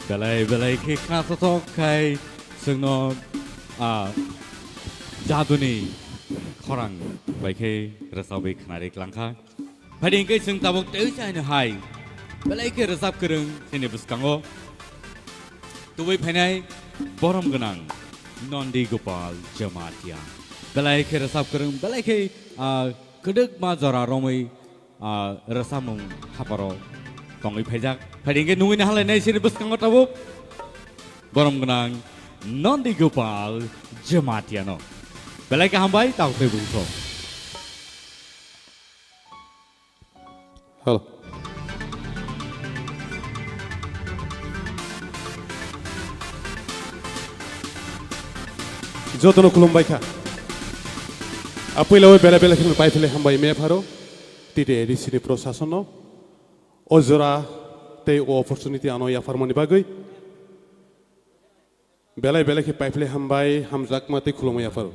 Belai belai khe khnasothok khai chwngno, ah, jaduni khorang bai khe rwchabwi khnari klangkha. Phaidi hwnkhe chwng tabuk tei chaino hai belai khe rwchap kwrwng chini bwskango tubui phainai borom gwnang Nondi Gopal Jamatia. Belai khe rwchap kwrwng, belai khe, ah, kwdwkma jora romwi ah, rwchapmung haparo tongwi phaijak. Phaidi hwnkhe nungwi naharlainai chini bwskango tabuk borom gwnang Nondi Gopal Jamatiano. Belai khe hambai, tabuk tei bungso. Hello. Jotono khulumbai kha. A puila o bela bela kheno pai philai hambai me pharo. T T A D C ni prosason no. O jora tei o opportunity ano yapharmani bagwi belai belai khe paiphlai hambai, hamjakma tei khulumui yapharo.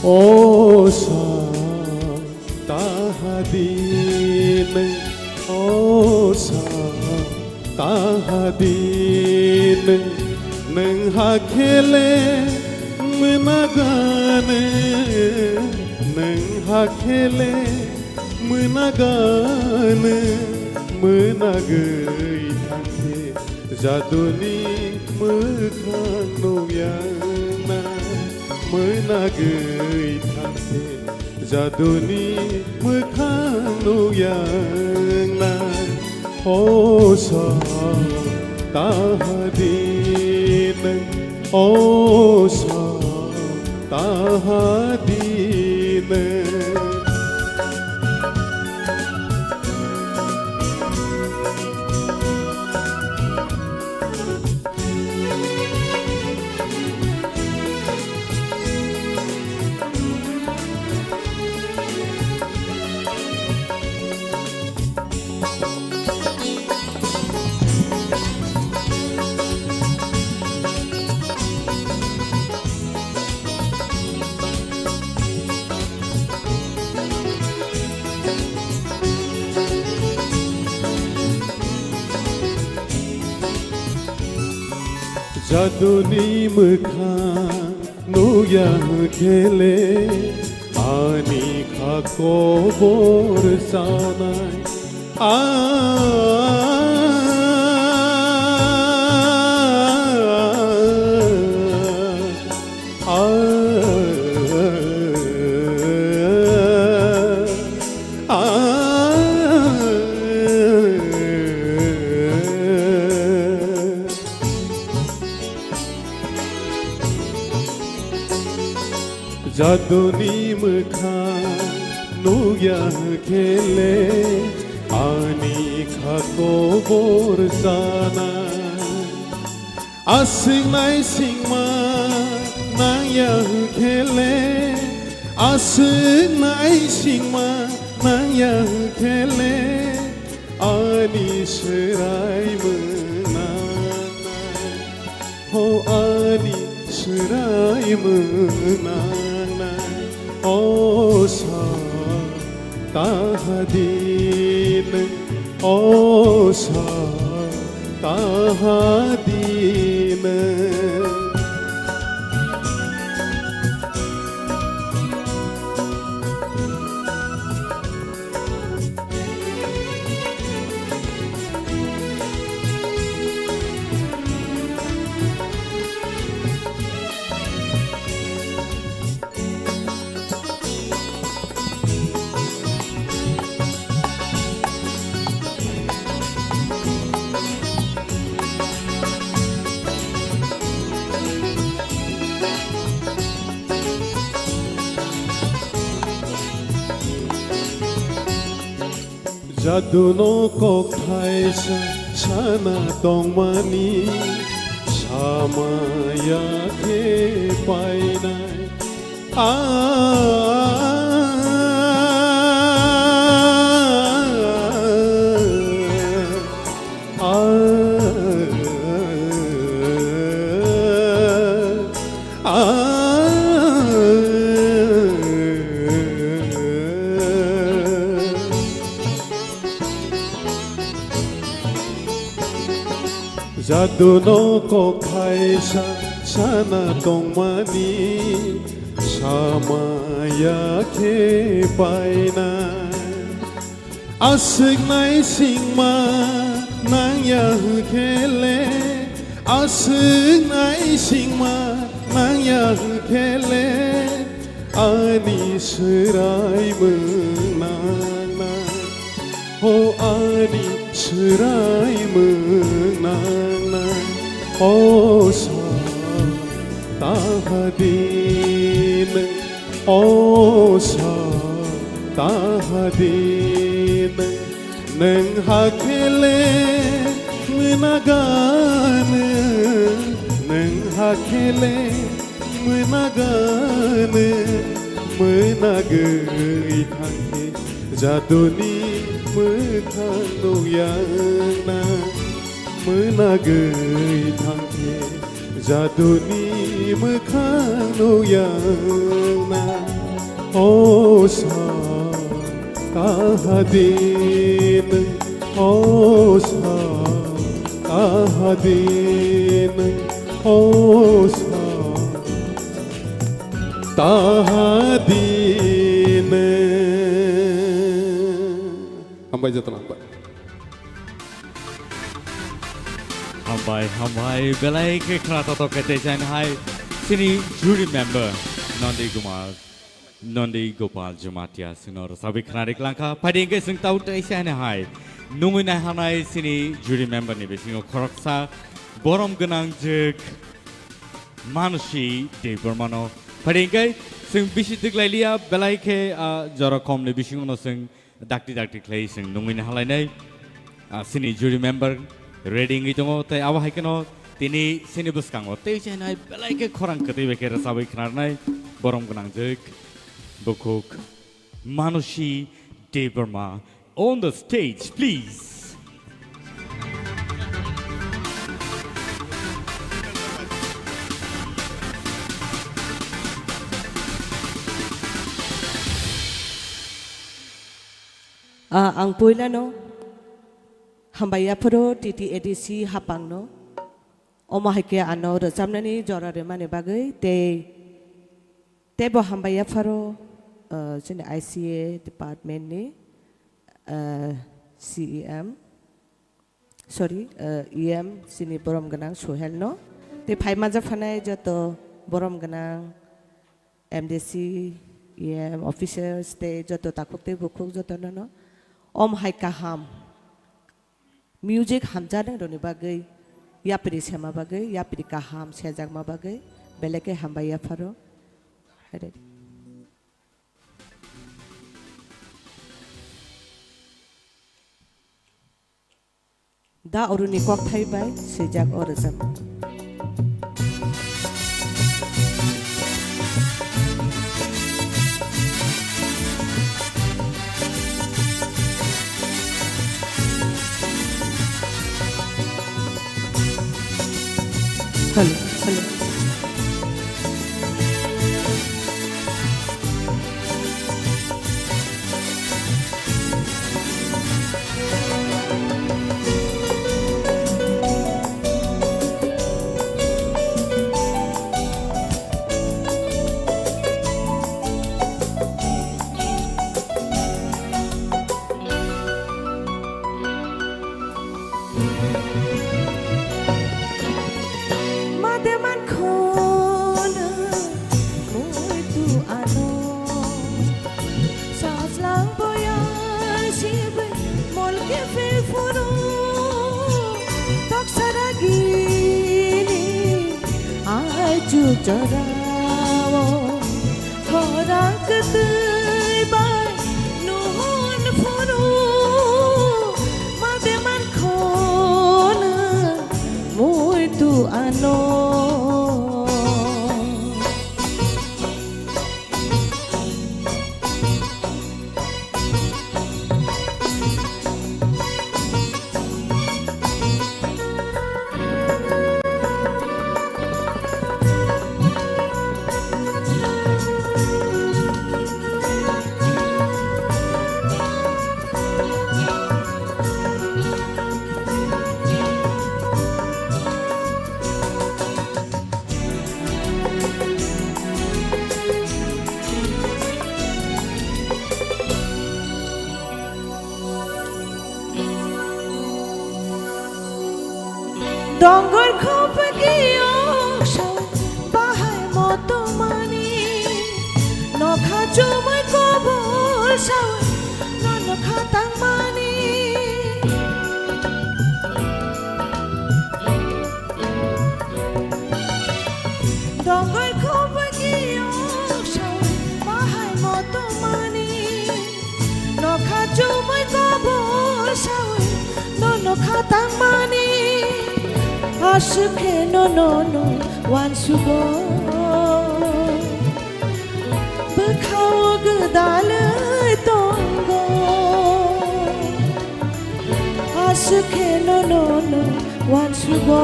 O sa tahadin, o sa tahadin, nwng hakhele mwnagane, nwng hakhele mwnagane, mwnagwi thangkhe jaduni mwkhang nukya na, mwnagwi thangkhe jaduni mwkhang nukya na. O sa tahadin, o sa tahadin. Jaduni mwkhang nukya khele, ani kha kobor sanai. A, a, a, a. Jaduni mwkhang nukya khele, ani kha kobor sana. Aswk naisingma nangya khele, aswk naisingma nangya khele, ani swrai mwnanai. Ho ani swrai mwnanai, o sa tahadin, o sa tahadin. Jaduno kokthai sa-, sana tongmani samaya khe painai. A, a, a. Jaduno kokthai sa-, sana tongmani Samaya khe painai. Aswk naisingma nangya hwnkhe le, aswk naisingma nangya hwnkhe le, ani swrai mwng nangnai, o ani swrai mwng nangnai, o sa tahadi nwng. O sa tahadi nwng, nwng hakhe le mwnaganw, nwng hakhe le mwnaganw, mwnagwi thangkhe jaduni mwkhang nukya wngna, mwnagwi thangkhe jaduni mwkhang nukya wngna. O sa tahadi nwng, o sa tahadi nwng, o sa tahadi nwng. Hambai jotono, hambai. Hambai, hambai, belai khe khna totok khe tei chaini hai chini jury member Nandi Kumar, Nandi Gopal Jamatia chwngno rwchabwi khna ri klangkha. Phaidi hwnkhe chwng tau tei chaini hai nungwi naihanai chini jury member ni bisingo khoroksa borom gwnang jwk Manusi Debbarmano. Phaidi hwnkhe chwng bisi twk lai liya, belai khe, ah, jora kom ni bisingo no chwng dakti dakti khlai chwng nungwi nahalainai, ah, chini jury member ready wngwi tongo, tei abo hai kheno tini chini bwskango tei chainai belai khe khorang kwtwi bai khe rwchabwi khnarnai borom gwnang jwk bukhuk Manusi Debbarma on the stage, please. Ah, ang puilano hambai yapharo T T A D C hapangno. Omo hai khe ano rwchapnani jora rwmani bagwi tei, teibo hambai yapharo, ah, chini I C A department ni, ah, C E M, sorry, ah, E M chini borom gwnang Sohel no. Tei phai manjak phanai joto borom gwnang M D C, E M, officers tei joto takhuk tei bukhuk jotono no. Om hai kaham. Music hamjaknai rokni bagwi, yapri sema bagwi, yapri kaham sejakma bagwi, belai khe hambai yapharo. Haire. Da Aruni kokthai bai swijak o rwchapmung. Hello, hello. Made man khona muitu ano. Sajlang boya sibe molke fe furu. Toksara gini ai chu chorao. Khorang kwtwi bai nuhun phuru made man khona muitu ano. Dongor khopegi ongsa bahai motomani, nokha chumui kobol sawi nono khatangmani. Dongor khopegi ongsa bahai motomani, nokha chumui kobol sawi nono khatangmani. Aswk khe nono no uansugo, bwkhao gwdalwi tongo. Aswk khe nono no uansugo,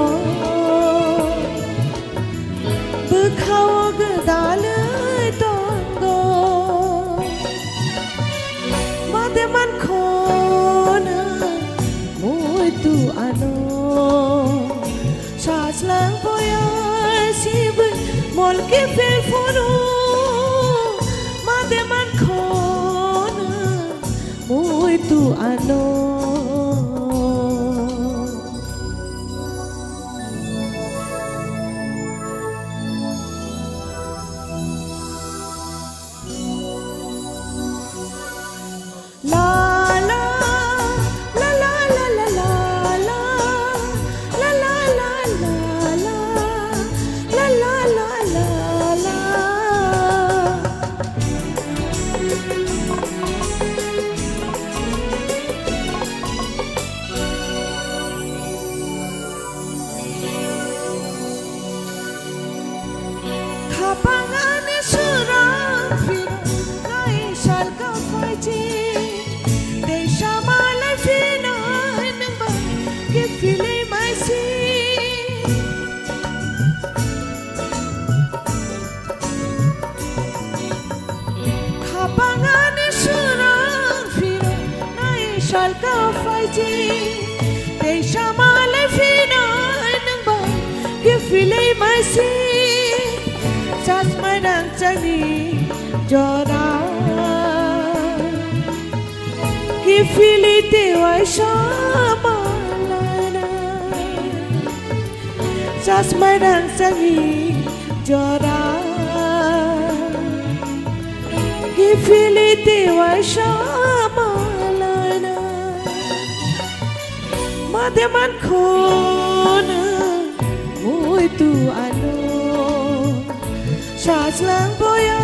bwkhao gwdalwi tongo. Made mankhono muitu ano, sajlang boya sibui mol kiphil phuru. Made mankhono muitu ano. La la la la la la la la. Khapang ani swrang phirok nai salka phaiji, tei samalai phinai nwng bai kiphilwi maisi. Khapang ani swrang phirok nai salka phaiji, tei samalai phinai nwng bai kiphilwi maisi. Chasmai rangchakni jora kiphilwi tei waisa manlaina. Chasmai rangchakni jora kiphilwi tei waisa manlaina. Made mankhono muitu ano, sajlang boya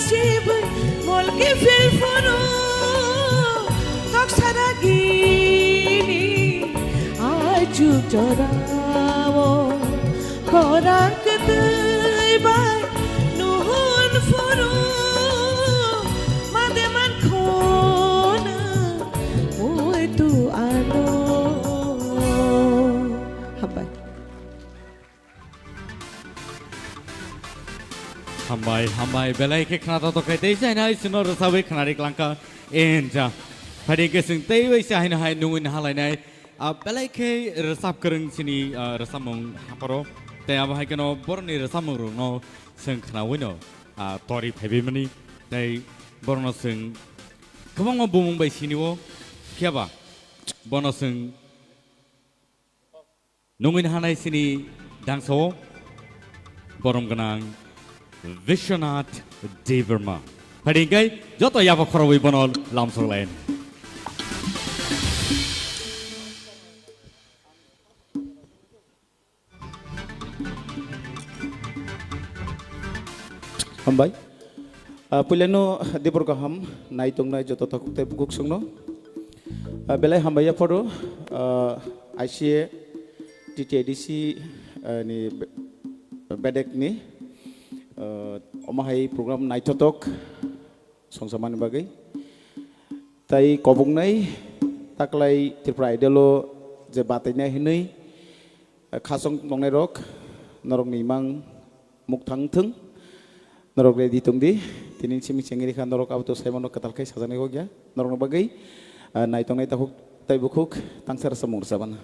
sibui mol kiphil phuru. Kok sara gini ai chuk jorao, khorang kwtwi bai nuhun phuru. Made mankhono muitu ano. Hambai. Hambai, hambai, belai khe khna totok khai tei jainai sino rwchabwi khnari klangkha enja. Phadi khe chwng tei bai se haino hai nungwi nahalainai. Ah, belai khe rwchap kwrwng chini, ah, rwchapmung hapharo. Tei abo hai kheno borokni rwchapmung rokno chwng khnawi no, ah, tori phaibai mani. Tei borokno chwng kwbangma bumung bai sinio, phiya ba bono chwng nungwi nahanai chini dangsa o borom gwnang Vishwanath Debbarma. Phadi hwnkhe joto yapha khorobwi bono lamsok lai. Hambai. Ah, puilano dibor kaham nai tongnai joto takhuk tei bukhuk songno. Ah, belai hambai yapharo, ah, I C A T T A D C, ah, ni be-, bedek ni, ah, omo hai program naithotok songsamani bagwi. Tai koboknai taklai Tripura Idol o je batainai hinwi, ah, khasong tongnai rok, norok ni imang mukthang thung, norok ready tong di. Tini simi chengri kha norok abo to saimano kwtal khai sajani kok ya. Norok ni bagwi, ah, nai tongnai takhuk tai bukhuk tangsa rasa mung rwchabana.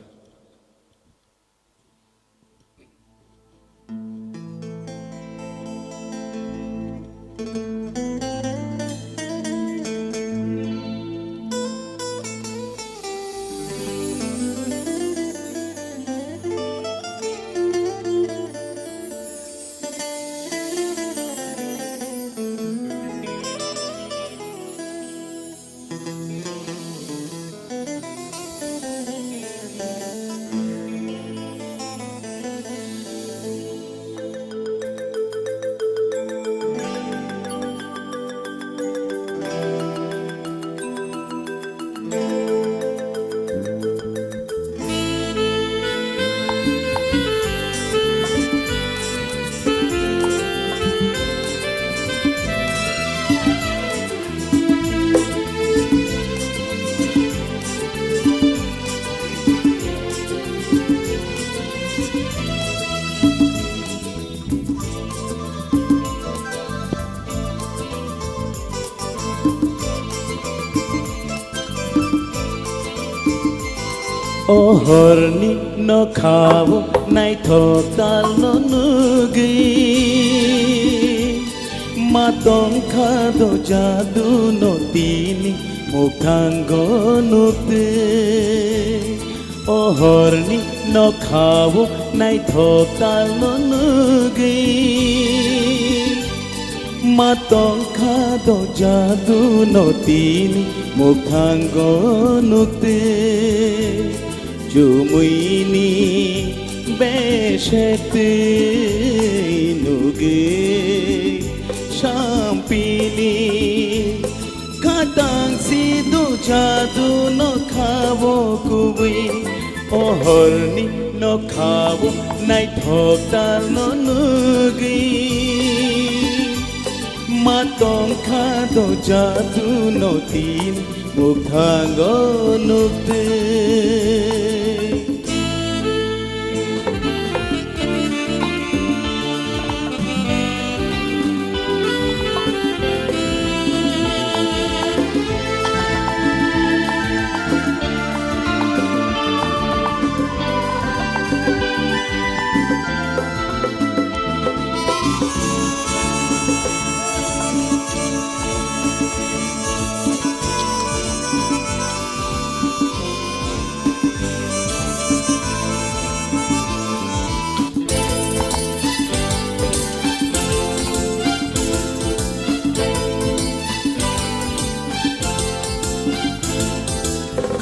O horni nokhao naithok talno nugwi, ma tongkha do jaduno tini mukthango nuktwi. O horni nokhao naithok talno nugwi, ma tongkha do jaduno tini mukthango nuktwi. Chumuini besetwi nugwi sampili khatang si do jaduno khao kubui. O horni nokhao naithok talno nugwi, ma tongkha do jaduno tini mukthango nuktwi.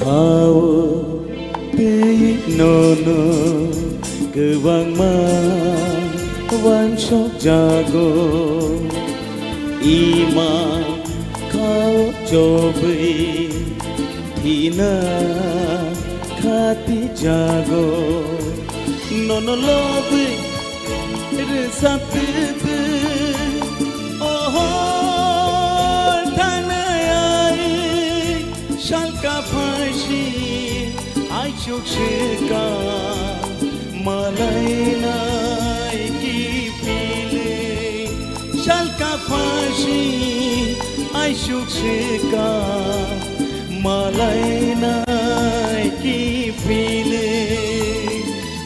Khao tei nono kwbangma wansok jago, ima khao chobwi thina khati jago. Nono lobwi rwsaptwtwi, o hor thangnai ai salka phaisi, aisuk swka malainai kiphilwi. Salka phaisi, aisuk swka malainai kiphilwi.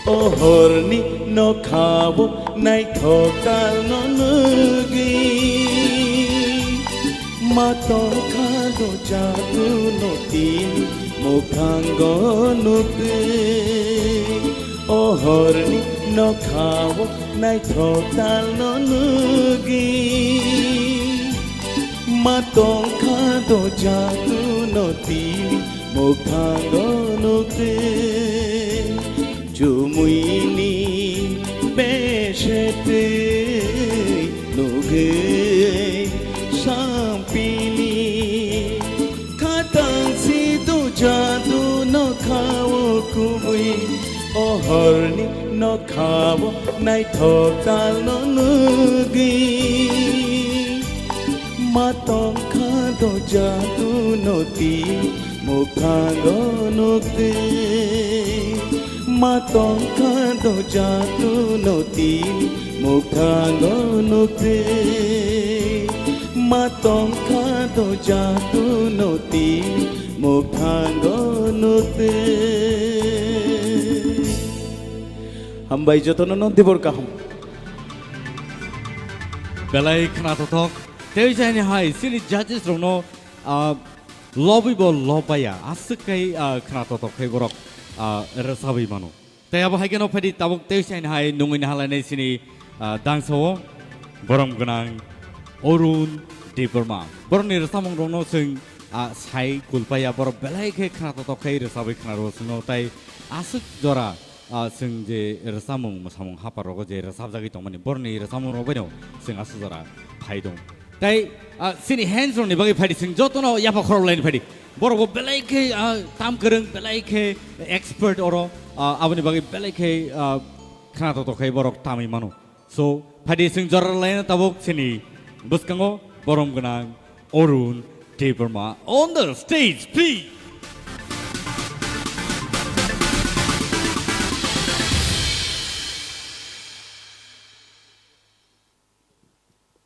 O horni nokhao naithok talno nugwi, ma tongkha do jaduno tini mukthango nuktwi. O horni nokhao naithok talno nugwi, ma tongkha do jaduno tini mukthango nuktwi. Chumuini besetwi nugwi sampili khatang si do jaduno khao kubui. O horni nokhao naithok talno nugwi, ma tongkha do jaduno tini mukthango nuktwi. Ma tongkha do jaduno tini mukthango nuktwi. Ma tongkha do jaduno tini mukthango nuktwi. Hambai jotono no dibor kaham. Belai khna tothok. Tei jani hai sini judges rokno, ah, lobwi bo lob baya. Aswk kai, ah, khna tothok khai borok, ah, rwchabwi mano. Tei abo hai kheno phaidi tabuk tei saini hai nungwi nahalainai sini, ah, dangsa o borom gwnang Arun Debbarma. Borokni rwchapmung rokno chwng, ah, sai kulpaya, borok belai khe khna totok khai rwchabwi khna rwo chwngno, tei aswk jora, ah, chwng je rwchapmung mwsamung hapar rogo je rwchapjagwi tongmani borokni rwchapmung rok baino chwng aswk jora phai tong. Tei, ah, chini hands rokni bagwi phaidi, chwng jotono yapha khorok laini phaidi. Borok bo belai khe, ah, tam kwrwng, belai khe expert oro, ah, aboni bagwi belai khe, ah, khna totok khai borok tamwi mano. So, phaidi chwng jora laina tabuk chini bwskango borom gwnang Arun Debbarma on the stage, please.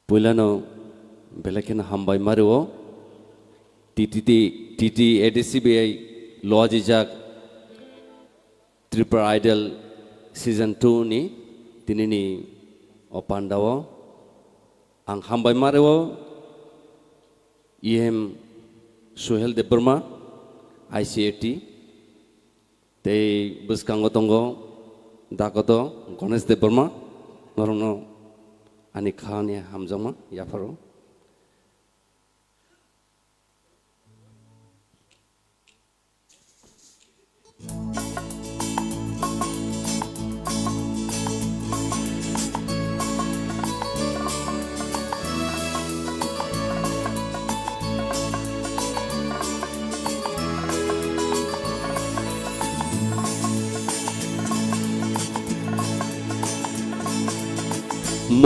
Puilano belai kheno hambai ma rwo. T T D, T T A D C bai lojijak Tripura Idol Season two ni tinini o pandao ang hambai ma reo E M Suhel Debbarma, I C A T, tei bwskango tongo Dakoto Ganesh Debbarma, norokno ani khani hamjakma yapharo.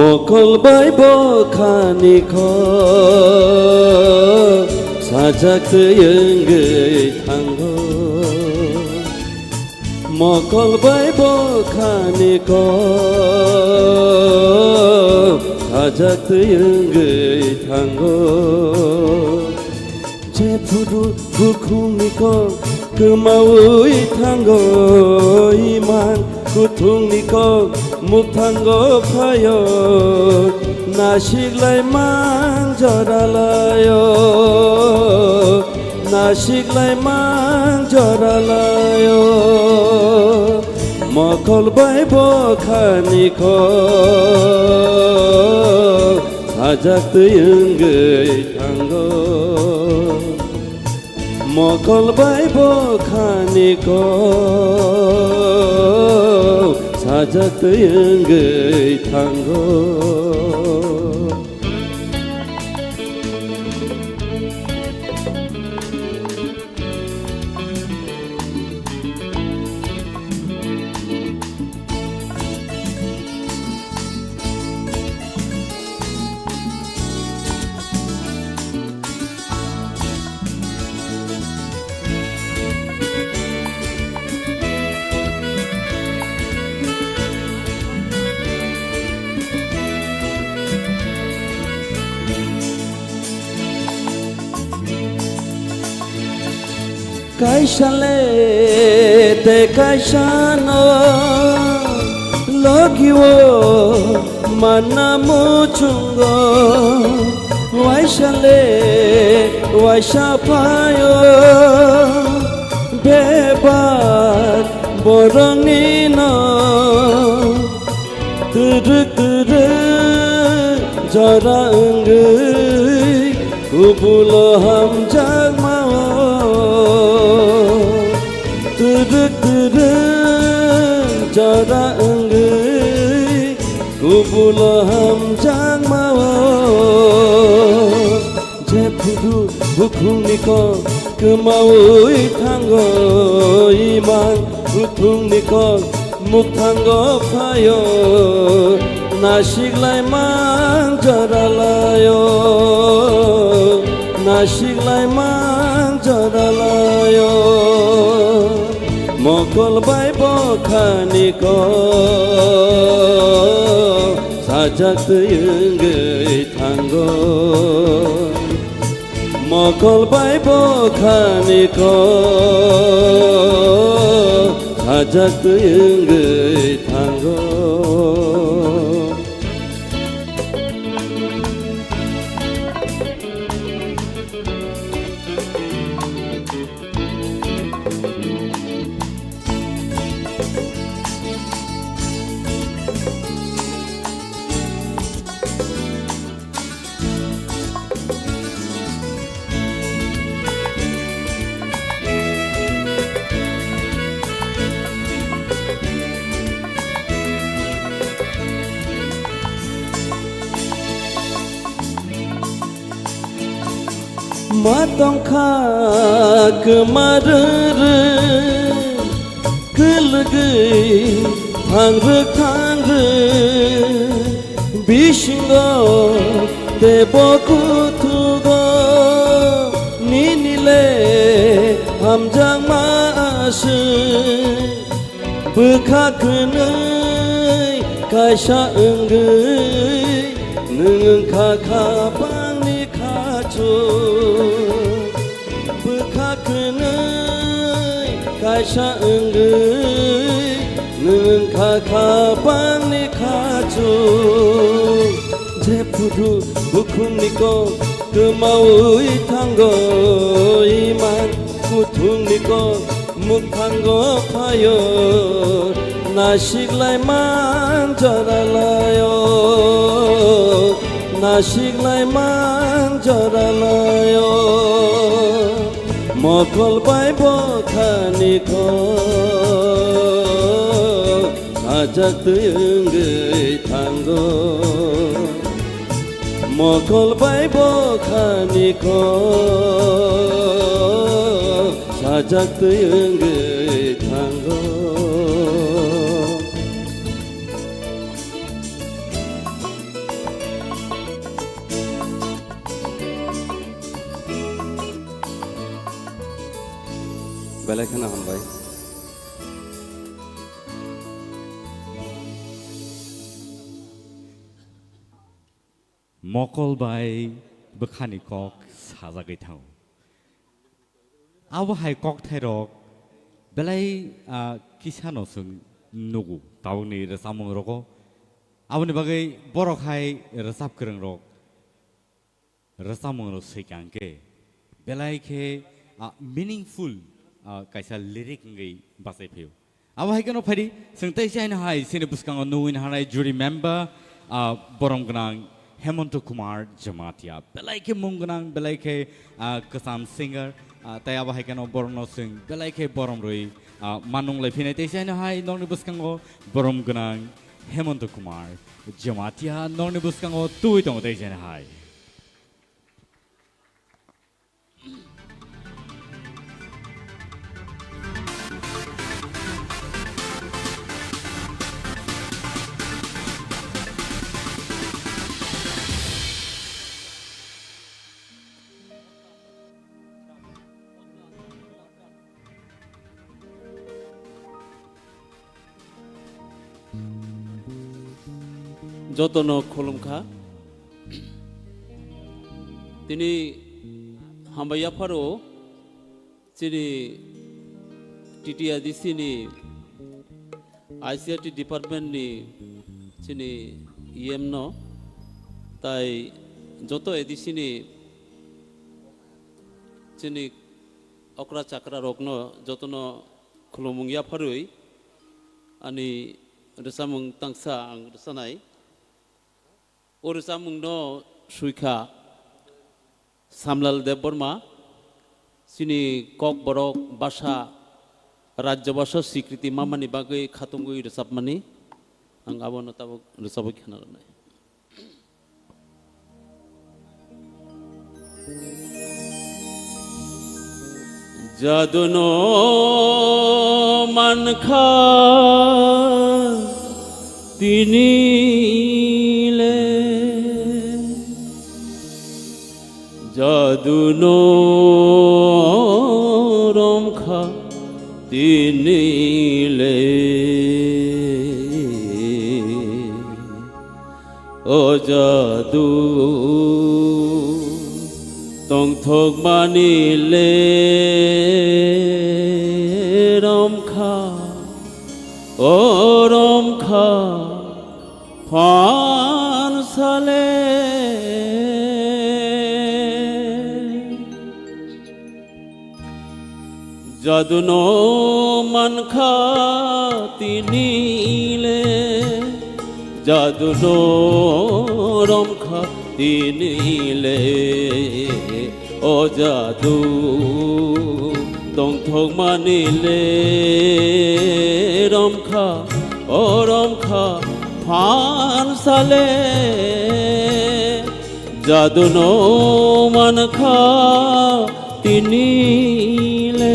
Mokol bai bo khani kho sajak twi wngwi thango. Mokol bai bo khani kho sajak twi wngwi thango. Jephuru bukhungni kok kwmaui thango, iman kuthungni kok mukthango phaio. Nasiklaimang joralaio, nasiklaimang joralaio. Mokol bai bo khani kho sajak twi wngwi thango. Mokol bai bo khani kho sajak twi wngwi thango. Kaisa le tei kaisa no logi o manna muchungo. Waisa le waisa phaio bebak borokni no. Twrwk twrwk jora wngwi kubulo hamjakma o. Twrwk twrwk jora wngwi kubulo hamjakma o. Jephuru bukhungni kok kwmaui thango, iman bukhungni kok mukthango phaio. Nasiklaimang joralaio, nasiklaimang joralaio. Mokol bai bo khani kok sajak twi wngwi thango. Mokol bai bo khani kok sajak twi wngwi thango. Ma tongkha kwma rwrwk, kwlwgwi thangrwk thangrwk, bisingo teibo kuthugo nini le hamjakma aswk. Bwkha kwnwi kaisa wngwi nwng wngkha khapangni khachuk. Bwkha kwnwi kaisa wngwi Wngkha khapangni khachuk, je phuru bukhumni kok twmaui thango, iman kuthumni kok mukthango phaio, nasiklai man joralaio, nasiklai man joralaio. Mokol bai bokhani kho, sajak twi wngwi thango. Mokol bai bokhani kho, sajak twi wngwi thango. Belai kheno hambai. Mokol bai bwkhani kok sajagwi thango. Abo hai kokthairok belai, ah, kisano chwng nugo tabukni rwchapmungrogo. Aboni bagwi borok hai rwchap kwrwngrok rwchapmungrok swikha hwnkhe belai khe, ah, meaningful, ah, kaisa lyric wngwi bachai phaio. Abo hai kheno phaidi, chwng tei chaino hai chini bwskango nugwi hanai jury member, ah, borom gwnang Hemonto Kumar Jamatia. Belai khe mung gwnang, belai khe, ah, kwcham singer, ah, tei abo hai kheno borokno chwng belai khe borom rwi, ah, manung lai phinai tei chaino hai nokni bwskango borom gwnang Hemonto Kumar Jamatia nokni bwskango tubui tongo tei chaino hai. Jotono khulumkha. Tini hambai yapharo chini T T A D C ni I C R T department ni chini E M no, tai joto A D C ni chini okra chakra rokno jotono khulumung yapharwi ani rwchapmung tangsa ang rwchanai. O rwchapmungno swikha Samlal Debbarma, chini Kokborok basa, Rajya basa sikriti mamani bagwi khatungwi rwchapmani. Ang abono tabuk rwchapwi khna rwnai. Jaduno mankha tinile, jaduno romkha tinile. O jadu tongthokmani le romkha, o romkha phansale. Jaduno mankha tinile, jaduno romkha tinile. O jadu tongthokmani le romkha, o romkha phansale. Jaduno mankha tinile.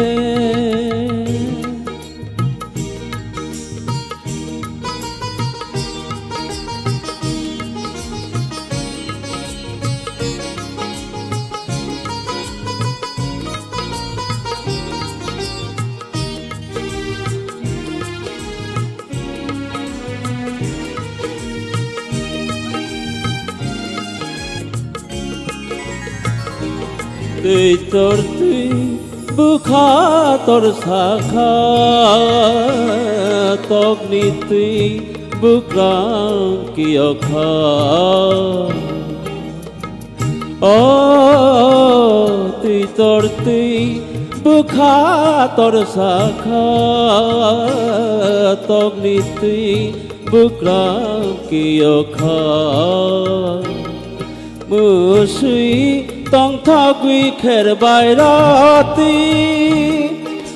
Tei tor twi Bwkha tor sakha, tokni twi bwkrang kiyokha. O twi tor twi bwkha tor sakha, tokni twi bwkrang kiyokha. Mwswi tongthogwi kher bai roti,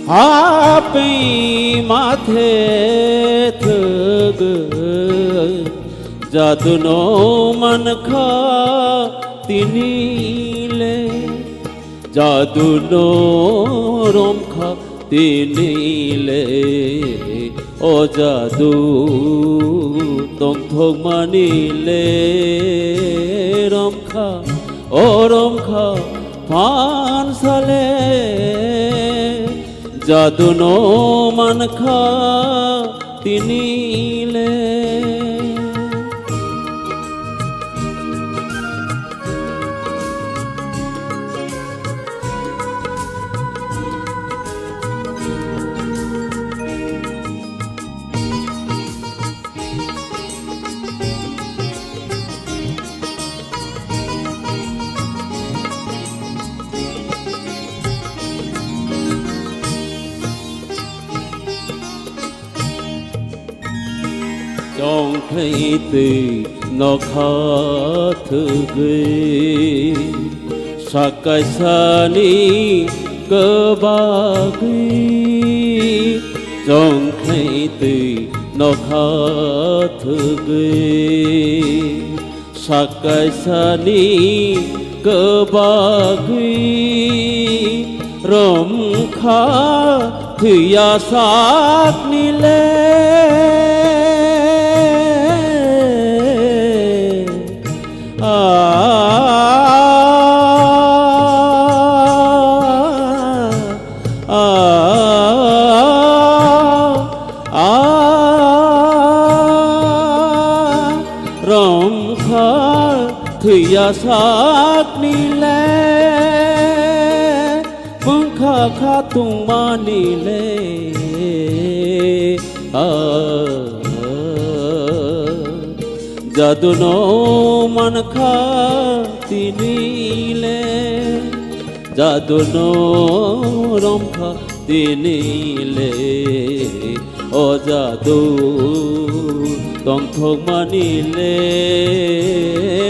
hapwi mathe thwgwi. Jaduno mankha tini le, jaduno romkha tini le, o jadu tongthokmani le romkha, o romkha phansale, jaduno mankha tini le. Chongkhlai twi nokha thwgwi, sakaisani kwbagwi. Chongkhlai twi nokha thwgwi, sakaisani kwbagwi romkha thwiya sakni le. A, a, a, a, romkha thwiya sakni le, bwkha kha tongmani le. A, jaduno mankha tini le, jaduno romkha tini le, o jadu tongthokmani le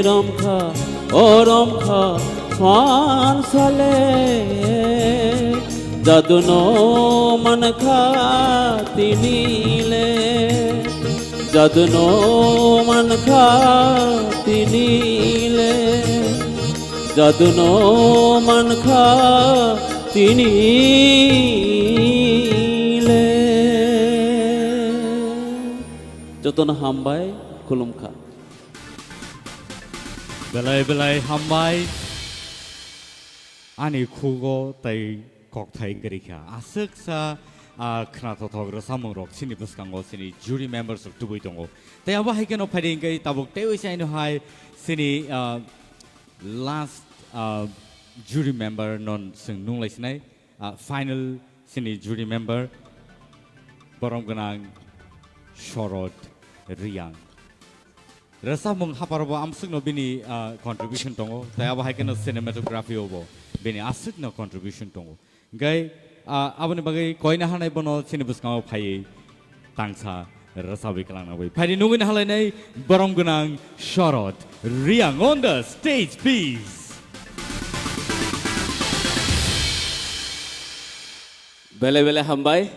romkha, o romkha phansale, jaduno mankha tini le. Jaduno mankha tini le, jaduno mankha tini le. Jotono hambai, khulumkha. Belai belai hambai. Ani khugo tei kokthai wngwi rikha. Aswksa, ah, khwnathothok rwchapmungrok chini bwskango chini jury members rok tubui tongo. Tei abo hai kheno phaidi wngwi tabuk teiwi chaino hai chini, ah, last, ah, jury member no chwng nunglai sinai, ah, final chini jury member borom gwnang Shorod Riyang. Rwchapmung hapharo bo amswkno bini, ah, contribution tongo, tei abo hai kheno cinematography o bo bini aswkno contribution tongo. Hwnkhe, ah, aboni bagwi koina hanai bono chini bwskango phaiwi tangsa rwchabwi kwlangna bagwi. Phaidi nugwi nahalainai borom gwnang Shorod Riyang on the stage, please. Belai belai hambai.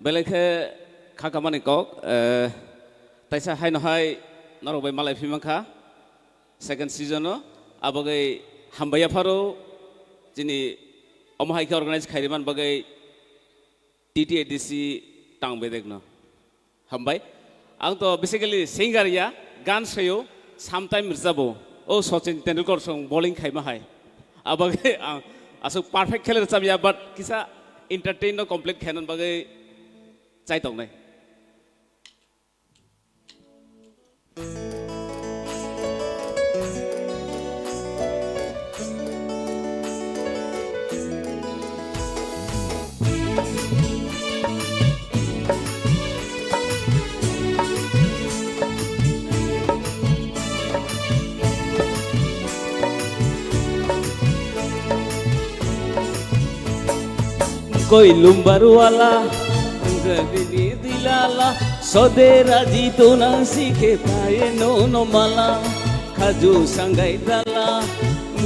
Belai khe kha kamani kok, eh, taisa haino hai norok bai malai phi mankha second season o, abagwi hambai yapharo chini omo hai khe organize khairi man bagwi T T A D C tang bedek no. Hambai. Ang to basically singer ya, gan sayo, sometime rwchabo. O Sachin Tendulkar song bowling khaima hai. Abagwi ang aswk perfect khe le rwchab ya, but kisa entertain no complete khainan bagwi chai tongnai. Koi lumbar wala, Anjali ni dilala, sode raji tonang sikhe paye no no mala, khaju sangai dala,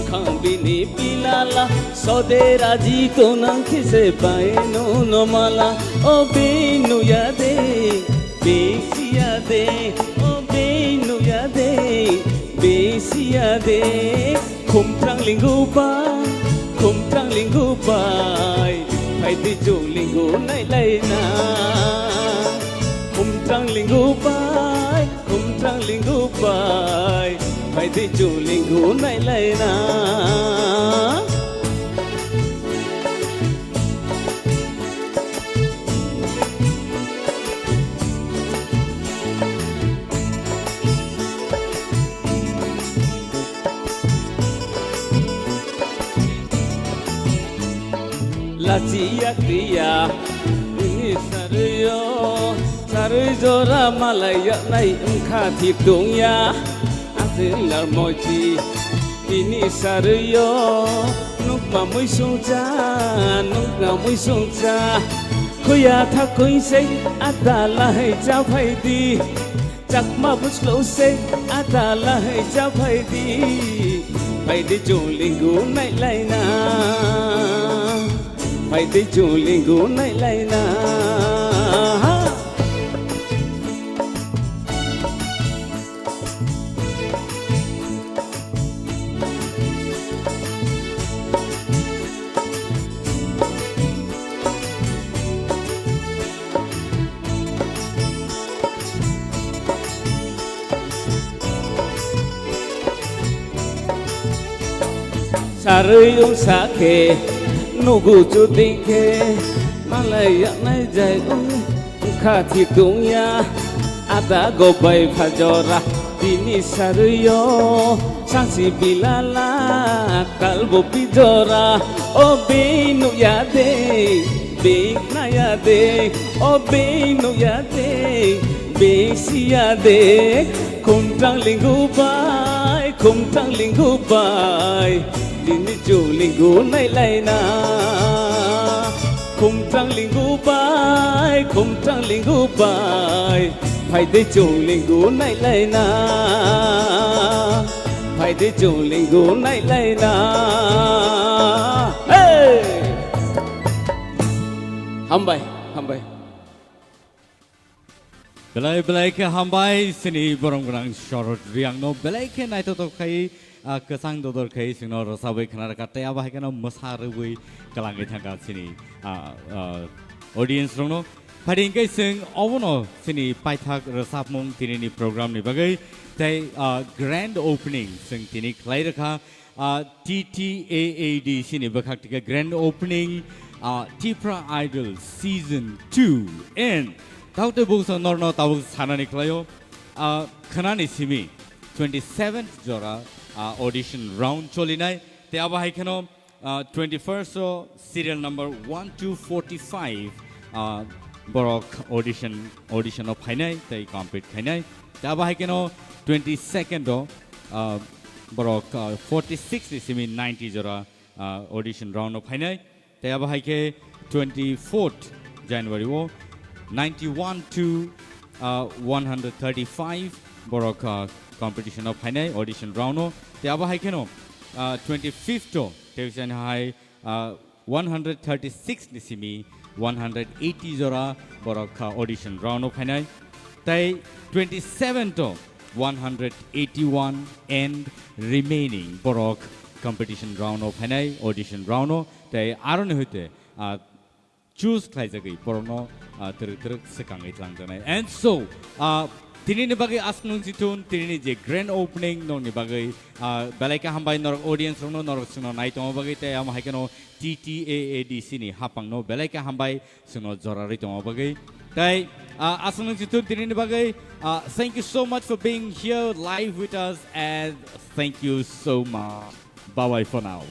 khang bini pilala, sode raji tonang kise paye no no mala, o binu ya de, bisi ya de, o binu ya de, bisi ya de. Khumtrang lingu bai, khumtrang lingu bai, phaidi chwng lingu nailaina. Khumtrang lingu bai, khumtrang lingu bai, phaidi chwng lingu nailaina. Lachiya kriya, ini sarui yo, sarui jora malai ya nai wngkha thik tongya, asin lar moiti, ini sarui yo, nukma muisung cha, nukma muisung cha, khuya thakui sei, ata lahai cha phaidi. Chakma bwslo se ata lahai cha phaidi, phaidi chwng lingu nailaina, phaidi chwng lingu nailaina. Sarui wngsa khe nugu chuding khe malai yaknai jai wng kha thik tongya ada go bai phajora bini sarui yo sangsi bilala kalbo bijora o bini nukya de. Bing naya de, o bing nukya de, bing siya de. Khumtrang lingu bai, khumtrang lingu bai, dini chwng lingu nailaina. Khumtrang lingu bai, khumtrang lingu bai, phaidi chwng lingu nailaina. Phaidi chwng lingu nailaina. Hey! Hambai, hambai. Belai, belai khe hambai, chini borong gwnang Shorod Reang no belai khe naithothok khai, ah, kwchang dodor khai, chwngno rwchabwi khna rwkha, tei abo hai kheno mwsa rwui kwlangwi thangkha chini, ah, ah, audience rokno. Phaidi hwnkhe chwng obono chini paithak rwchapmung tinini program ni bagwi, tei, ah, grand opening chwng tini khlai rwkha. Ah, T T A A D C ni bwkhak tike grand opening, ah, Tipra Idol season two. And taote buksa norno tabuk sanani khlaio, ah, khnani simi twenty-seventh jora, ah, audition round cholinai. Te abo hai kheno, ah, twenty-first o serial number one two forty-five, ah, borok audition, audition o phainai tei compete khainai. Te abo hai kheno twenty-second o, ah, borok, ah, forty-six ni simi ninety jora, ah, audition round o phainai. Tei abo hai khe twenty-fourth January o ninety-one to, ah, one hundred thirty-five borok, ah, competition o phainai audition round o. Tei abo hai kheno, ah, twenty-fifth o tei hai, ah, one hundred thirty-six ni simi one hundred eighty jora borok kha audition round o phainai. Tei twenty-seven to one hundred eighty-one and remaining borok competition round o phainai, audition round o. Tei aroni hoite, ah, choose khlaijagwi borokno, ah, twrwk twrwk swkangwi twlangjaknai. And so, ah, tinini bagwi aswk nung chithun, tinini je grand opening nokni bagwi, ah, belai khe hambai norok audience rokno, norok chwngno nai tongma bagwi, tei amo hai kheno T T A A D C ni haphangno belai khe hambai chwngno jorarwi tongma bagwi. Tei, ah, aswk nung chithun tinini bagwi, ah, thank you so much for being here live with us and thank you so much. Bye bye for now.